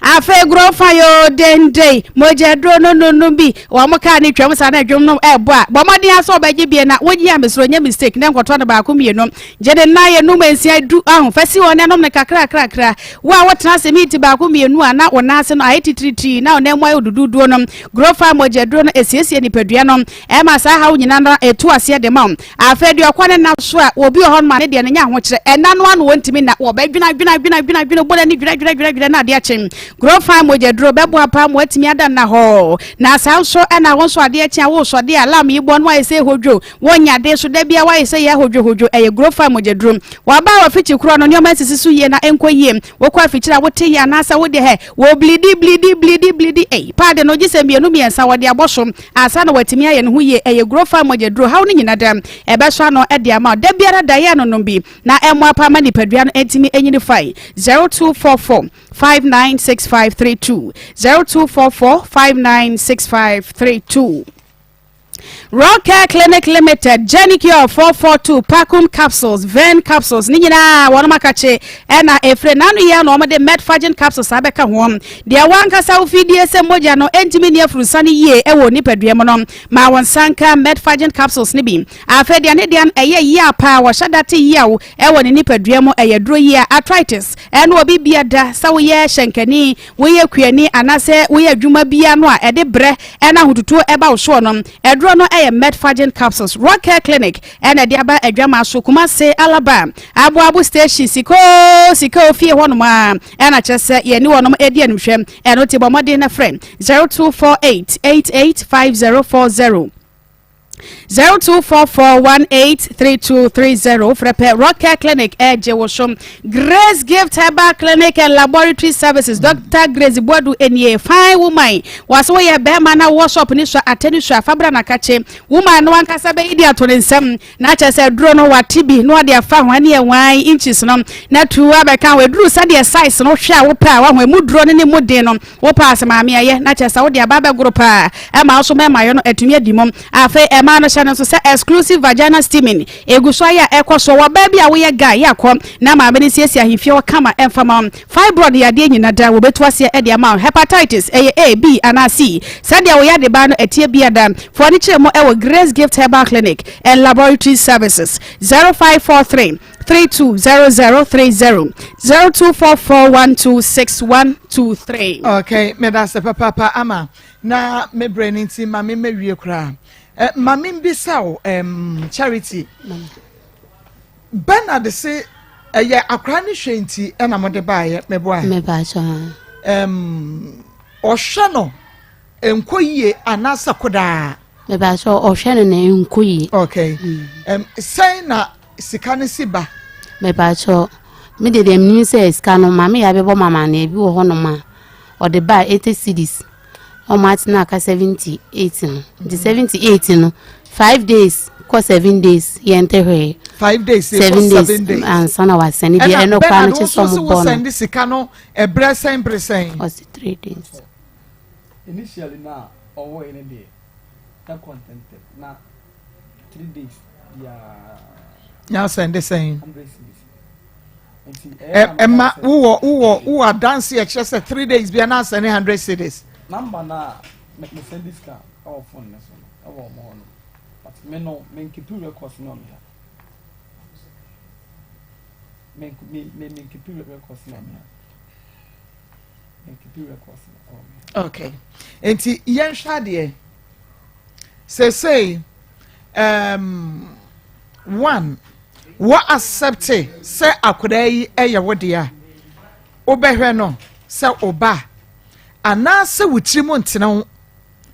Afei gurɔfa yoo dendei mogya duro no no no bi wɔn kaa ne twam saa na dwom no ɛbɔ a bɔ mmɔden asɛ ɔbɛgye bie na wogye a mesoro nyɛ mistake na nkɔtɔ no baako mmienu gye ne nan enum nsia du aho fa si hɔ na ɛnom no kakra kakra wo a wotena ase minti baako mmienu a na wo nan ase no ayɛ titiritii na wo nan mu ayɛ odududuo no gurɔfa mogya duro no esiesie nipadua no ɛma saa haw nyinaa no ɛtu aseɛ de ma wo Afei deɛ ɔkɔ ne nna so a, obi wɔ hɔnom a ne deɛ no nyɛ ahokyerɛ. Ɛnna no ano wɔntumi nna. Wɔbɛdwena dwena dwena dwena dwena, bɔ n'ani dwena dwena dwena dwena na adeɛ akye. Grofan mogyaduro bɛboa paa ma watumi ada nna hɔ. Na saa nso na wo nso adeɛ kye a woresɔ deɛ alarm yi bɔ no ayɛ sɛ hodwo. Wonnya ade so da biara woayɛ sɛ yɛ hodwo hodwo. Ɛyɛ Grofan mogyaduro. Wɔaba a wɔafikyi korɔ no nneɛma nsisi so yie na ɛnkɔ yie. Wokɔ afikyire a wote yɛ anaasɛ wo deɛ hɛ wɔ blidi blidi blidi blidi ei paade no gye sɛ mmienu mmiɛnsa wɔde abɔ so Ansa na watumi ayɛ ne ho yie, ɛyɛ Grofa mogyaduro haw no nyina da. Ɛbɛsɔ ano de ama wo. Da biara da yɛ anonom bi na ɛmmoa paa ma nipadua no ntumi nyini fae. 0244 596532 0244 596532 Rock Care Clinic Limited, Genicure 442, Pacum Capsules, Ven Capsules, ne nyinaa wɔnom akakye ɛna efire n'ano yɛ na wɔde Metfagin Capsules abɛka ho. Deɛ w'ankasa wo fidie sɛ mogya no ntumi nni afurusane yie wɔ nipadua mu no, ma wo nsa nka Metfagin capsules no bi. Afei deɛ ne deɛ no ɛyɛ yea paa, wɔhyɛ da te yaw wɔ ne nipadua mu, ɛyɛ duro yie a arthritis ɛne obi bia da, sɛ woyɛ hyɛnkani, woyɛ kuani anaasɛ woyɛ adwuma bia no a ɛde brɛ ɛne ahotutuo ɛba wo soɔ no, aduro no ɛyɛ Metfagin capsules. Rock Care Clinic ɛna ɛde aba Adwamaa so, Kumasi, Alaba, Aboabo station, Sikoo, Sikoo fie hɔnom a. Ɛna kyerɛ sɛ yɛne wɔnom ɛdi animhwɛ. Ɛno nti bɔ mmɔden na frɛ 0248 885040 0244183230 wofrɛ pɛ Rock Care Clinic ɛgye wo so. Grace Gift Herbal Clinic and Laboratory Services Dr. Grace Boadu enie fine woman wɔase woyɛ bɛrima na wowɔ shop ne sua atɛ ne sua fabra na kakye woman no ankasa bɛyi di ato ne nsam Na kyerɛ sɛ aduro no wate bi na ɔde afa ho ɛne ɛwan inches no na tu abɛka ho aduru sɛdeɛ size no hwɛ a wopɛ a waho emu duro no ne mu den no wopɛ asɛ maame ayɛ na kyerɛ sɛ wode aba abɛgoro paa ɛma wo so mɛma yɛ no atumi adi mu afei ɛma no hyɛ no nso sɛ exclusive vagina steaming egu so ayɛ a ɛkɔ so wɔ baa bi a woyɛ guy yɛ akɔ na maame no siesie ahemfie hɔ kama ɛmfa ma Fibroid yɛ adeɛ nyina da wɔbɛtu aseɛ de ama wo. Hepatitis, ɛyɛ A, B anaa C. Sɛdeɛ wo yade baa no ɛteɛ bia da. Fa w'ani kyerɛ mu ɛwɔ Grace Gift Herbal Clinic and Laboratory Services. 0543 320030 0244 126123. Okay, medase papaapa ama na me brɛ no nti ma me mɛwie koraa. Eh, ma me mbisa wo um, Charity. Bernard se ɛyɛ akora ne hwɛ nti ɛna mo de baayɛ mɛboa. Mɛbakyɛ. Um, ɔhwɛ no nkɔ yie anaasɛ kodaa. Mɛbakyɛ ɔhwɛ no na nkɔ yie. Okay. Mm. Um, sɛn na sika no si ba? Mɛbakyɛ me de deɛ menim sɛ sika no maame yɛ abɛbɔ mama na ebi wɔ hɔnom a ɔde ba 80 cedis. Wɔn atena aka 78 no nti 78 no 5 days kɔ 7 days yɛn te hwee. 5 days 7 days ansa na wasɛne deɛ ɛno koraa no kye sɛ ɔmo bɔ no. ɛna sika no ɛbrɛ sɛn bere sɛn. Ɔsi 3 days. Initially na ɔwɔ yɛ ne deɛ ɛkɔ ntɛntɛm na 3 days biara. Nya sɛn de sɛn. 100 cedis. Ɛma wowɔ wowɔ wowɔ adanse ɛkyerɛ sɛ 3 days bia na asɛne 100 cedis. Number na me me send sika ɛwɔ phone ne so no ɛwɔ ɔmo hɔ no but me no me nkeep records no me ha me me me me nkeep records no me ha me nkeep records no ɛwɔ me ha. Okay, nti yɛnhwɛ adeɛ sesei um, one wɔ accept sɛ akwadaa yi yɛ wo deɛ a wobɛhwɛ no sɛ ɔba anaasɛ wo tirim ntena wo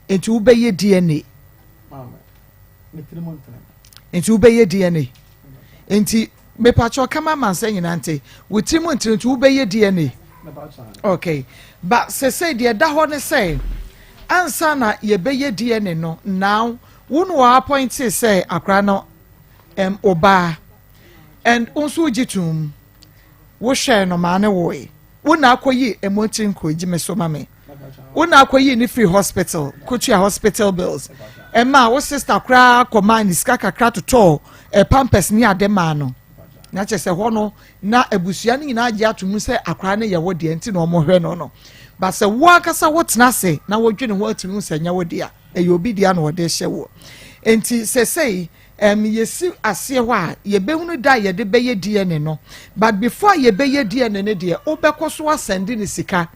nti wobɛyɛ DNA nti wobɛyɛ DNA nti mepakyɛ kama amansa nyinaa nte wo tirim ntena nti wobɛyɛ DNA okay ba sesei deɛ ɛda hɔ ne sɛ Ansa na yɛbɛyɛ DNA no, now wo na wɔ appointee sɛ akora no um, obaa and wo nso wogye tom. Wohwɛɛ no maa no woe. Wo na akɔyi ɛmɔnti nko gye me so ma me. Wo na akɔyi ne firi hospital, kɔtua hospital bills. Ɛmaa wo sister koraa kɔmaa ne sika kakra totɔɔ eh, pampers ne ade maa no. Na kyerɛ sɛ hɔ no na abusua no nyinaa gye ato mu sɛ akwaraa no yɛ wo deɛ nti na wɔhwɛ no no. But sɛ wo ankasa wotena ase na wodwene ho atumi hu sɛ ɛnyɛ wo dea, ɛyɛ obi dea na wɔde hyɛ wo. Nti sɛsɛi um, yɛsi aseɛ hɔ a yɛbɛhunu da a yɛde bɛyɛ DNA no. But before a yɛbɛyɛ DNA no deɛ, wobɛkɔ so asɛnde ne sika.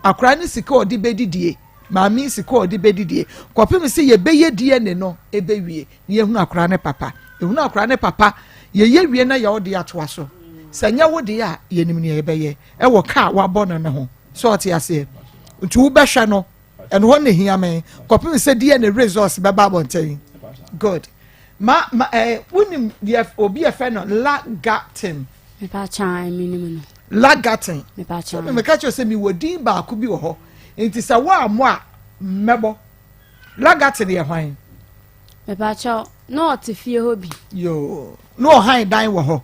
Akwaraa no sika a ɔde bɛdidie, maame yi sika a ɔde bɛdidie, kɔpem sɛ yɛbɛyɛ DNA no ɛbɛwie na yɛhunu akwaraa no papa. Yɛhunu akwaraa no papa, yɛyɛ wie na yɛwɔ de atoa so. Sɛ nyɛ wo deɛ a, yɛnim nea yɛbɛyɛ ɛwɔ ka a wabɔ no no ho. So ɔte aseɛ? Nti wobɛhwɛ no, ɛno hɔ na ehia me kɔpem sɛ DNA results bɛba abɔnten. Good. Ma ma ɛɛ eh, wonim deɛ obi yɛfrɛ no Lagatin. Mepa menim no. Lagatin. Mepa kyɛw. Meka kyerɛ sɛ mewɔ din baako bi wɔ hɔ. Nti sɛ woammɔ a mmɛbɔ. Lagatin yɛ hwan? Mepa kyɛw, na ɔte fie hɔ bi. Yoo, na ɔhan dan wɔ hɔ.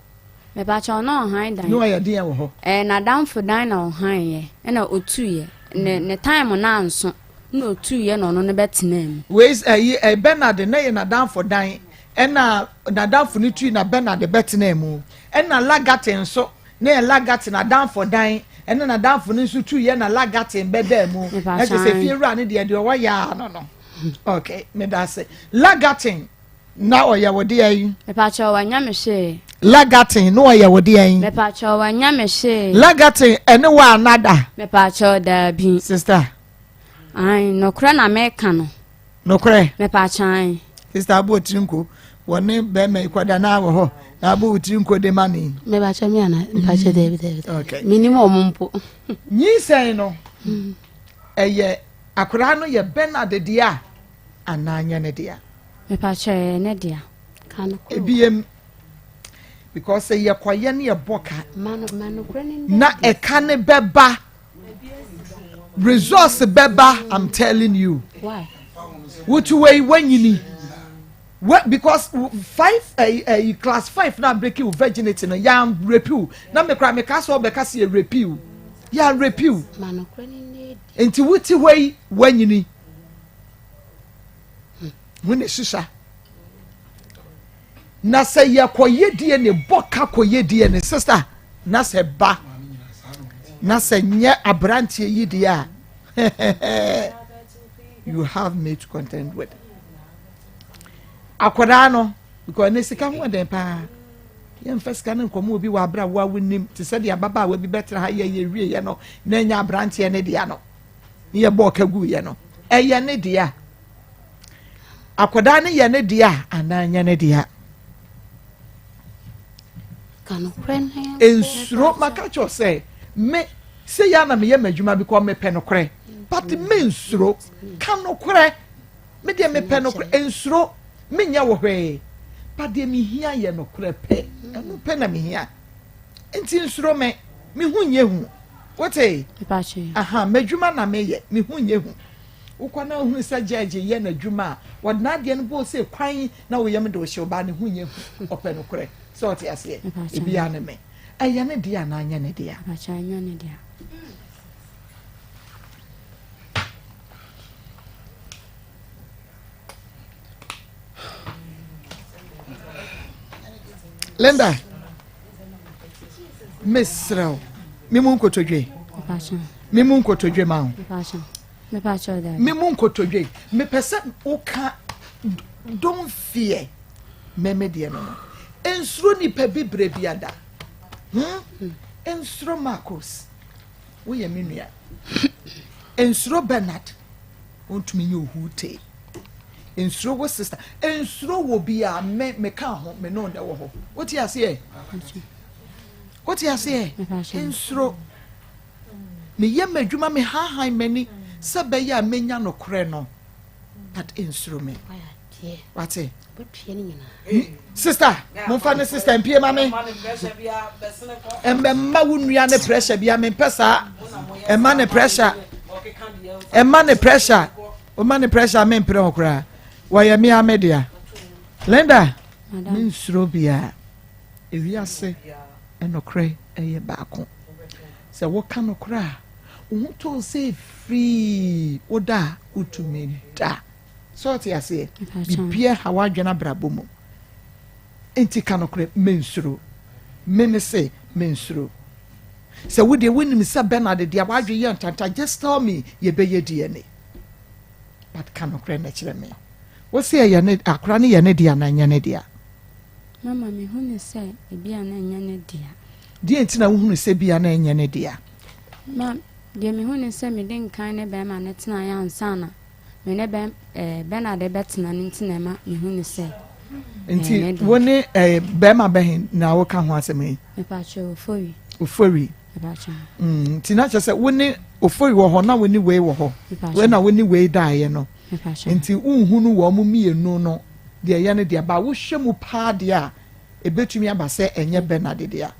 Mepa kyɛw, na ɔhan dan. Na ɔyɛ deɛn wɔ hɔ? Ɛɛ n'adamfo dan na ɔhan yɛ, ɛna otu yɛ. Ne ne time na anso, na otu yɛ na ɔno no bɛtenaa mu. Wei ɛyi ɛ Bernard na yɛ n'adamfo dan, ɛna n'adamfo no tui na Bernard bɛtenaa mu. Ɛna Lagatin nso na yɛ Lagatin adamfo dan, ɛna n'adamfo no nso tui yɛ na Lagatin bɛdaa mu. Na kyerɛ sɛ fie wura no deɛ deɛ ɔwɔ yɛ ano no. Okay, meda ase. Lagatin na ɔyɛ wo deɛ yi. Mepakyɛw wanya me hwee. Lagatin na ɔyɛ wo deɛ yi. Mepakyɛw wanya me hwee. Lagatin ɛne wo anada. Mepakyɛw daabi. Sister. Ayi nokorɛ na meka no. Nokorɛ. Mepakyɛw ayi. Sister abo otiri nko wɔne bɛrima yi kɔda na wɔ hɔ na abo otiri nko de ma ne. Mepakyɛw mi ana mepakyɛw daabi daabi. Okay. Minim wɔn mpo. Nyinsɛn no ɛyɛ. Akwadaa no yɛ Bernard dea anaa nyɛ ne dea? Mepakyɛ ɛyɛ ne dea. Ebiem because sɛ yɛkɔyɛ ne yɛbɔ ka na ɛka ne bɛba resource bɛba I'm telling you. Wotu wei wanyini. Because five uh, uh, class five na break you virginity no yan rape you na me kora me ka sɛ ɔbɛka sɛ yɛ rape you yan rape you. Nti wo te hɔ yi wanyini ho na ɛsusa na sɛ yɛkɔyɛ DNA bɔ ka kɔyɛ DNA sister na sɛ ba na sɛ nyɛ aberanteɛ yi deɛ a you have me to contend with akwadaa no because ne sika ho ɔden paa Yɛmfa sika no nkɔma obi wɔ abere a wo a wonim te sɛ deɛ ababaawa bi bɛtena ha yɛ yɛwieɛ no na ɛnyɛ aberanteɛ ne dea no ne yɛbɔɔ ka guiɛ no ɛyɛ ne dea akwadaa no yɛ ne dea anaa nyɛ ne dea nsuro maka kyerɛ sɛ me sɛ yɛ na meyɛ m'adwuma bi kɔ mepɛ nokorɛ but me nsuro ka nokorɛ Me deɛ mepɛ nokorɛ, nsuro, menyɛ wo hwee, but deɛ mehia yɛ nokorɛ pɛ, ɛno pɛ na mehia. Nti nsuro me, me ho nyɛ hu. Wote? Aha, m'adwuma na meyɛ, me ho nyɛ hu. Wokɔ na wohunu sɛ judge yɛ n'adwuma a, wɔde n'adeɛ no bɔɔ sɛ kwan na wo yam de wo hyew baa ne ho nyɛ hu, ɔpɛ nokorɛ. Sɛ ɔte aseɛ? Ebiara ne me. Ɛyɛ ne dea anaa nyɛ ne dea? Ɛnyɛ ne dea. Linda, mesrɛ wo, me mu nkotodwe. Me mu nkotodwe ma wo. Me mu nkotodwe. Mepɛ sɛ woka don't fear mɛmɛ deɛ no no. Nsuro nipa bi berɛ biada. Hmm? Nsuro Marcos. Woyɛ me nua. Nsuro Bernard. Ontumi nyɛ ohuu tee. Nsuro wo sister. Nsuro wɔ bi a me meka ho me ne wo na ɛwɔ hɔ. Wote aseɛ? Wote aseɛ? Nsuro. Meyɛ m'adwuma mehahan m'ani sɛ bɛyɛ a menya nokorɛ no. But nsuro me. Wate? Sister, momfa ne sister mpie ma me. Ɛmma wo nua ne pressure bia mempɛ saa. Ɛmma ne pressure. Ɛmma ne pressure. Woma ne pressure a mempere ho koraa. Wɔyɛ me ara me dea. Linda, mensuro biara. Ewiase nokorɛ yɛ baako. Sɛ woka nokorɛ a, wo ho tɔ wo sɛ firii woda a wotumi da. Sɛ ɔte aseɛ, biribiara ha w'adwene abrabɔ mu. Nti ka nokorɛ, mensuro. Me me se, mensuro. Sɛ wo deɛ wonim sɛ Bernard deɛ w'adwene yɛ ntanta, just tell me, yɛbɛyɛ DNA. But ka nokorɛ na kyerɛ me. Wo se ɛyɛ ne, akora no yɛ ne dea anaa ɛnyɛ ne dea? Mama, mehu no sɛ ebia na ɛnyɛ ne dea. Deɛ nti na wohunu sɛ ebia na ɛnyɛ ne dea? Ma, deɛ mehu ne sɛ mede nkan ne bɛrima no tenaeɛ ansa na me ne bɛ, eh, Bernard bɛtena no nti na ɛma mehu no sɛ ɛyɛ Nti ne dea. wo ne eh, bɛrima bɛhe na woka ho asɛm yi? Mepakyɛ Ofori. Ofori. Mepakyɛ. Mm, nti na kyerɛ sɛ wo ne Ofori wɔ hɔ na wo ne wei wɔ hɔ. Mepakyɛ. Wei na wo ne wei daeɛ no. Mepakyɛ. Nti wonhunu wɔn mmienu no deɛ ɛyɛ ne dea. Ba wohwɛ mu paa deɛ a, ɛbɛtumi aba sɛ ɛnyɛ Bernard dea.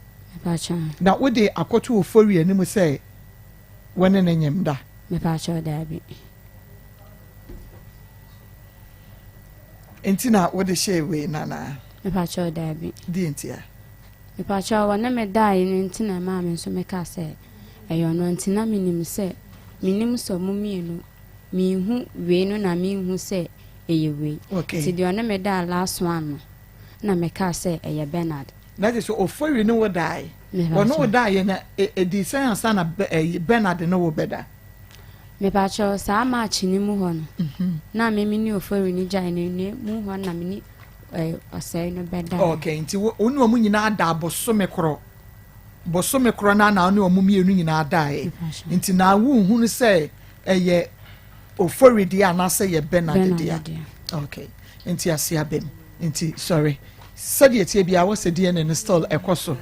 Mepakyɛ. Na wode akɔto Ofori anim sɛ wo ne no nyem da? Mepakyɛ daabi. Nti na wode hyɛɛ wei no anaa? Mepakyɛ daabi. Deɛ nti a? Mepakyɛ wɔne me daeɛ no nti na ɛmaa me nso mekaa sɛ ɛyɛ ɔno nti na menim sɛ menim sɛ ɔmo mmienu menhu wei no na menhu sɛ ɛyɛ wei. Okay. Nti deɛ ɔne me daa last one no na mekaa sɛ ɛyɛ Bernard. Na kyerɛ sɛ Ofori ne wo dae. Wɔne wo daeɛ na ɛdii sɛn ansa na Bernard ne wo bɛda? Mepakyɛw saa March no mu hɔ no na me me ne Ofori no gyae no ne mu hɔ na me ne Ɔsɛe no bɛda. Okay, nti wo ne wɔn nyinaa da bosome korɔ. Bosome korɔ na na wo ne wɔn mmienu nyinaa daeɛ. Nti na wonhunu sɛ ɛyɛ Ofori deɛ anaasɛ yɛ Bernard deɛ. Okay, nti ase abam. Nti sorry. Sɛdeɛ ɛteɛ biara wɔ sɛ DNA no still ɛkɔ so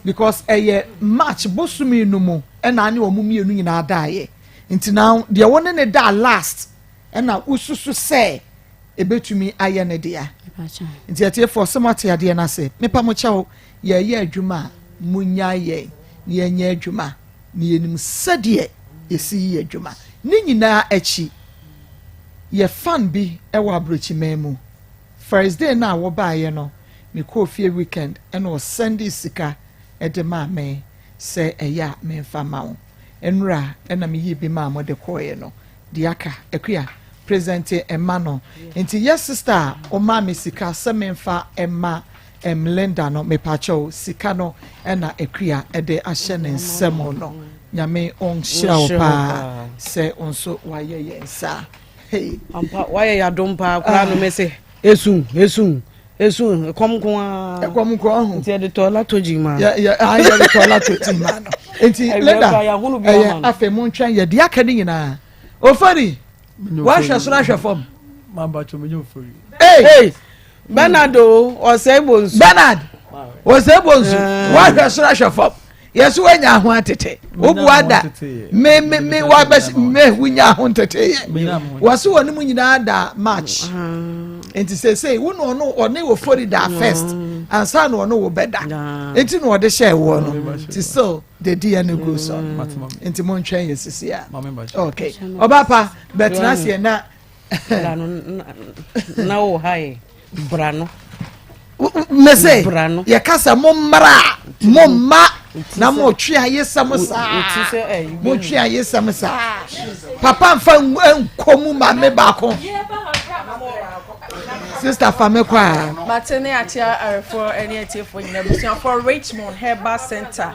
because ɛyɛ March bosome no mu ɛna ne wɔn mmienu nyinaa daeɛ. Nti na deɛ wo ne ne daa last ɛna wosusu sɛ ebetumi ayɛ ne dea. Nti atiefoɔ sɛ moate adeɛ no ase, mepa mo kyɛw, yɛreyɛ adwuma a monyae yɛn na yɛnyɛ adwuma na yɛnim sɛdeɛ yɛsi yɛ adwuma. Ne nyinaa akyi, yɛ fan bi wɔ aburokyiman mu. First day no a wɔbaeɛ no, mekɔɔ fie weekend ɛna ɔsɛndee sika de maa me sɛ ɛyɛ a memfa mma wo. Nnora ɛna meyii bi maa mo de kɔeɛ no. Deɛ aka Akua presente mma no nti yɛ sister a ɔmaa me sika sɛ menfa mma ɛm Linda no mepakyɛw sika no ɛna Akua ɛde ahyɛ ne nsam no Nyame ɔnhyira wo paa sɛ wo nso wayɛ yɛn saa hey. Ampa wayɛ yɛ adom paa koraa no mese esu esu esu ɛkɔm nko ara ɛkɔm nko ara ho nti yɛde tɔ latogyin ma yɛ yɛ ah yɛde tɔ latogyin ma no nti linda ɛyɛ afei mo ntwɛn yɛ deɛ aka ne nyinaa ofori wahwɛ soro ahwɛ fam. Hey Bernard o ɔsɛe bonsu. Bernard ɔsɛe bonsu wahwɛ soro ahwɛ fam. Yɛso wanya ho atete wobua da me me me wabɛsi me wonya ho ntete yɛ wɔso wɔn mu nyinaa da march nti sese wo na ɔno ɔne wɔ fori da first ansa na ɔno wo bɛda nti na ɔde hyɛ wɔ no nti still the DNA goes on nti mo ntwɛn yɛ sisi a okay ɔba pa bɛtena aseɛ na. Bra no na wo ha yɛ bra no. Mese yɛka sɛ mo mmra mo mma na mo twe ayesɛm saa mo twe ayesɛm saa papa nfa nkɔ mu maame baako sista fa me kɔ a. Mate ne akyea arefoɔ ne atiefoɔ nyinaa abusuafoɔ Richmond Herbal Center.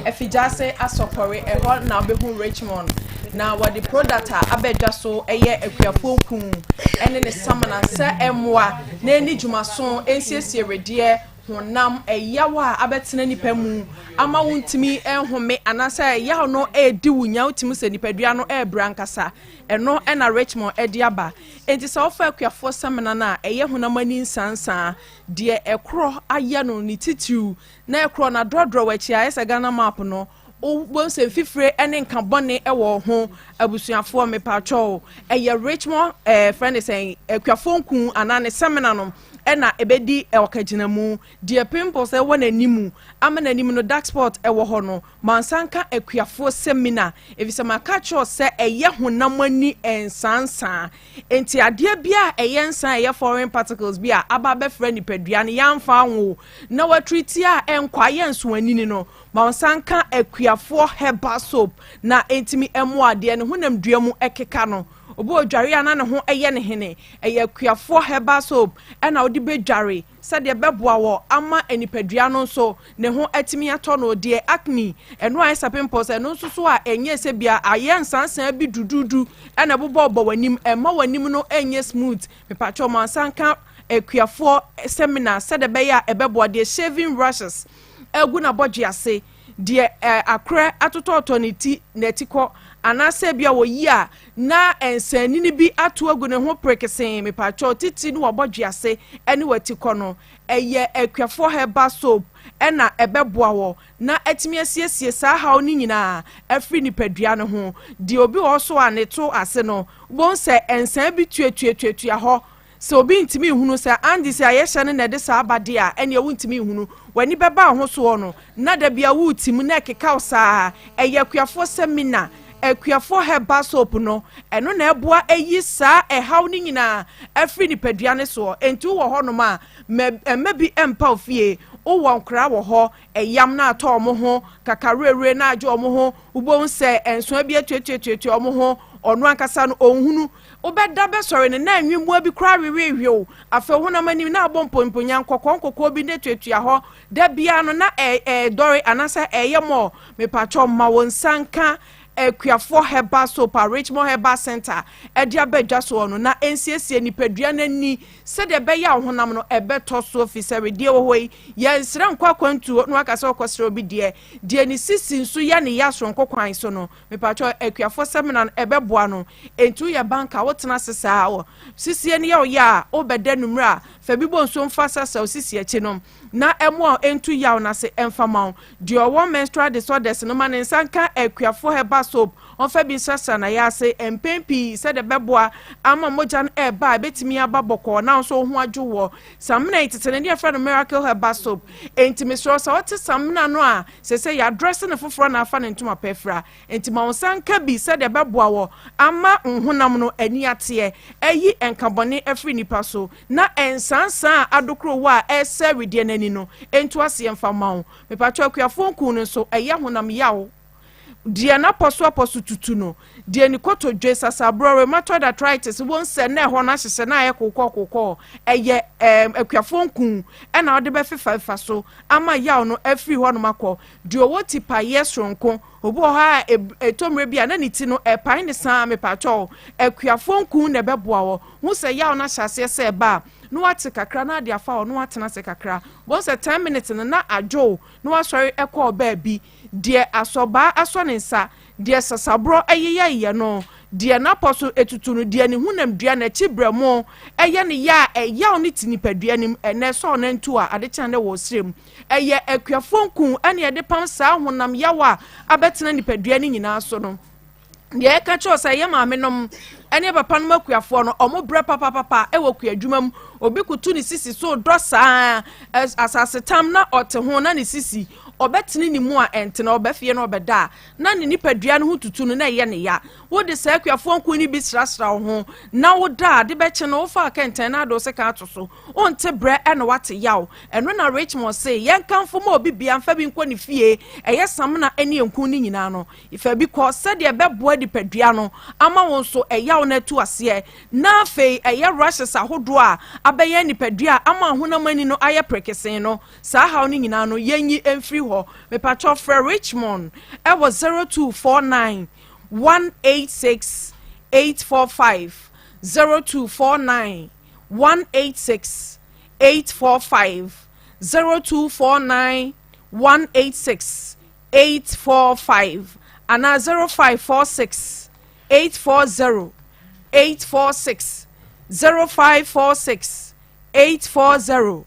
Afigyase Asɔkɔre, ɛhɔ na wobɛhu Richmond. Na wɔde product a aba dwa so yɛ akuafoɔ nku ne ne samina sɛ mmoa na ɛni dwumaso nsiesie wedeɛ, honam, ɛyaw a abɛtena nipa mu ama wontumi nhome anaasɛ ɛyaw no ɛredi wo nya wotumi sɛ nipadua no ɛrebrɛ ankasa. Ɛno na Richmond ɛde aba. Enti sɛ wofa akuafoɔ samina no a ɛyɛ honam ani nsansaa, deɛ ɛkorɔ ayɛ no ne titiriw Na ɛkorɔ na drɔdrɔ w'akyi ayɛ sɛ Ghana map no wobɛhu sɛ mfifire ne nka bɔne wɔ wo ho abusuafoɔ mepatwɔw ɛyɛ Richmond ɛɛ eh, frɛ ne sɛn akuafoɔ nku anaa ne sɛmina no ɛna ɛbɛdi ɔkagyinamu. Deɛ pimples ɛwɔ n'anim ama n'anim no dark spot ɛwɔ hɔ no, mansa nka akuafoɔ seminar, efisɛ maka kyerɛw sɛ ɛyɛ honam ani nsansan. Nti adeɛ bi a ɛyɛ nsan, ɛyɛ foreign particles bi a aba abɛfra nipadua no, yɛamfa ho na watiriti a ɛnkɔ ayɛ nsoanini no, mansa nka Akuafoɔ Herbal Soap na ntumi ɛmo adeɛ ne honam dua mu ɛkeka no. Obi odware a na ne ho ɛyɛ ne hene, ɛyɛ Akuafoɔ Herbal Soap ɛna wɔde bɛdware sɛdeɛ bɛboa wɔ ama nipadua no nso ne ho atumi atɔ no. Deɛ acne, ɛno a ɛsɛ pimples, ɛno nso so a ɛnyɛ sɛ bia ayɛ nsansan bi dududu ɛna ɛbobɔ bɔ w'anim, ɛma w'anim no ɛnyɛ smooth, mipatwa ɔmo ansa nka Akuafoɔ seminar sɛdeɛ ɛbɛyɛ a ɛbɛboa. Deɛ shaving rashes ɛgu n'abɔdwe ase, deɛ akorɛ atotɔtɔ ne ti n'ati kɔ, anaasɛ bi a wɔyi a na nsanini bi ato agu ne ho prekesee, mipatwa titi ne wɔbɔdwe ase ɛne wɔati kɔ no, ɛyɛ Akuafoɔ Herbal Soap ɛna ɛbɛboa wɔ na ɛtumi asiesie saa haw no nyinaa afiri nipadua no ho. Deɛ obi wɔ so a ne to ase no wɔn sɛ nsan bi tuatuatuatua hɔ, sɛ obi ntumi nhunu sɛ andi sɛ ayɛhyɛ no na ɛde saa aba deɛ a, ɛnea wontumi nhunu w'ani bɛba ho soɔ no na dabi a wuti mu na ɛkeka wo saa, ɛyɛ Akuafoɔ seminar, Akuafoɔ Herbal Soap no, ɛno na ɛboa ayi saa ɛhaw no nyinaa afiri nipadua no soɔ. Nti wowɔ hɔnom a mɛ ɛmɛ bi mpa ofie, wowɔ nkora wɔ hɔ, ɛyam na atɔ ɔmo ho kakareere na agye ɔmo ho, wobɛhu sɛ nsoa bi atuatuatuatua ɔmo ho, ɔno ankasa no ɔnhunu, wobɛda bɛsɔre no na nwimmoa bi koraa weweewew. Afei honam anim na abɔ mpomponya nkɔkɔɔ nkɔkɔɔ bi ne tuatua hɔ da biara no na ɛɛdɔre anaasɛ ɛɛyɛ mɔ, mepatwɔ ma wo nsa nka Akuafoɔ Herbal Soap a Richmond Herbal Center ɛde abɛdwa soɔ no na nsiesie nipadua n'ani sɛdeɛ ɛbɛyɛ a honam no ɛbɛtɔ so, fi sɛ wedeɛ wɔ hɔ yi, yɛnsrɛ nkɔ akwantuo na waka sɛ ɔkɔsrɛ obi deɛ deɛ ne sisi nso yɛ ne yɛ asonko kwan so no, mepatwɔ Akuafoɔ sɛmina no ɛbɛboa no. Nti woyɛ bank a wotena ase saa wɔ sisie no yɛ ɔyɛ a wobɛda nummerɛ a, fa bi bɔ nsuo mfa sasa wo sisi akyi no na ɛmo a ɛntu yaw n'ase ɛmfa ma wo. Deɛ ɔwɔ menstrual disorders no, ma ne nsa nka Akuafoɔ Herbal Soap, ɔmfa bi nsrasra na yɛ ase mpɛn pii sɛdeɛ bɛboa ama mogya no ɛɛba a ɛbɛtumi aba bɔkɔɔ na nso ho adwo wɔ. Samina yi, tete ne deɛ yɛfrɛ no Miracle Herbal Soap, enti mesrɛ sɛ ɔte samina no a sɛ yɛadrɛse ne foforɔ na afa ne ntoma pɛfra, enti ma wo nsa nka bi sɛdeɛ bɛboa wɔ ama nhonam no ani ateɛ, ɛyi nkabɔne afiri nipa so na nsansan a adokoro wɔ a ɛsɛ wedeɛ n'ani no nto aseɛ mfa ma wo. Mepatwa Akuafoɔ nku no nso ɛyɛ honam yaw, deɛ n'apɔso apɔso tutu no, deɛ ne kotodwe sasaborɔ, rheumatoid arthritis, wɔn sɛ na ɛhɔ no ahyehyɛ na ayɛ kokɔɔ kokɔɔ, ɛyɛ Akuafoɔ nku ɛna ɔde bɛfefa so ama yaw no afiri hɔnom akɔ. Deɛ ɔwɔ ti payɛ soronko, obi wɔ hɔ a ɛtɔ mmerɛ bi a na ne ti no ɛpae ne saa, mepatwɔ Akuafoɔ nku na ɛbɛboa wɔ ho sɛ yaw no ahyɛ aseɛ sɛ ɛba a, na wate kakra na ade afa hɔ na watena ase kakra wɔn sɛ 10 minutes no na adwo na wasɔre ɛkɔɔ baabi. Deɛ asɔbaa asɔ ne nsa, deɛ sasaborɔ ɛyeyɛyɛ no, deɛ n'apɔ so etutu no, deɛ ne hunam dua n'akyi brɛ mo ɛyɛ ne yɛ a ɛyaw ne ti nipadua nim ɛnɛ sɔɔ ne nto a ade kyɛn ne wɔ srem, ɛyɛ Akuafoɔ nku ɛne ɛde pam saa honam yaw a abɛtena nipadua no nyinaa so no. Deɛ ɛka kyerɛw sɛ ɛyɛ maame nom ɛne papa nom akuafoɔ no, ɔmo brɛ papapapa ɛwɔ kua adwuma mu. Obi kutu ne sisi so dɔ saa asase tam na ɔte ho na ne sisi ɔbɛtene ne mu a ɛntena, ɔbɛfie na ɔbɛda a na ne nipadua no ho tutu no na ɛyɛ ne ya. Wode saa Akuafoɔ nku no bi srasra wo ho na woda a, de bɛkye no wofa kɛntɛn na ade wo sika ato so, wonte brɛ ɛna wate yaw. Ɛno na Richmond se yɛnkamfo ma obi bia mfa bi nkɔ ne fie. Ɛyɛ samina ne nku no nyinaa no, fa bi kɔ sɛdeɛ ɛbɛboa nipadua no ama wo nso ɛyaw no atu aseɛ. Na afei ɛyɛ rashes ahodoɔ a abɛyɛ nipadua a ama ahonam ani no ayɛ prekesen no, saa haw no nyinaa no yɛnyi mfiri hɔ. Mepatwɔ frɛ Richmond ɛwɔ 0249 186 845, 0249 186 845, 0249 186 845 anaa 0546 840 846, 0546 840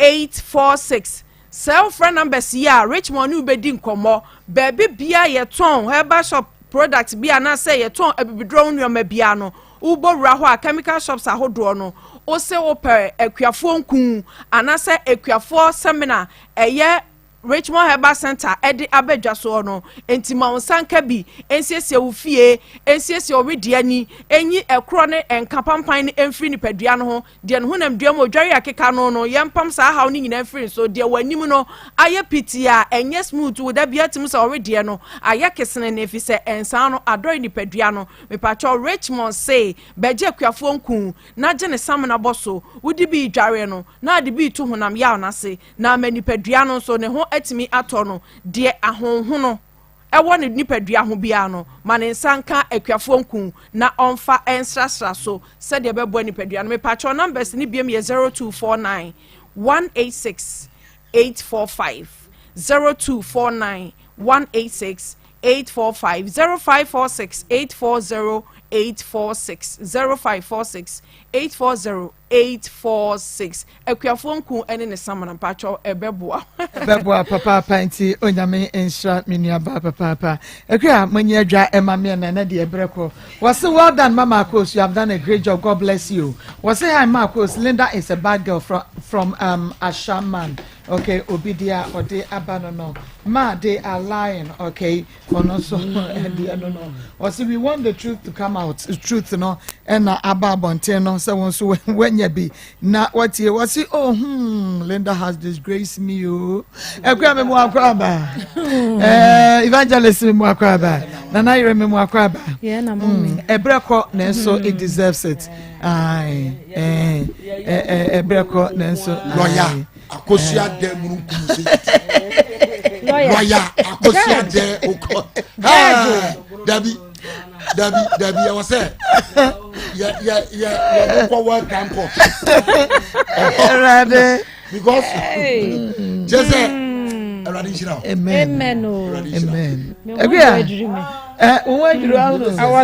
846. Sɛ wofrɛ numbers yi a, Richmond ne wobɛdi nkɔmmɔ. Baabi bia yɛtɔn herbal shop product bi anaasɛ yɛtɔn abibiduro nneɛma bia no, wobɔ wura hɔ a, chemical shops ahodoɔ no, Wose wopɛ akuafoɔ nku anaasɛ akuafoɔ sɛmina ɛyɛ Richmond Herbal Centre de aba dwa soɔ no, enti ma wo nsa nka bi, nsiesie wo fie, nsiesie wo wedeɛ ani, nyi ɛkorɔ ne nka pampan no mfiri nipadua no ho, deɛ ne honamdua mu odware akeka no no, yɛmpam saa haw no nyinaa mfiri so, deɛ w'anim no ayɛ piti a ɛnyɛ smooth, wo da biara tumi sɛ ɔwedeɛ no ayɛ kesenene efisɛ nsaa no adɔre nipadua no. Mepakyɛw Richmond se bɛgye akuafoɔ nku na gye ne samena bɔ so, wode bi redware no na ade bi reto honam yaw no ase, na ama nipadua no nso ne ho atumi atɔ no. Deɛ ahonhono wɔ ne nipadua ho biara no, ma ne nsa nka akuafoɔ nku na ɔmfa nsrasra so sɛdeɛ ɛbɛboa nipadua no. Mepakyɛw numbers no biom yɛ 0249 186 845, 0249 186 845, 0546 840 846, 0546 840 846. Akuafoɔ nku ne ne samina mpakyɛw ɛbɛboa. Ɛbɛboa papaapa nti Onyame nhyira me nua baa papaapa. Akua monyi adwa ɛma me ɛnɛ na deɛ ɛbrɛ kɔ. Wɔse well done mama Akos you have done a great job God bless you. Wɔse hi ma Akos Linda is a bad girl from from um, Ashaman. Okay obi deɛ a ɔde aba no no ma they are lying okay. Ɔno nso ɛdeɛ no no ɔsi we want the truth to come out truth no ɛna aba abɔnten no sɛ wɔn nso wɔanya bi na wɔtie wɔsi oh hmm Linda has disgraced me o oh. ɛkura mi mu akɔ aba ɛɛ evangelist mi mu akɔ aba nana yere mi mu akɔ aba ɛbrɛ kɔ nanso it deserves it ɛɛ ɛɛ ɛbrɛ kɔ nanso. Lawyer. Akosua dɛ mununkum se lɔya akosua dɛ okɔ dabi dabi dabi ɛwɔ sɛ yɛ yɛ yɛ yɛ kɔ world crime court ɛwurade because kyɛ sɛ ɛwurade nhyira o amen o amen ɛbi a ɛ wɔn adwiri ahoro awɔ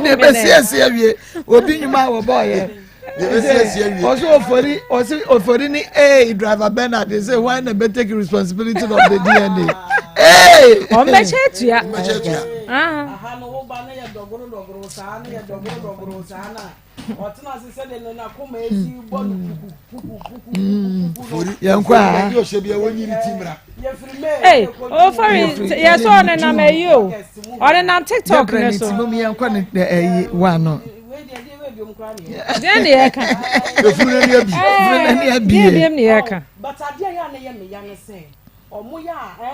de bɛ siesie awie obi nyuma a wɔbɔ yɛ. Ɔsɛ ofori ɔsɛ ofori ni ee driver Bernard they say why na bɛ take responsibility of the DNA. Ee. Wɔn bɛ kyɛ tua. Wɔn bɛ kyɛ tua. Aha no wo ba no yɛ dɔgoro dɔgoro saa no yɛ dɔgoro dɔgoro saa na ɔtena ase sɛ de no n'akoma esi bɔ no puku puku puku puku puku. Yɛn kɔ a. Ofori ɔhyɛ bi a wɔnyi ne ti mra. Hey, ofori yɛ sɛ ɔnenam ayi o ɔnenam tiktok ne so. Yɛ brɛ ne ti mu yɛn kɔ ne ɛyi wa no. Deɛ ne yɛka. Efunu n'ani abi. Efunu n'ani abi. Deɛ biem ne yɛka. But adeɛ yɛ a na yɛ meya ne sɛ ɔmo yɛ a ɛɛ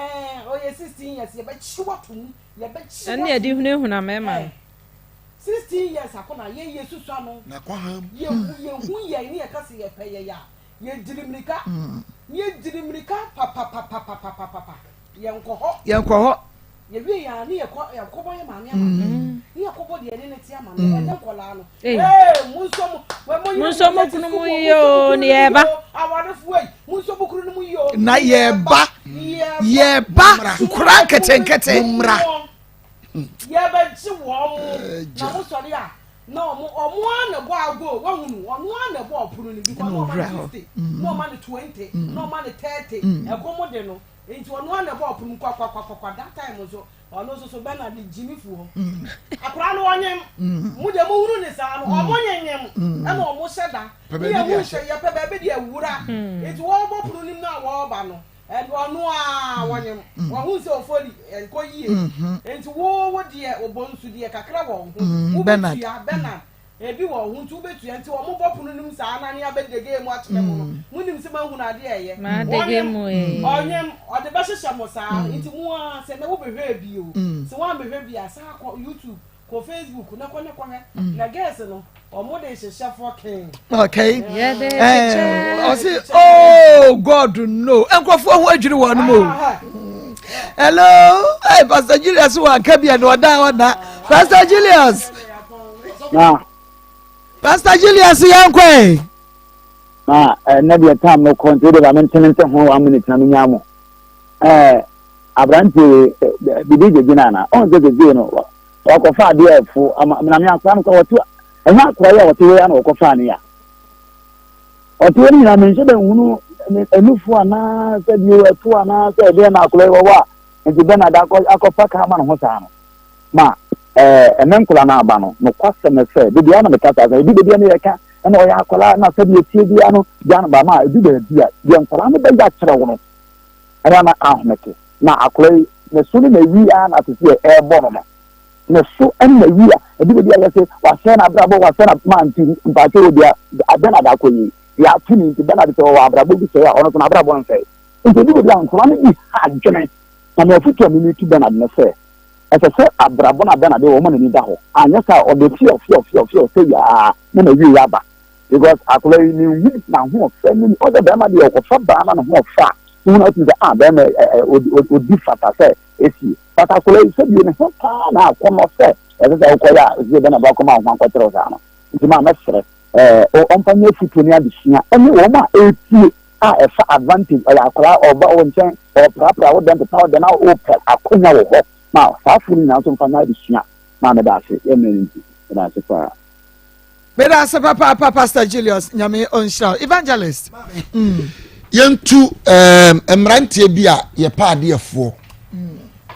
ɔyɛ 16 years yɛbɛkyi wato mu yɛbɛkyi. Ɛne yɛde hunahuna mɛma no. 16 years akɔna yɛ yɛ susua no. Na kɔ ham. Yɛ hu yɛ hu yɛ ne yɛ ka se yɛ pɛ yɛ yɛ a yɛ gyiri mirika yɛ gyiri mirika papapapapapapa yɛ nkɔ hɔ. Yɛ nkɔ hɔ. Yɛwie yɛ a ne yɛkɔ yɛkɔbɔ yɛ maame amaneɛ mm. ne yɛkɔbɔ deɛ ɛne ne te amaneɛ mm. ɛnɛ nkɔlaa no ee mo nso mo mo nso mo kunu mu yie o ne yɛba awarefoɔ yi mo nso mo kunu mu yie o na yɛba yɛba nkora nketenkete mmra yɛbɛgye wɔn mo na mo sɔre a na ɔmo ɔmo ara na ɛbɔ ago wahunu ɔno ara na ɛbɔ ɔpono no because na ɔma no 60 na ɔma no 20 na ɔma no 30 ɛkɔm de no. Nti ɔno ara na ɛbɔ ɔpono mu kwakwakwakwa that time nso ɔno nso so Bernard gyimi fu hɔ akwadaa no ɔnyem mo deɛ mo hunu ne saa no ɔmo nyenyem ɛna ɔmo hyɛ da ne yɛ hu sɛ yɛpɛ baabi deɛ wura nti wɔbɔ pono nim na wɔba no ɔno a wɔnyem wɔhu sɛ ofori nkɔ yie nti wo wo deɛ ɔbɔ nsu deɛ kakra wɔ ho wobɛtua Bernard Ebi wɔ ho nti wobɛtua nti wɔn bɔ pono no mu saa na ne abɛdege mu akyerɛ mo no mm. monim sɛ moahunu adeɛ ɛyɛ Madege mu ee. ɔnyem ɔde bɛhyehyɛ mo saa mm. nti mo a sɛ na wobɛhwɛ bi o mm. sɛ woambɛhwɛ bi a saa kɔ YouTube kɔ Facebook na kɔ ne kɔhwɛ na girls no wɔn de hyehyɛ fɔkɛn. Okay. Ɔsi oh God no nkurɔfoɔ ho adwiri wɔn mu o. Hello, hey Pastor Julius wa nka bi ɛna ɔda ɔda Pastor Julius. Na. Pastor Julius yɛn kɔ ɛ. Na ɛnɛ deɛ tam no kɔ nti wode ba mentene nte ho one minute na menya mo. Ɛɛ aberanteɛ bibi gyegye no ana ɔn sɛ sesei no wakɔfa adeɛ ɛfo ama na me akora no kɔ wɔte ɛnyɛ akora yi a wɔte hɔ yi ana wɔkɔfaa ne ya ɔte hɔ no nyinaa menhyɛ dɛ nhunu ɛnufo anaa sɛ bio ɛto anaa sɛ ɛdeɛ na akora yi wɔwɔ a nti Bernard akɔfa ka ama ne ho saa no ma ɛɛ ɛnɛ nkora no aba no nokwasɛm ne sɛ bebia na meka saa sɛ ebi bebia ne yɛka. Ɛna ɔyɛ akwadaa na sɛdeɛ ɛteɛ biara no gya no ba ma ɛdu baabi a deɛ nkwadaa no bɛyɛ akyerɛ wo no ɛna na ahomete. Na akwadaa yi ne so ne n'awi ara na te sɛ ɛrebɔ no no. Ne so ne n'awi a ɛdu baabi a yɛsɛ wasɛe n'abrabɔ wasɛe na ma nti mpakyɛ wɔ deɛ Bernard akɔ yi deɛ ato ne nti Bernard sɛ ɔwɔ abrabɔ bi sɛe a ɔno nso n'abrabɔ nsɛe. Nti ɛdu baabi a nkwadaa no bi ha adwene. Na me afotu a mimi tu Bernard ne sɛ ɛsɛ sɛ abrabɔ no a Bernard wɔ ɔma n'ani da hɔ anyɛ saa a ɔde fear fear fear fear sɛ yaa na n'awie aba because akwadaa yi ne hu n'ahoɔfɛ ne ɔsɛ bɛrima deɛ ɔkɔfa baa na ne ho ɔfa a wohu na wotumi sɛ ah bɛrima ɔdi fata sɛ esie but akwadaa yi sɛdeɛ ne ho paa na akɔnɔ sɛ ɛsɛ sɛ wokɔyɛ a ɛsɛ sɛ bɛna bakɔma wo ho akɔkyerɛw saa no nti maa mɛsrɛ ɛɛ ɔmfa nyɛ afutuo ne adesua ɛne wɔn a ɛretie a ɛfa advantage ɔyɛ akwadaa ɔba wo nkyɛn ɔprapra wo dɛm pepa wo dɛm na wopɛ akonya wɔ hɔ ma saa afo no nyinaa nso mfa nyɛ adesua maa meda ase yɛ mmerɛ no nti meda ase paa. Meda ase papaapa Pastor Julius Nyame ɔnhyira wo Evangelist. Mm. Yɛntu um, mmeranteɛ bi a yɛpɛ adeɛfoɔ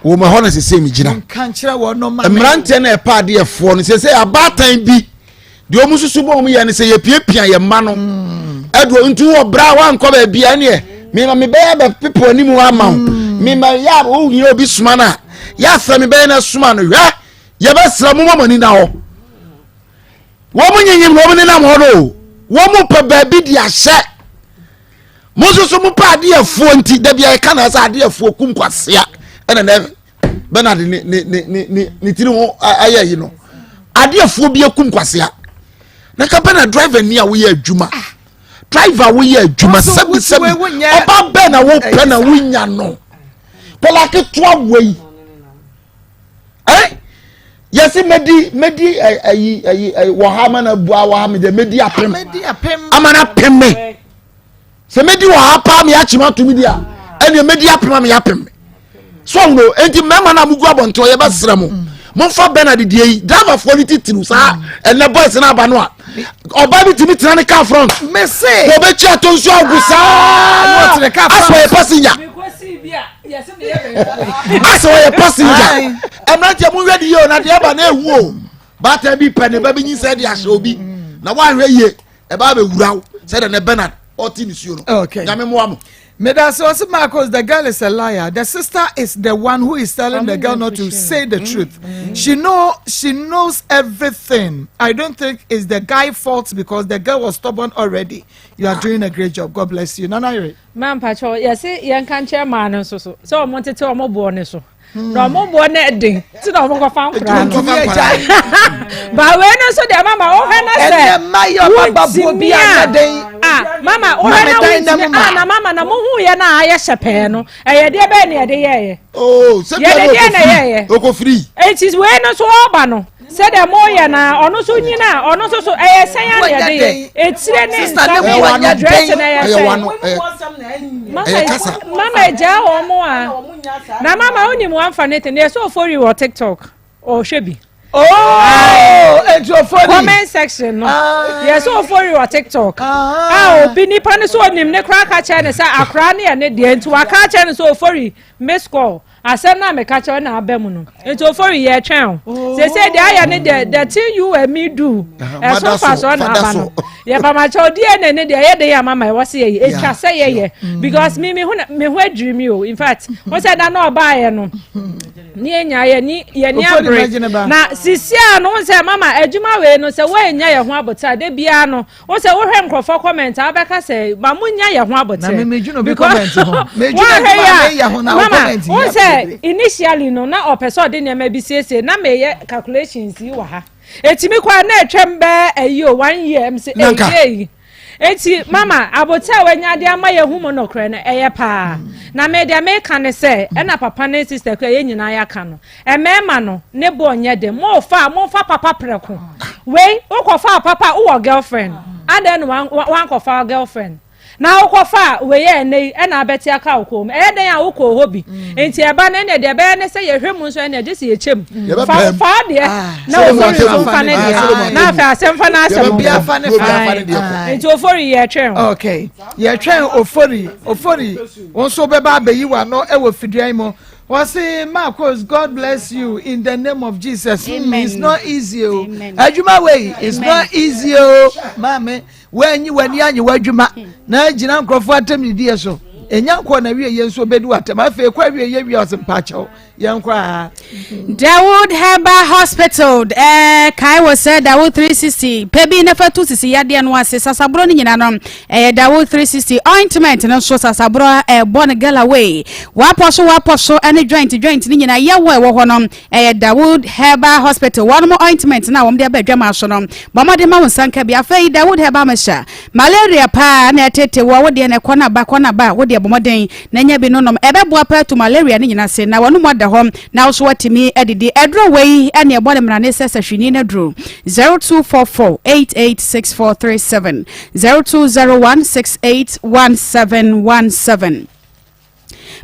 wɔ mu ɛhɔ na sese mi gyina mmeranteɛ na yɛpɛ adeɛfoɔ no sese abaatan bi deɛ wɔn susu bɔ wɔn yɛ no sɛ yɛpiapia yɛn mma no ɛdo nti wɔ bra wankɔ baabi a ɛneɛ mema mebɛyɛ bɛpepo anim ama wo mema yɛ a wohia obi soma no a yɛasrɛ mebɛyɛ no soma no hwɛ yɛbɛsrɛ mo ma mo ani na hɔ wɔn nyinyim na wɔn nenam hɔ no wɔn pɛ baabi de ahyɛ mo nso so mo pɛ adeɛfoɔ nti dabi a yɛka na sɛ adeɛfoɔ kum kwasea ɛna nɛ Bernard ne ne ne ne ne ne tiri ho ayɛ yi no adeɛfoɔ bi akum kwasea na ka Bernard driver ni a woyɛ adwuma ah. driver woyɛ adwuma sɛbi sɛbi ɔba bɛɛ na wopɛ na wonya no kɔla ketewa wei ɛ yɛsi mɛdi mɛdi ɛyi ɛyi ɛyi wɔ ha ama na bua wɔ ha mi deɛ mɛdi apem ama na pem me. sɛ mɛdi wɔ ha paa meyɛ akyem ato me di a ɛneɛ mɛdi apem a meyɛ apem me so ɔhono enti mmarima no a mogu abɔnten yɛbɛsrɛ mo momfa bernard deɛ yi driverfoɔ no titiriw saa ɛnɛ boys no aba no a ɔba bi tumi tena ne car front wɔbɛkyi atɔ nsuo agu saa asɛ ɔyɛ passenger asɛ ɔyɛ passenger mmeranteɛ monhwɛ de yie o na deɛ ɛba na ɛhu o baatan bi pɛ ne ba bi nyinsɛ de ahyɛ obi na woanhwɛ yie ɛbaa bɛ wura wo sɛdeɛ ne Bernard ɔte ne suo no okay. Nyame mmoa mo. Medase ɔse Marcos the girl is a liar the sister is the one who is telling the girl not to say the truth she know she knows everything I don't think it's the guy fault because the girl was stubborn already you are doing a great job God bless you Nana Yere. Maa mpakyɛw yɛse yɛnka nkyerɛ maa no nso so sɛ ɔmo ntete ɔmo boɔ ne so. na ɔmo boɔ no ɛden ti na ɔmo kɔfa nkora no ba wei no nso deɛ mama wohwɛ na sɛ wontumi a mama wohwɛ na wontumi a na mama na mohu yɛ na ayɛ hyɛ pɛɛ no ɛyɛ deɛ bɛyɛ na yɛde yɛɛyɛ oh, yɛde deɛ na yɛɛyɛ eti wei no nso ɔba no sɛdeɛ moyɛ na ɔno nso nyina a ɔno nso so ɛyɛ sɛn a na yɛde yɛ etire ne nsa ne dress na ɛyɛ sɛn mama egya wɔn a na mama wonim wɔn afa ne te na yɛsɛ ofori wɔ tiktok ɔhwɛ bi. Oh, eti ofori. Comment section no. Ah. Yɛsɛ ofori wɔ tiktok. Ah. A obi nipa no so onim ne koraa ka kyerɛ ne sɛ akora ne yɛ ne deɛ nti waka kyerɛ ne sɛ ofori miss call. Asɛm no a meka kyerɛ na aba mu no. Nti Ofori yɛtwɛn o. Oh. Sese deɛ ayɛ ne deɛ the thing you and me do. Ɛso fa so na aba no. Yɛ pamakyɛw DNA ne deɛ ɛyɛ den ama ma ɛwɔ se yɛyɛ. Etwa sɛ yɛyɛ. Mm. Because me me ho me ho adwiri mi o. In fact, wo sɛ da na ɔbaayɛ no. Ne yɛ nya yɛ ni yɛ ni abere. Na sisi a no sɛ mama adwuma wei no sɛ wɔanya yɛ ho abotare de biara no Wo sɛ wohwɛ nkurɔfoɔ comment a wobɛka sɛ ma mo nya yɛ ho abotire. Because woahwɛ yɛ a mama wo sɛ initially no na ɔpɛ sɛ ɔde nneɛma bi siesie na meyɛ calculations yi wɔ ha. Etimi kɔ a na atwam bɛɛ ayi o one year m sɛ eyi eyi. Eti mama abotire a wanya de ama yɛ hu mu nokorɛ no ɛyɛ paa. Na me deɛ meka ne sɛ ɛna papa ne sister kura yɛn nyinaa yɛaka no. Mmarima no ne boɔ nyɛ den mo fa a momfa papa prɛko wei wokɔfa papa a wowɔ girlfriend adɛn na wankɔfa girlfriend na wokɔfa wei a ɛnɛ yi ɛna abɛte aka wo kɔn mu ɛyɛ dɛn a wokɔɔ hɔ bi mm. nti ɛba no ɛnɛ deɛ ɛbɛyɛ ne sɛ yɛhwɛ mu nso ɛnɛ gye sɛ yɛkyɛ mu fa fa deɛ ah. na ofori nso mfa ne deɛ ah. na afei asɛm fa n'asɛm nti ofori yɛtwɛn okay yɛtwɛn ofori ofori wɔn nso bɛba abɛyi w'ano ɛwɔ fidua yi mu. Wɔsi Marcos God bless you in the name of Jesus. Amen. It's not easy o. Amen. Adwuma wei it's Amen. not easy o. Maame wɔanyi w'ani anyi w'adwuma na agyina nkurɔfoɔ atam didiɛ so. Enya nkɔ na wie yɛ nso bɛdi w'atam afei kɔ awie yɛ wie ɔsɛ mpakyɛw yɛn kɔ aa. Dawood Herbal Hospital ɛɛ kae wɔ sɛ Dawood 360 pɛ bi na fa tu sisi yadeɛ no ase sasaborɔ no nyinaa no ɛyɛ Dawood 360 ointment no nso sasaborɔ ɛbɔ no galaway wapɔ so wapɔ so ɛne joint joint no nyinaa yɛwɔ ɛwɔ hɔ no ɛyɛ Dawood Herbal Hospital wɔn mo ointment no a wɔn de aba adwamaa so no bɔ mmɔden ma wo nsa nka bi afei Dawood Herbal Mixture malaria paa na ɛtete wɔ wo deɛ na ɛkɔ na ba kɔ na ba wo deɛ bɔ mmɔden na nya bi no nom. Ɛbɛboa paa atu malaria no nyina ase na w'anom ada hɔ na wo nso woatumi adidi. Aduro wei ne ɛbɔ ne mmrane sɛ sahwini no aduro. 0244 886437 0201 681717.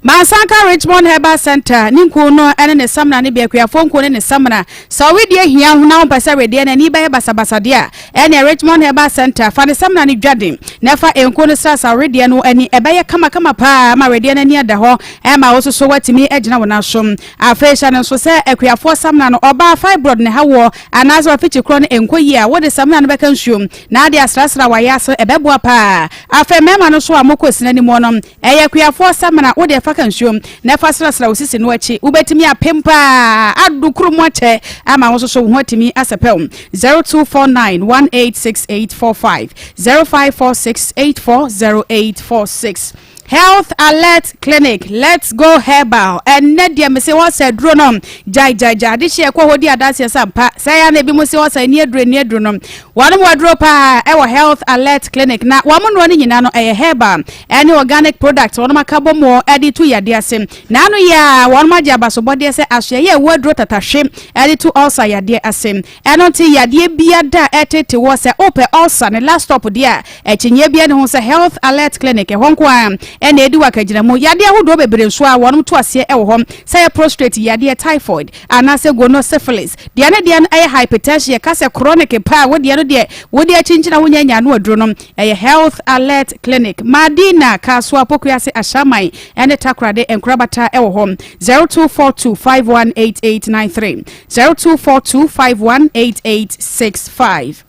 Mansanka Richmond Herbal Center ne nkuo no ne ne samina no bi, akuafoɔ nkuo ne ne samina. Sɛ ɔwedeɛ hia ho na wompɛ sɛ wedeɛ no ani bɛyɛ basabasa deɛ a, Ɛneɛ Richmond Herbal Centre, fa ne samina no dwa den na fa nku no srasra wo wedeɛ no ani. Ɛbɛyɛ kamakama paa ama wedeɛ no ani ada hɔ ma wo nso so woatumi agyina wo nan so. Afei hyɛ no nso sɛ akuafoɔ samina no, ɔbaa fibroid na ɛha woɔ anaasɛ w'afikyikorɔ no nkɔ yie a, wode samina no bɛka nsuom na ade asrasra w'ayaase, ɛbɛboa paa. Afei mmarima no nso a mokɔ sini animuo no, Ɛyɛ akuafoɔ samina, wo deɛ fa ka nsuom na fa srasra wo sisi no akyi. Wobɛtumi apem paa ado kuro mu akyɛ ama wo nso so wo ho atumi asɛpɛ wo. 0249 186845 0546 840846 Health Alert Clinic, Let's Go Herbal. Ɛnnɛ deɛ mese wɔsɛ aduro no gyae gyae gyae adehyeɛ kɔ hɔ di adanseɛ sɛ ampa sɛ ya na ebi mo se wɔsɛ ani aduro ani aduro no wɔnom wɔ aduro paa ɛwɔ Health Alert Clinic na wɔn nnuro no nyinaa no ɛyɛ herbal ɛne organic product wɔnom aka bɔ mu ɛde tu yadeɛ ase. Naano yi ara wɔnom agye abasobɔdeɛ sɛ asoɛeɛ a ɛwɔ aduro tatahwe ɛde tu ulcer yadeɛ ase. Ɛno nti yadeɛ biada a ɛtete woɔ sɛ wopɛ ulcer ne last stop deɛ a akyinnyeɛ biara nni ho sɛ Health Alert Clinic ɛhɔ nko ara ɛna ɛdi wɔ akagyinamu. Yadeɛ ahodoɔ bebree nso a wɔnom to aseɛ ɛwɔ hɔ sɛ ɛyɛ prostrate yadeɛ, typhoid anaasɛ gono, syphilis. Deɛ ne deɛ no ɛyɛ hypertension yɛka sɛ chronic paa wo deɛ no deɛ wode akyinkyini a wonya nya ano aduro no Ɛyɛ Health Alert Clinic, Madina, Kasoa, Pokuase, Ashaiman ne Takoradi nkorabata wɔ hɔ. 0242 518893, 0242 518865.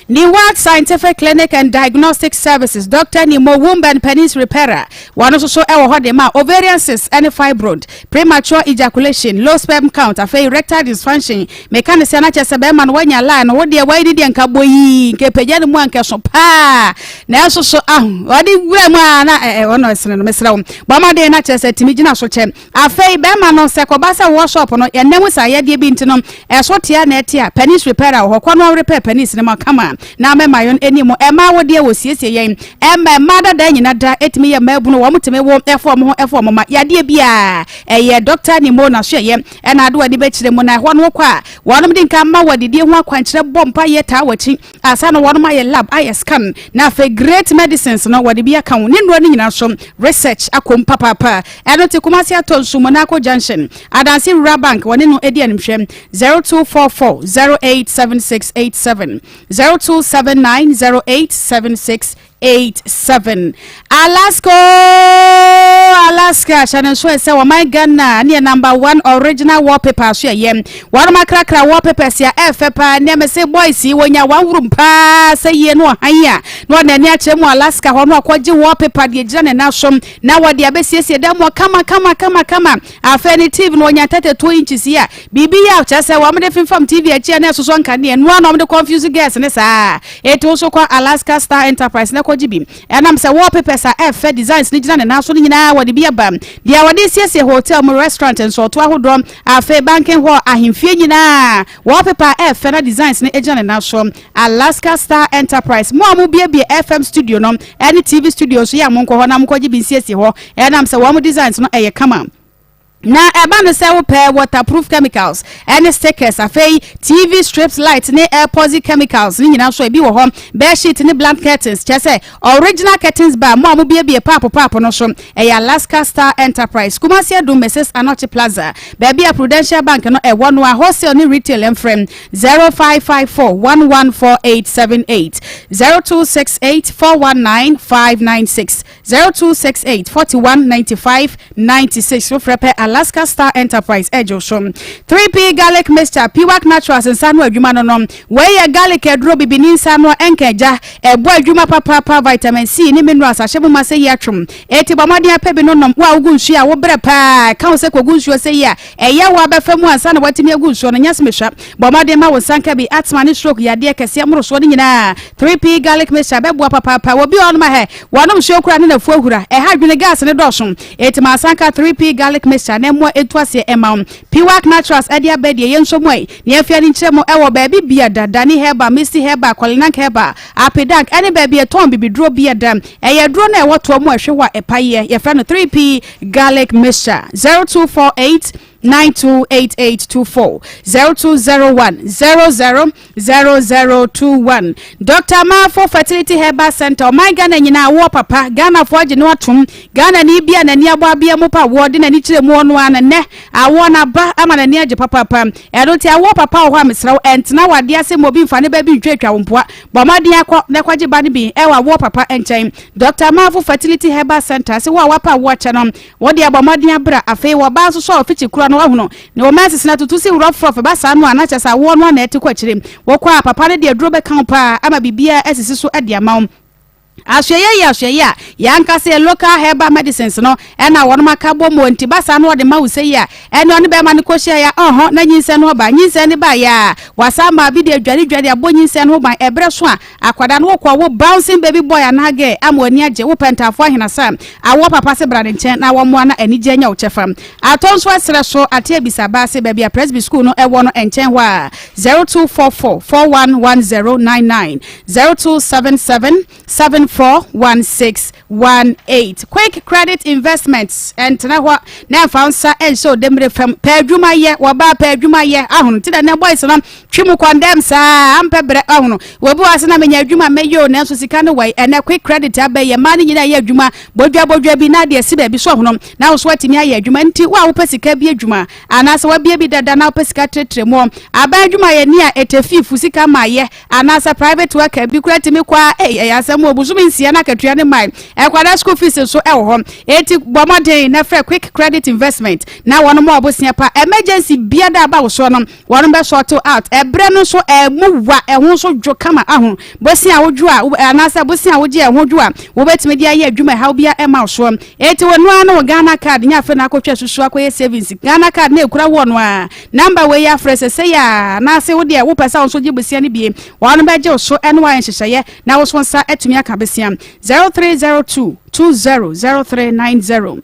Neward Scientific Clinic and Diagnostic Services, Doctor Nimo, Womb and Penis Repairer, wɔn nso so wɔ hɔ de ma ovarian cysts ne fibroid, premature ejaculation, low sperm count, afei erectile dysfunction, Meka no sɛ na kyerɛ sɛ bɛrima no wanya line no wo deɛ wayi ne deɛ nka bɔ yii nka pagya ne mu a nka so paa nanso so aho ɔde wura mu a na ɛɛ ɔno ɛsene no mesrɛ wo bɔ mmɔden na kyerɛ sɛ tumi gyina so kyɛ afei bɛrima no sɛ kɔba sɛ wɔ shop no ɛnɛ mu sɛ ayɛdeɛ bi nti no ɛso tea na ɛte a penis repair wɔ hɔ kɔ no repair penis no ma kama na mɛma yɔn ani mu ɛma wo deɛ wɔ siesie yɛn ɛma ɛma dada nyina da ɛtumi yɛ mmaa bunu wɔn tumi wo ɛfɔ wɔn ho ɛfɔ wɔn ma yadeɛ biara ɛyɛ Dr. Nimo na so ɛyɛ Ɛna ade w'ani bɛkyerɛ mu, na ɛhɔ no wokɔ a, wɔnom di nkan ma wo adidie ho akwankyerɛ, bɔ mpaeɛ taa w'akyi, ansa na wɔnom ayɛ lab, ayɛ scan, na afei great medicines no wɔde bi aka ho, ne nnuro no nyinaa nso research akɔ mu papaapa. Ɛno nti Kumasi atɔ nsu, Monaco Junction, Adanse Rural Bank wɔne no di animhwɛ, 0244 087687, 0279 0876 87. Alaska ooo Alaska hyɛ no nso sɛ wɔman Ghana ne yɛ number one original wallpaper so yɛyɛ wɔnom akrakra wallpapers a ɛfɛ paa nneɛma mese boys yi wɔnya one room paa sɛ yie no ɔhan a na wɔde n'ani akyerɛ mu Alaska hɔ no akɔgye wallpaper deɛ gyina ne nan so na wɔde abɛsiesie dan mu kama kama kama kama afei ne TV no wɔnya 32 inches yi a Biribi yɛ a kyerɛ sɛ wɔn de femfam TV akyi a na ɛsosɔ nkanea no ara na wɔn de confuse girls ne saa. Enti wo nso kɔ Alaska Star Enterprise na kɔgye bi. Ɛnam sɛ wallpapers a ɛfɛ designs no gyina ne nan so no nyinaa wɔde bi aba. Deɛ wɔde siesie hotel mu, restaurant, nsɔɔto ahodoɔ, afei banking hall, ahemfie nyinaa wallpaper a ɛfɛ na designs no gyina ne nan so. Alaska Star Enterprise, mo a mobuebue FM studio no ne TV studio nso yɛ a monkɔ hɔ na monkɔgye bi nsiesie hɔ. Ɛnam sɛ wɔn designs no ɛyɛ kama. Na ɛba no sɛ wopɛ waterproof chemicals ne stickers, afei TV strips light ne epoxy chemicals ne nyinaa nso ebi wɔ hɔ. Bed sheet ne blank curtains, kyerɛ sɛ original curtains bar, mo a mobiebie paapo paapo no nso, ɛyɛ Alaska Star Enterprise, Kumasi Adum, Mrs Anokye Plaza, baabi a Prudential Bank no ɛwɔ no a. Wholesale ne retail mfrɛ 0554 114878, 0268 419 596. 0268 41 95 96 Wofrɛ pɛ, Alaska Star Enterprise ɛgye wo so. 3P Garlic Mixture, Piwak Naturals nsa no adwuma no. Wei yɛ garlic aduro, bibini nsa no ɛnka agya ɛbɔ adwuma papaapa. Vitamin C ne minerals ahyɛ mu ma sɛ yi atwom. Eti bɔ mmɔden apɛ bi no nom. Wo a wogu nsuo a wobrɛ paa ka wo sɛ kɔgu nsuo sɛ yi a ɛyɛ wo abɛfa mu ansa na watumi agu nsuo no nyɛ sɛ bɔ mmɔden ma wo nsa nka bi. Asthma ne stroke yadeɛ kɛseɛ mmorosoɔ no nyinaa, 3P Garlic Mixture bɛboa papaapa. Wɔbi wɔ nom ahɛ wɔnom nsuo kora ne nafuo ahura ɛha adwene, gas ne dɔɔso, eti ma asanka 3P Garlic Mixture na ɛmmoa etu aseɛ ɛma wo. Piwak Naturals ɛde aba deɛ yɛn nso mu yi ne afia ne nkyerɛ mu ɛwɔ baabi bia da Dani Herbal, Misty Herbal, Kɔlenank Herbal, Apedank ɛne baabi ɛtɔn bibiduro bia da. Ɛyɛ duro no a ɛwɔ toɔ mu a ɛhwɛ hɔ a ɛpa yɛ. Yɛfrɛ no 3P Garlic Mixture. 0248 928824, 0201 00 0021. Dr. Mafo Fertility Herbal Center, ɔman Ghana nyinaa woɔ papa, Ghanafoɔ agye no atom. Ghana ni bi a n'ani abɔ abea mu pa woɔ de n'ani kyerɛ mu ɔno a nɛ awoɔ n'aba ama n'ani agye papapa. Ɛno nti awoɔ papa wɔ hɔ a, mesrɛ wo, ɛntena wadeɛ ase ma obi mfa ne ba bi ntwatwa wo mpoa. Bɔ mmɔden akɔ na ɛkɔgye ba no bi ɛwɔ awoɔ papa nkyɛn. Dr. Mafo Fertility Herbal Center sɛ wo a wapa awoɔ kyɛ no, wɔde abɔ mmɔden abra. Afei wɔbaa nso so a ɔfikyi kura no wahunu ne wɔn asesena tutu si rɔfrɔf ɛba saa no a, na kyerɛ sɛ awoɔ no a na ɛte kɔ akyire. Wɔkɔ a, papa no de aduro bɛka wo paa ama biribiara asisi so de ama wo. Ahwɛyɛ yɛ ahwɛyɛ a yɛankasa yɛ local herbal medicines no ɛna wɔnom aka bɔ mu. Nti ba saa no, wɔde ma wo sɛ yi a ɛne ɔne bɛrima no kɔhyia ya ɔhɔ na nyinsɛn no ɔba. Nyinsɛn no ba yɛ a, wasa ma bi de adwane dwane abɔ nyinsɛn no ho ban. Ɛberɛ so a akwadaa no wokɔ wo bouncing baby boy anaa girl ama w'ani agye. Wopɛ ntaafoɔ ahenasa awɔ papa se bra ne nkyɛn na wɔmmoa na anigye anya wo kyɛfa. Atɔ nso ɛserɛ so ate abisa baa se baabi a Presby School no ɛwɔ no nkyɛn hɔ a, 0244 411099, 0277 741618. Quick Credit Investments, ɛntena hɔ na ɛmfa nsa ɛnhyɛ odemmire fam. Pɛ adwuma yɛ, wɔbaa pɛ adwuma yɛ ahono nti na nɛ boys no twi mu kɔndɛm saa ampɛ brɛ ahono. Wɔbi wɔ ase na menya adwuma mɛyɛ o, nanso sika no wɔyi. Ɛnɛ Quick Credit abɛyɛ mmaa no nyinaa yɛ adwuma bodwa bodwa bi na adeɛ si baabi so ahono na wo so atumi ayɛ adwuma. Nti wo a wopɛ sika bi adwuma anaasɛ wabie bi dada na wopɛ sika tiretire mu, aban adwuma yɛ ni a ɛtɛ fiifu sika ma yɛ anaasɛ private worker bi kura tumi kɔ a, ɛyɛ asɛm wɔ bosome 6 na akatua ne man ɛkwada school fees nso ɛwɔ hɔ. Eti bɔ mmɔden na frɛ Quick Credit Investment na wɔn mo ɔbosia pa. Emergency bia da aba wosoɔ no, wɔn bɛ sort out. Ɛbrɛ no nso ɛmu wa ɛho nso dwo kama aho. Bosia wodwo a anaasɛ bosia wogye ɛho dwo a, wobɛtumi de ayɛ adwuma ɛhaw bia ɛma soɔ. Eti wɔn noa no Ghana Card nyɛ afei na akɔtwa susu akɔyɛ savings. Ghana Card na ekura wɔ no a, number wei afrɛ sɛ sɛ yɛ a anaasɛ wo deɛ wopɛ sɛ wo nso gye bosia no bie, wɔn bɛgye wo so ɛne wɔayɛ nhyehyɛeɛ na wo so nsa atumi aka besia. 0302 200390,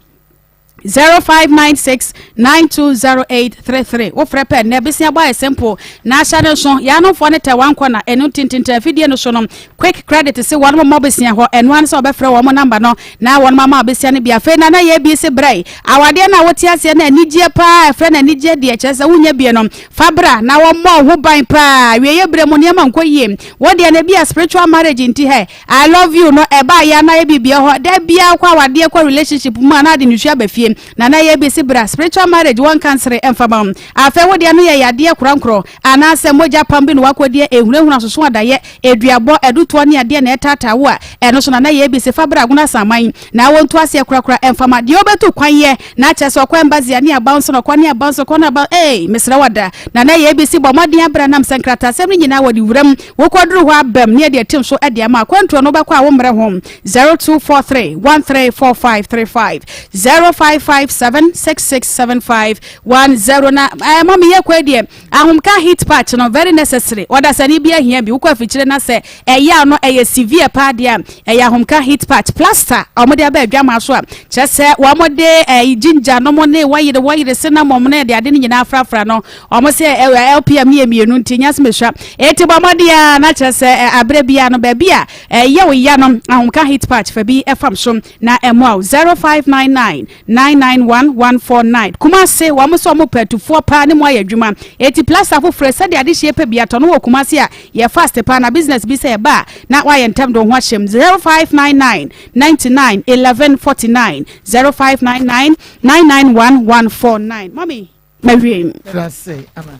0596 920833. Wofrɛ pɛ nnɛ besia bɔ ayɛ simple na ahyɛ no nso yɛanomfoɔ no tɛ wankɔ na ɛno ntintintin afidie no so no. Quick Credit sɛ wɔn mmɔ besia hɔ, ɛno ano sɛ wɔbɛfrɛ wɔn number no na wɔn ama besia no bi. Afei na na yɛ bi se brɛ awadeɛ no a wote aseɛ no anigyeɛ paa ɛfrɛ no anigyeɛ deɛ kyerɛ sɛ wonya bie no fa bra na wɔmmɔ ho ban paa. Wieɛ berɛ mu nneɛma nkɔ yie wo deɛ no bi a spiritual marriage nti hɛ "I love you" no ɛbaa yɛ na yɛ bibia hɔ da bia kɔ awadeɛ kɔ relationship mu a na ade nsuo aba fie na na yɛ bi si bra spiritual marriage wɔn kansere ɛmfa ma. Afei wo deɛ no yɛ yadeɛ korankorɔ anaasɛ mogya pam bi na wakɔdeɛ ehunahuna soso adayɛ eduabɔ ɛdutoɔ ne adeɛ na ɛtaataa wo a, ɛno so na na yɛ bi si fa bra Agona Saman na wɔntu aseɛ korakora ɛmfa ma. Deɛ wobɛtu kwan yɛ na kyerɛ sɛ ɔkɔ embassy a ne aba nso na ɔkɔ ne aba nso kɔ ne aba ee, mesrɛ wada na na yɛ bi si bɔ mmɔden abra nam sɛ nkrataasɛm no nyinaa wɔde wuram wokɔduru hɔ abam ne yɛde atim so de ama akwantuo no wobɛkɔ a wo mmerɛ ho. 0243 134535, 0557 6675 10. Na mɔmi yɛ kɔ deɛ ahomka heat patch no very necessary. Ɔdasani bi ahia bi wokɔ afikyire na sɛ ɛyɛ no ɛyɛ severe paa deɛ a, ɛyɛ ahomka heat patch plaster a wɔde aba adwama so a kyerɛ sɛ wɔde ɛɛ ginger no mo ne wɔyere wɔyere cinnamon ne de ade no nyinaa afrafra no. Wɔn sɛ ɛwɛ LPM ne yɛ mmienu nti nyɛ asɛm eti bɔ mmɔden a na kyerɛ sɛ abere bia no baabi a ɛyɛ wo ya no, ahomka heat patch fa bi ɛfam so na ɛmoa wo. 0599 9. 991 149. Kumase, wɔn nso wɔn pɛ atufoɔ paa ne mu ayɛ adwuma. Eti plaster foforɔ sɛdeɛ adehyeɛ pɛ bi atɔ no wɔ Kumase a yɛ fast paa na business bi sɛ ɛba a na wayɛ ntɛm de wo ho ahyɛm. 0599 99 11 49 0599 991 149. Mommy. Mawie. Medase ama.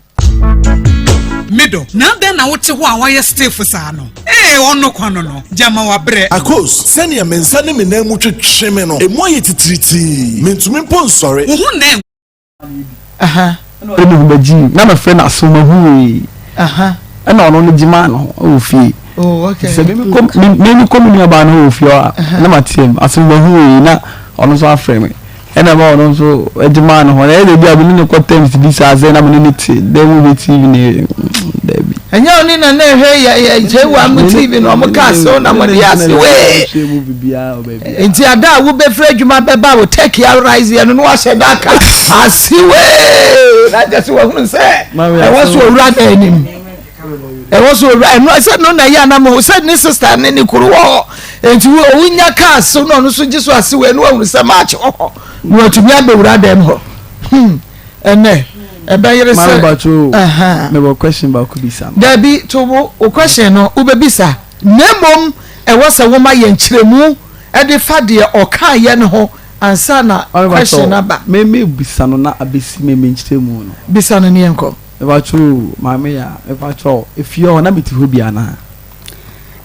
Me dɔ, na adɛn na wote hɔ a woayɛ stiff saa no? Ee, ɔno kwa no no, gyama wabrɛ. Akos, sɛnea me nsa ne me nan mu twetwe me no, emu ayɛ titiritii. Mintumi mpo nsɔre. Wo ho nnɛ Ɛna ɔde ne ho bɛgyee na mefrɛ no aso mahu wei ɛna ɔno no gye maa no ho wɔ fie oh, okay. sɛ meme kɔ me nuabaa no wɔ fie hɔ a na mateam aso mahu wei na ɔno nso afrɛ me ɛna ma ɔno nso gye maa no ho na ɛyɛ bi a mene ne kɔ terms bi saa sɛ na mene ne te dɛm mu hwɛ tv ne daabi ɛnyɛ ɔne na na ɛhwɛ yɛ yɛ gyewa mu tv na ɔmo kaa so na mo de ase wee nti ada a wobɛfiri adwuma bɛba wo turkey arise yɛ no na wahyɛ da aka ase wee na kyɛ sɛ wahunu sɛ ɛwɔ so owura da anim ɛwɔ so owura ɛno sɛ no na ɛyɛ anam sɛ ne sista ne ne kuru wɔ hɔ nti wonya kaa so na ɔno so gye so ase wee na wahunu sɛ maakye wɔ hɔ na watumi abɛwura dɛm hɔ hmm ɛnɛ ɛbɛyere sɛ Maame Bacho, mewɔ question baako bisa no. Dabi to wo wo question no wobɛbisa na mmom ɛwɔ sɛ woma yɛn nkyerɛmu de fa deɛ ɔkaeɛ no ho ansa na Maame Bacho, question no aba. me me bisa no na abɛsi me me nkyerɛmu no. Bisa no ne yɛnkɔ. Me Bacho, Maame Yaa, me Bacho, efie hɔ na mete hɔ bi anaa?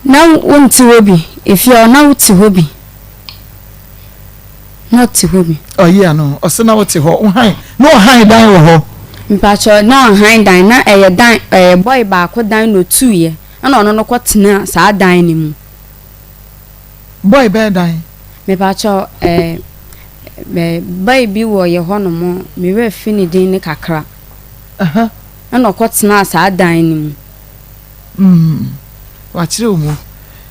Na wonte hɔ bi, efie hɔ na wote hɔ bi. Na ɔte hɔ bi. Ɔyi ano, ɔse na wote hɔ, wo han, na ɔhan dan wɔ hɔ? Mpakyɛw, na ɔhan dan, na ɛyɛ dan, ɛyɛ boy baako dan na otuiɛ, ɛna ɔno no kɔ tenaa saa dan no mu. Boy bɛn dan? Mepakyɛw, ɛɛ, ɛɛ, boy bi wɔ yɛ hɔ nom, me werɛ fi ne din no kakra. Ɛna ɔkɔ tenaa saa dan no mu. Mm, wakyerɛ wo mu.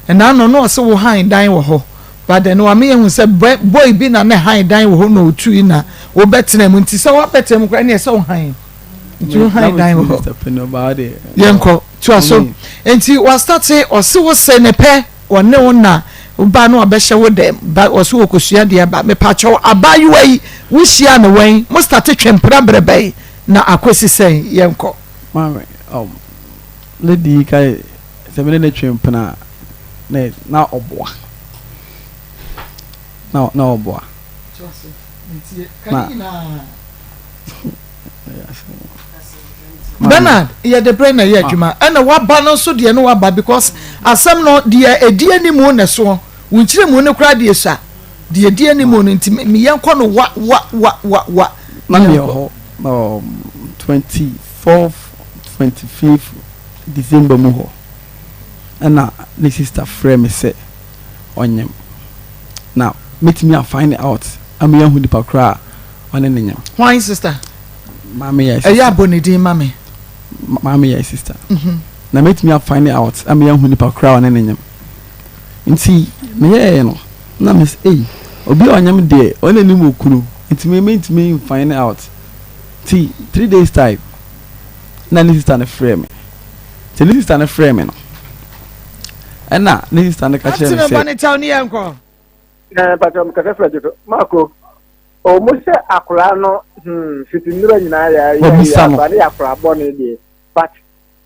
Ɛna ano na ɔse wo han dan wɔ hɔ. But then wama yɛhu sɛ boy bi na ne han dan wɔ hɔ na ɔtui na wobɛtena mu. Nti sɛ woabɛtena mu koraa ɛneɛ sɛ wo han. Nti wo han dan wɔ hɔ. Yɛnkɔ, toa so. Nti wastate ɔse wo se ne pɛ ɔne wo na ba no abɛhyɛ wo dɛm ba ɔse wɔkɔsua deɛ ba. Mepakyɛw abaayewa yi wohyia no wɛn? Mo state twe mpena berɛ bɛn na akɔsi sɛn? Yɛnkɔ. Maame, um, lady yi kae sɛ me ne no twe mpena a, na na ɔboa. Na na ɔboa. Na Bernard yɛde berɛ na ɛyɛ adwuma ɛna waba no nso deɛ no waba because asɛm no deɛ ɛdi animu na ɛsoɔ wo nkyerɛmu no koraa deɛ sua deɛ ɛdi animu no nti yɛnkɔ no wa wa wa wa wa na meyɛ hɔ um, 24th 25th December mu hɔ ɛna ne sister frɛɛ me sɛ ɔnyem na mɛtumi a find out ama yɛahu nipa korɔ a ɔne ne nyem. Hwan sister? Maame yɛ sister. Ɛyɛ abɔ ne din ma me. Maame yɛ sister. Mhm. Na mɛtumi a find out ama yɛahu nipa korɔ a ɔne ne nyem. Nti meyɛɛ no na me sɛ ei obi a ɔnyem deɛ ɔne ne mu okunu nti me mentumi find out. Nti 3 days time na ne sista no frɛɛ me. Nti ne sista no frɛɛ me no, ɛna ne sista no ka kyerɛɛ me sɛ. Ati ne kyɛw ne yɛn kɔ. Ɛɛ pàtó mi kasa fira jefo Marco ɔmo sɛ akwaraa no hmm fiti nnura nyinaa yɛ yɛ yɛ akwaraa no yɛ akwaraa bɔne deɛ but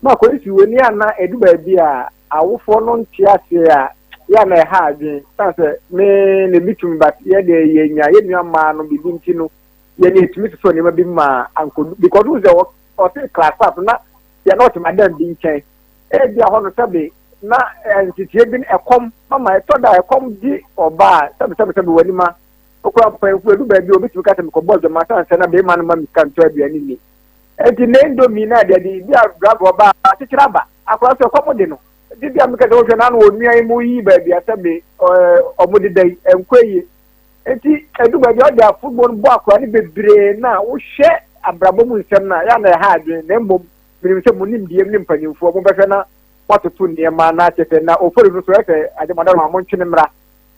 Marco esi wɔ ni ana edu baabi a awofoɔ no nte aseɛ a yɛ ana ɛha adwene san sɛ me na ebi tum but yɛ deɛ yɛ nya yɛ nua mmaa no bibi nti no yɛ ne etumi sosɔ nneɛma bi ma ankodu because n sɛ ɔte class up na yɛ na ɔte madam bi nkyɛn ebi ahɔ no sɛbe na nteteɛ bi ɛkɔm mama ɛtɔ da ɛkɔm di ɔbaa sɛbe sɛbe sɛbe wɔ anima okura mpanyinfo edu baabi obi tumi ka sɛ mekɔbɔ adwuma san sɛ na bɛrima no ma mi sika ntɔ aduane ni eti ne ndomi na deɛ de bi a driver ɔbaa akyekyere aba akora so ɛkɔm de no ti bi a mekasa wohwɛ na ano onua yi mu yi baabi a sɛbe ɛɛ ɔmo deda yi ɛnkɔ yie. Enti edu baabi a ɔde afobu no bɔ akora no bebree na wohwɛ abrabɔ mu nsɛm no a, ɛyɛ a na ɛha adwene. Na mmom, menim sɛ mo nimdeɛ mu ne mpanimfoɔ, mobɛhwɛ na moatoto nneɛma na kyerɛ sɛ na ofori no so ɛsɛ agyamada no a montwe no mmra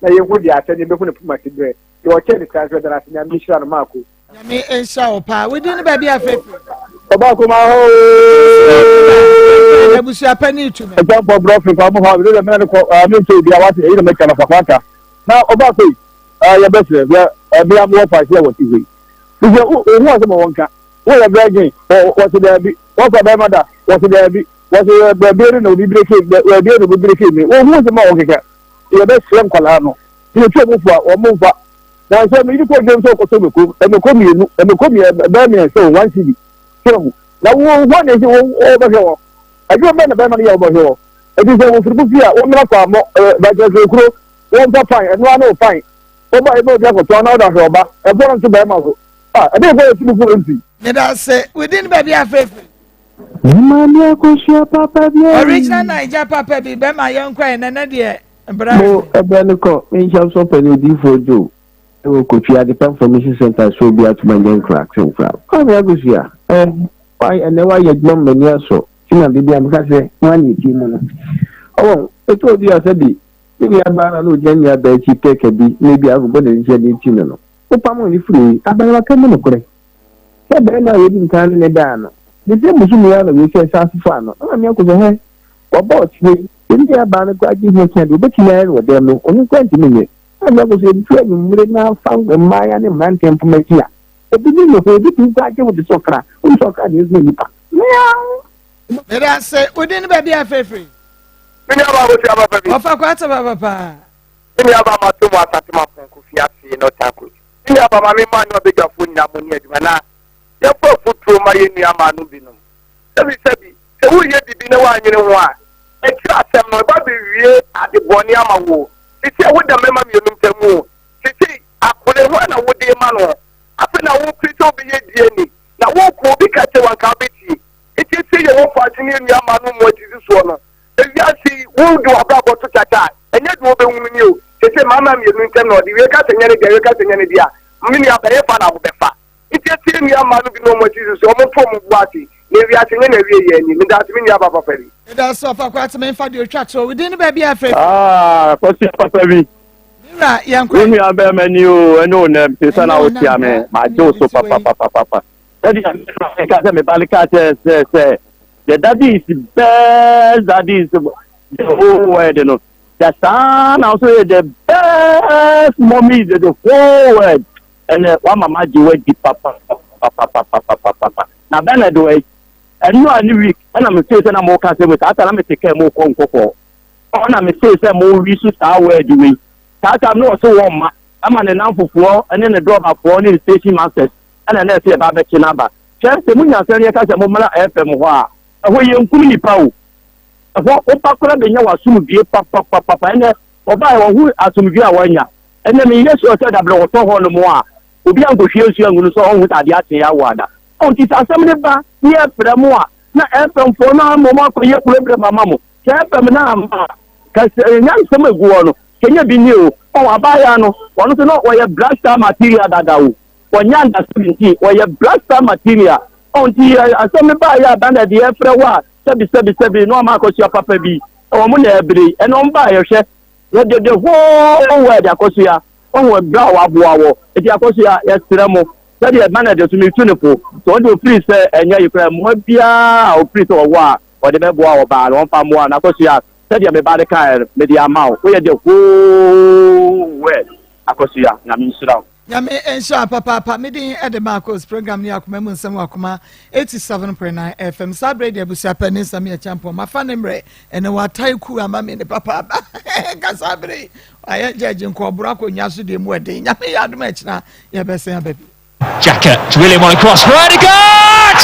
na yɛnhu deɛ asɛ ne yɛbɛhu ne poma si berɛ. Deɛ ɔkyɛɛ ne sika nso yɛda no ase. Nyame nhyira no. Marko. Nyame nhyira wo paa. Wo din ne baabi a fɛ firi. Ɔbaako ma hɔ ooo. Abusua pɛ ne itu me. Ɛgya mpɔ brɔfin fa mo hɔ a, mede dɛ mene ne kɔ, me nkyɛ obi a wate, ɛyi na mɛka no fafaaka. Na ɔbaako yi. Ah, yɛbɛsrɛ, hwɛ, ɛbea mo wɔfa ase a wɔte hɔ yi. Sɛ wohu asɛm a wɔnka, woyɛ virgin, wɔse daabi, wɔfa bɛrima da, wɔse daabi, wɔse baabi no na obi bireke, baabi na obi bireke me, wohu asɛm a wɔkeka. Yɛbɛsrɛ nkwadaa no, sɛ yɛtu wɔn fo a, wɔn mfa. Na sɛ meyere kɔ dwom sɛ ɔkɔtɔ mako, mako mmienu, mako bɛyɛ mmiɛnsa o, one cedi. So ahu. Na wo hɔ na ɛsɛ wɔbɛhwɛ wɔn. Adwuma bɛn na bɛrima no yɛ a wɔbɛhwɛ wɔn? Enti sɛ wɔfiri mo fie a, wɔmmra fammɔ, bɛkyerɛkyerɛ kuro, wɔmfa fan, ɛno ara ne wo fan. Woba ebe obi akɔtɔn na wode ahwɛ ɔba, ɛboɔ no nto bɛrima so. Ah, ɛdeɛ kɔ yɛ tumi fo nti. Meda ase. Wo din baabi afeefee. Maame akosua papa bi. Original Naija papa bi bɛma yɛn kɔ yɛn nɛnɛ deɛ bra. Mo ɛbrɛ no kɔ menhyɛ so pɛ ne odiifoɔ Joe ɛwɔ Kotwi Adepa Information Center so obi atoma nyɛ nkra tenkra. Maame akosua ɛ ɛnɛ wayɛ adwuma ma m'ani asɔ ti na biribi a meka sɛ ho a na ɛtie mu no. Ɔwɔ ɛtɔ obi a sɛbi Ne nuabaa no a na ogyina ne nuabaa akyi pɛ ka bi na ebia akɔbɔ n'ani sɛ ne ti no no, wopamoo no firii hɔ yi, abayewa ka mu nokorɛ sɛ barima a wadi nkan ne no daa no, the same bosome yi ara na wei sɛ san fofaa no, na maame ako sɛ hɛ, waba ɔkyena yi, sɛ ne nuabaa no koraa gye ho kyena deɛ ɔbɛtumi ayɛ no wɔ dɛm no, ɔno koraa ntumi nyɛ. Maame ako sɛ ɛduru anwummere na fa mmaaya ne mmeranteɛ mpoma akyi a, obi ne ne ho, obi tumi koraa gye wo te sɛ ɔkra, wonim sɛ ɔkra deɛ ɛsene nipa. Meow! Meda ase, wo din ne baabi a afeefee? Me nua baa Kofi Ababa bi. Ɔfa kwata baba paa. Me nua baa Mato mu Asante Mampong Kofi ase Northern Coast. Me nua baa Maame mmaa ne ɔbadwafoɔ nyinaa mo ni adwuma na yɛmfa afutuo ma yɛn nua maa no binom. Sɛbi sɛbi sɛ woreyɛ biribi na woannwene ho a akyire asɛm no ɛba bɛwie ade bɔne ama wo. Sesei a woda mmarima mmienu ntam o, sesei akore hwan na wode rema no? Afei na wopere sɛ wobɛyɛ DNA na wokɔ obi ka kyerɛ wo anka wobɛtie. Enti sɛ yɛwɔ faase ne yɛn nuammaa no mmoa gyidi soɔ no, ewiase yi, wode w'abrabɔ to kyakya a, ɛnyɛ deɛ wobɛhunu ni o. Seesei mmarima mmienu ntam na ɔde wei ka sɛ nyɛ ne dea, wei ka sɛ nyɛ ne dea. Me nua, bɛyɛ fa na wobɛfa. Enti sɛ yɛn nuammaa no binom wɔn gyidi so, wɔnto wɔn bo ase, na ewiase nyɛ n'awieeɛ ani. Meda ase, me nuabaa papa bi. Meda ase ɔfa kwate me nfa deɛ otwa toɔ wo din ne baabi a afei. Ah, kwasi papa bi. Me wura yɛn kɔ. Wo nua bɛrima ni o, ɛne wo nam te sɛ na wotia me, magye wo so papapapapa. Sɛdeɛ meka sɛ me ba no kaa kyerɛ sɛ sɛ the daddy is best daddy is the whole world no sɛ saa na nso yɛ the best mommy is the whole world ɛnɛ wama magye wadi papapapapapapapa na Bernard wɔ ɛno a ne week ɛna mesee sɛ na moka sɛ mu saa ta na mete kaa mu kɔ nkɔkɔɔ ɔna mesee sɛ mowi so saa word wei saa ta no ɔse wɔn ma ama ne namfofoɔ ne ne drɔbafoɔ ne ne station masters ɛna na ɛsɛ yɛba abɛkye no aba. Hwɛ, sɛ monya asɛm no yɛka sɛ mommra FM hɔ a, ɛhɔ yɛnkum nnipa o. Ɛhɔ woba koraa bɛnya w'asomdwie papapapapa. Ɛnɛ ɔbaeɛ wahu asomdwie a wanya. Ɛnɛ menyɛ sure sɛ dabrɛ wɔtɔ hɔ nom a obi ankɔhwie nsuo angu no sɛ ɔnhu sɛ adeɛ akye awo ada. Ɔho nti sɛ asɛm no ba ne yɛfrɛ mo a na FM foɔ no ama mo akɔyɛ problem ama mo. Sɛ FM no amma a, ka sɛ nyansam a ɛgu hɔ no, kɛnyɛ bi ni o. Ɔho abaayewa no, ɔno nso na ɔyɛ black star material dada o. Wɔnyɛ under 17, wɔyɛ black star material. Ɔn nti asɛm no baayɛ a bana deɛ ɛfrɛ wo a sɛbi sɛbi sɛbi na ɔma akɔsua papa bi. Wɔn na ɛbere yi ɛna wɔn baayɛ hwɛ yɛde the whole world akɔsua ɔho ɛbrɛ a waboa wɔ nti akɔsua yɛsrɛ mo sɛdeɛ bana deɛ so metu ne fo sɛ ɔde ofiri sɛ ɛnyɛ yi koraa mmoa biara a ofiri sɛ ɔwɔ a ɔde bɛboa ɔbaa no ɔmfa mmoa no akɔsua sɛdeɛ me ba no kaeɛ no mede ama wo woyɛ the whole world akɔsua nyame nhyira wo. Nyame nhyira wo papaapa. Me din de Marcos. Program no yɛ Akoma mu Nsɛm wɔ Akoma 87.9 FM. Saa berɛ deɛ abusua pɛ ne nsɛm yɛ kyɛmpɔn. Mafa ne mmerɛ ɛnɛ watae ku ama me ne papaapa. Nka saa berɛ yi wayɛ gyɛgye nkɔɔboro akonnwa so deɛ mu ɛden. Nyame yɛ adom ɛkyena yɛbɛsɛn aba bi. Xhaka to William on a cross for Odegaard!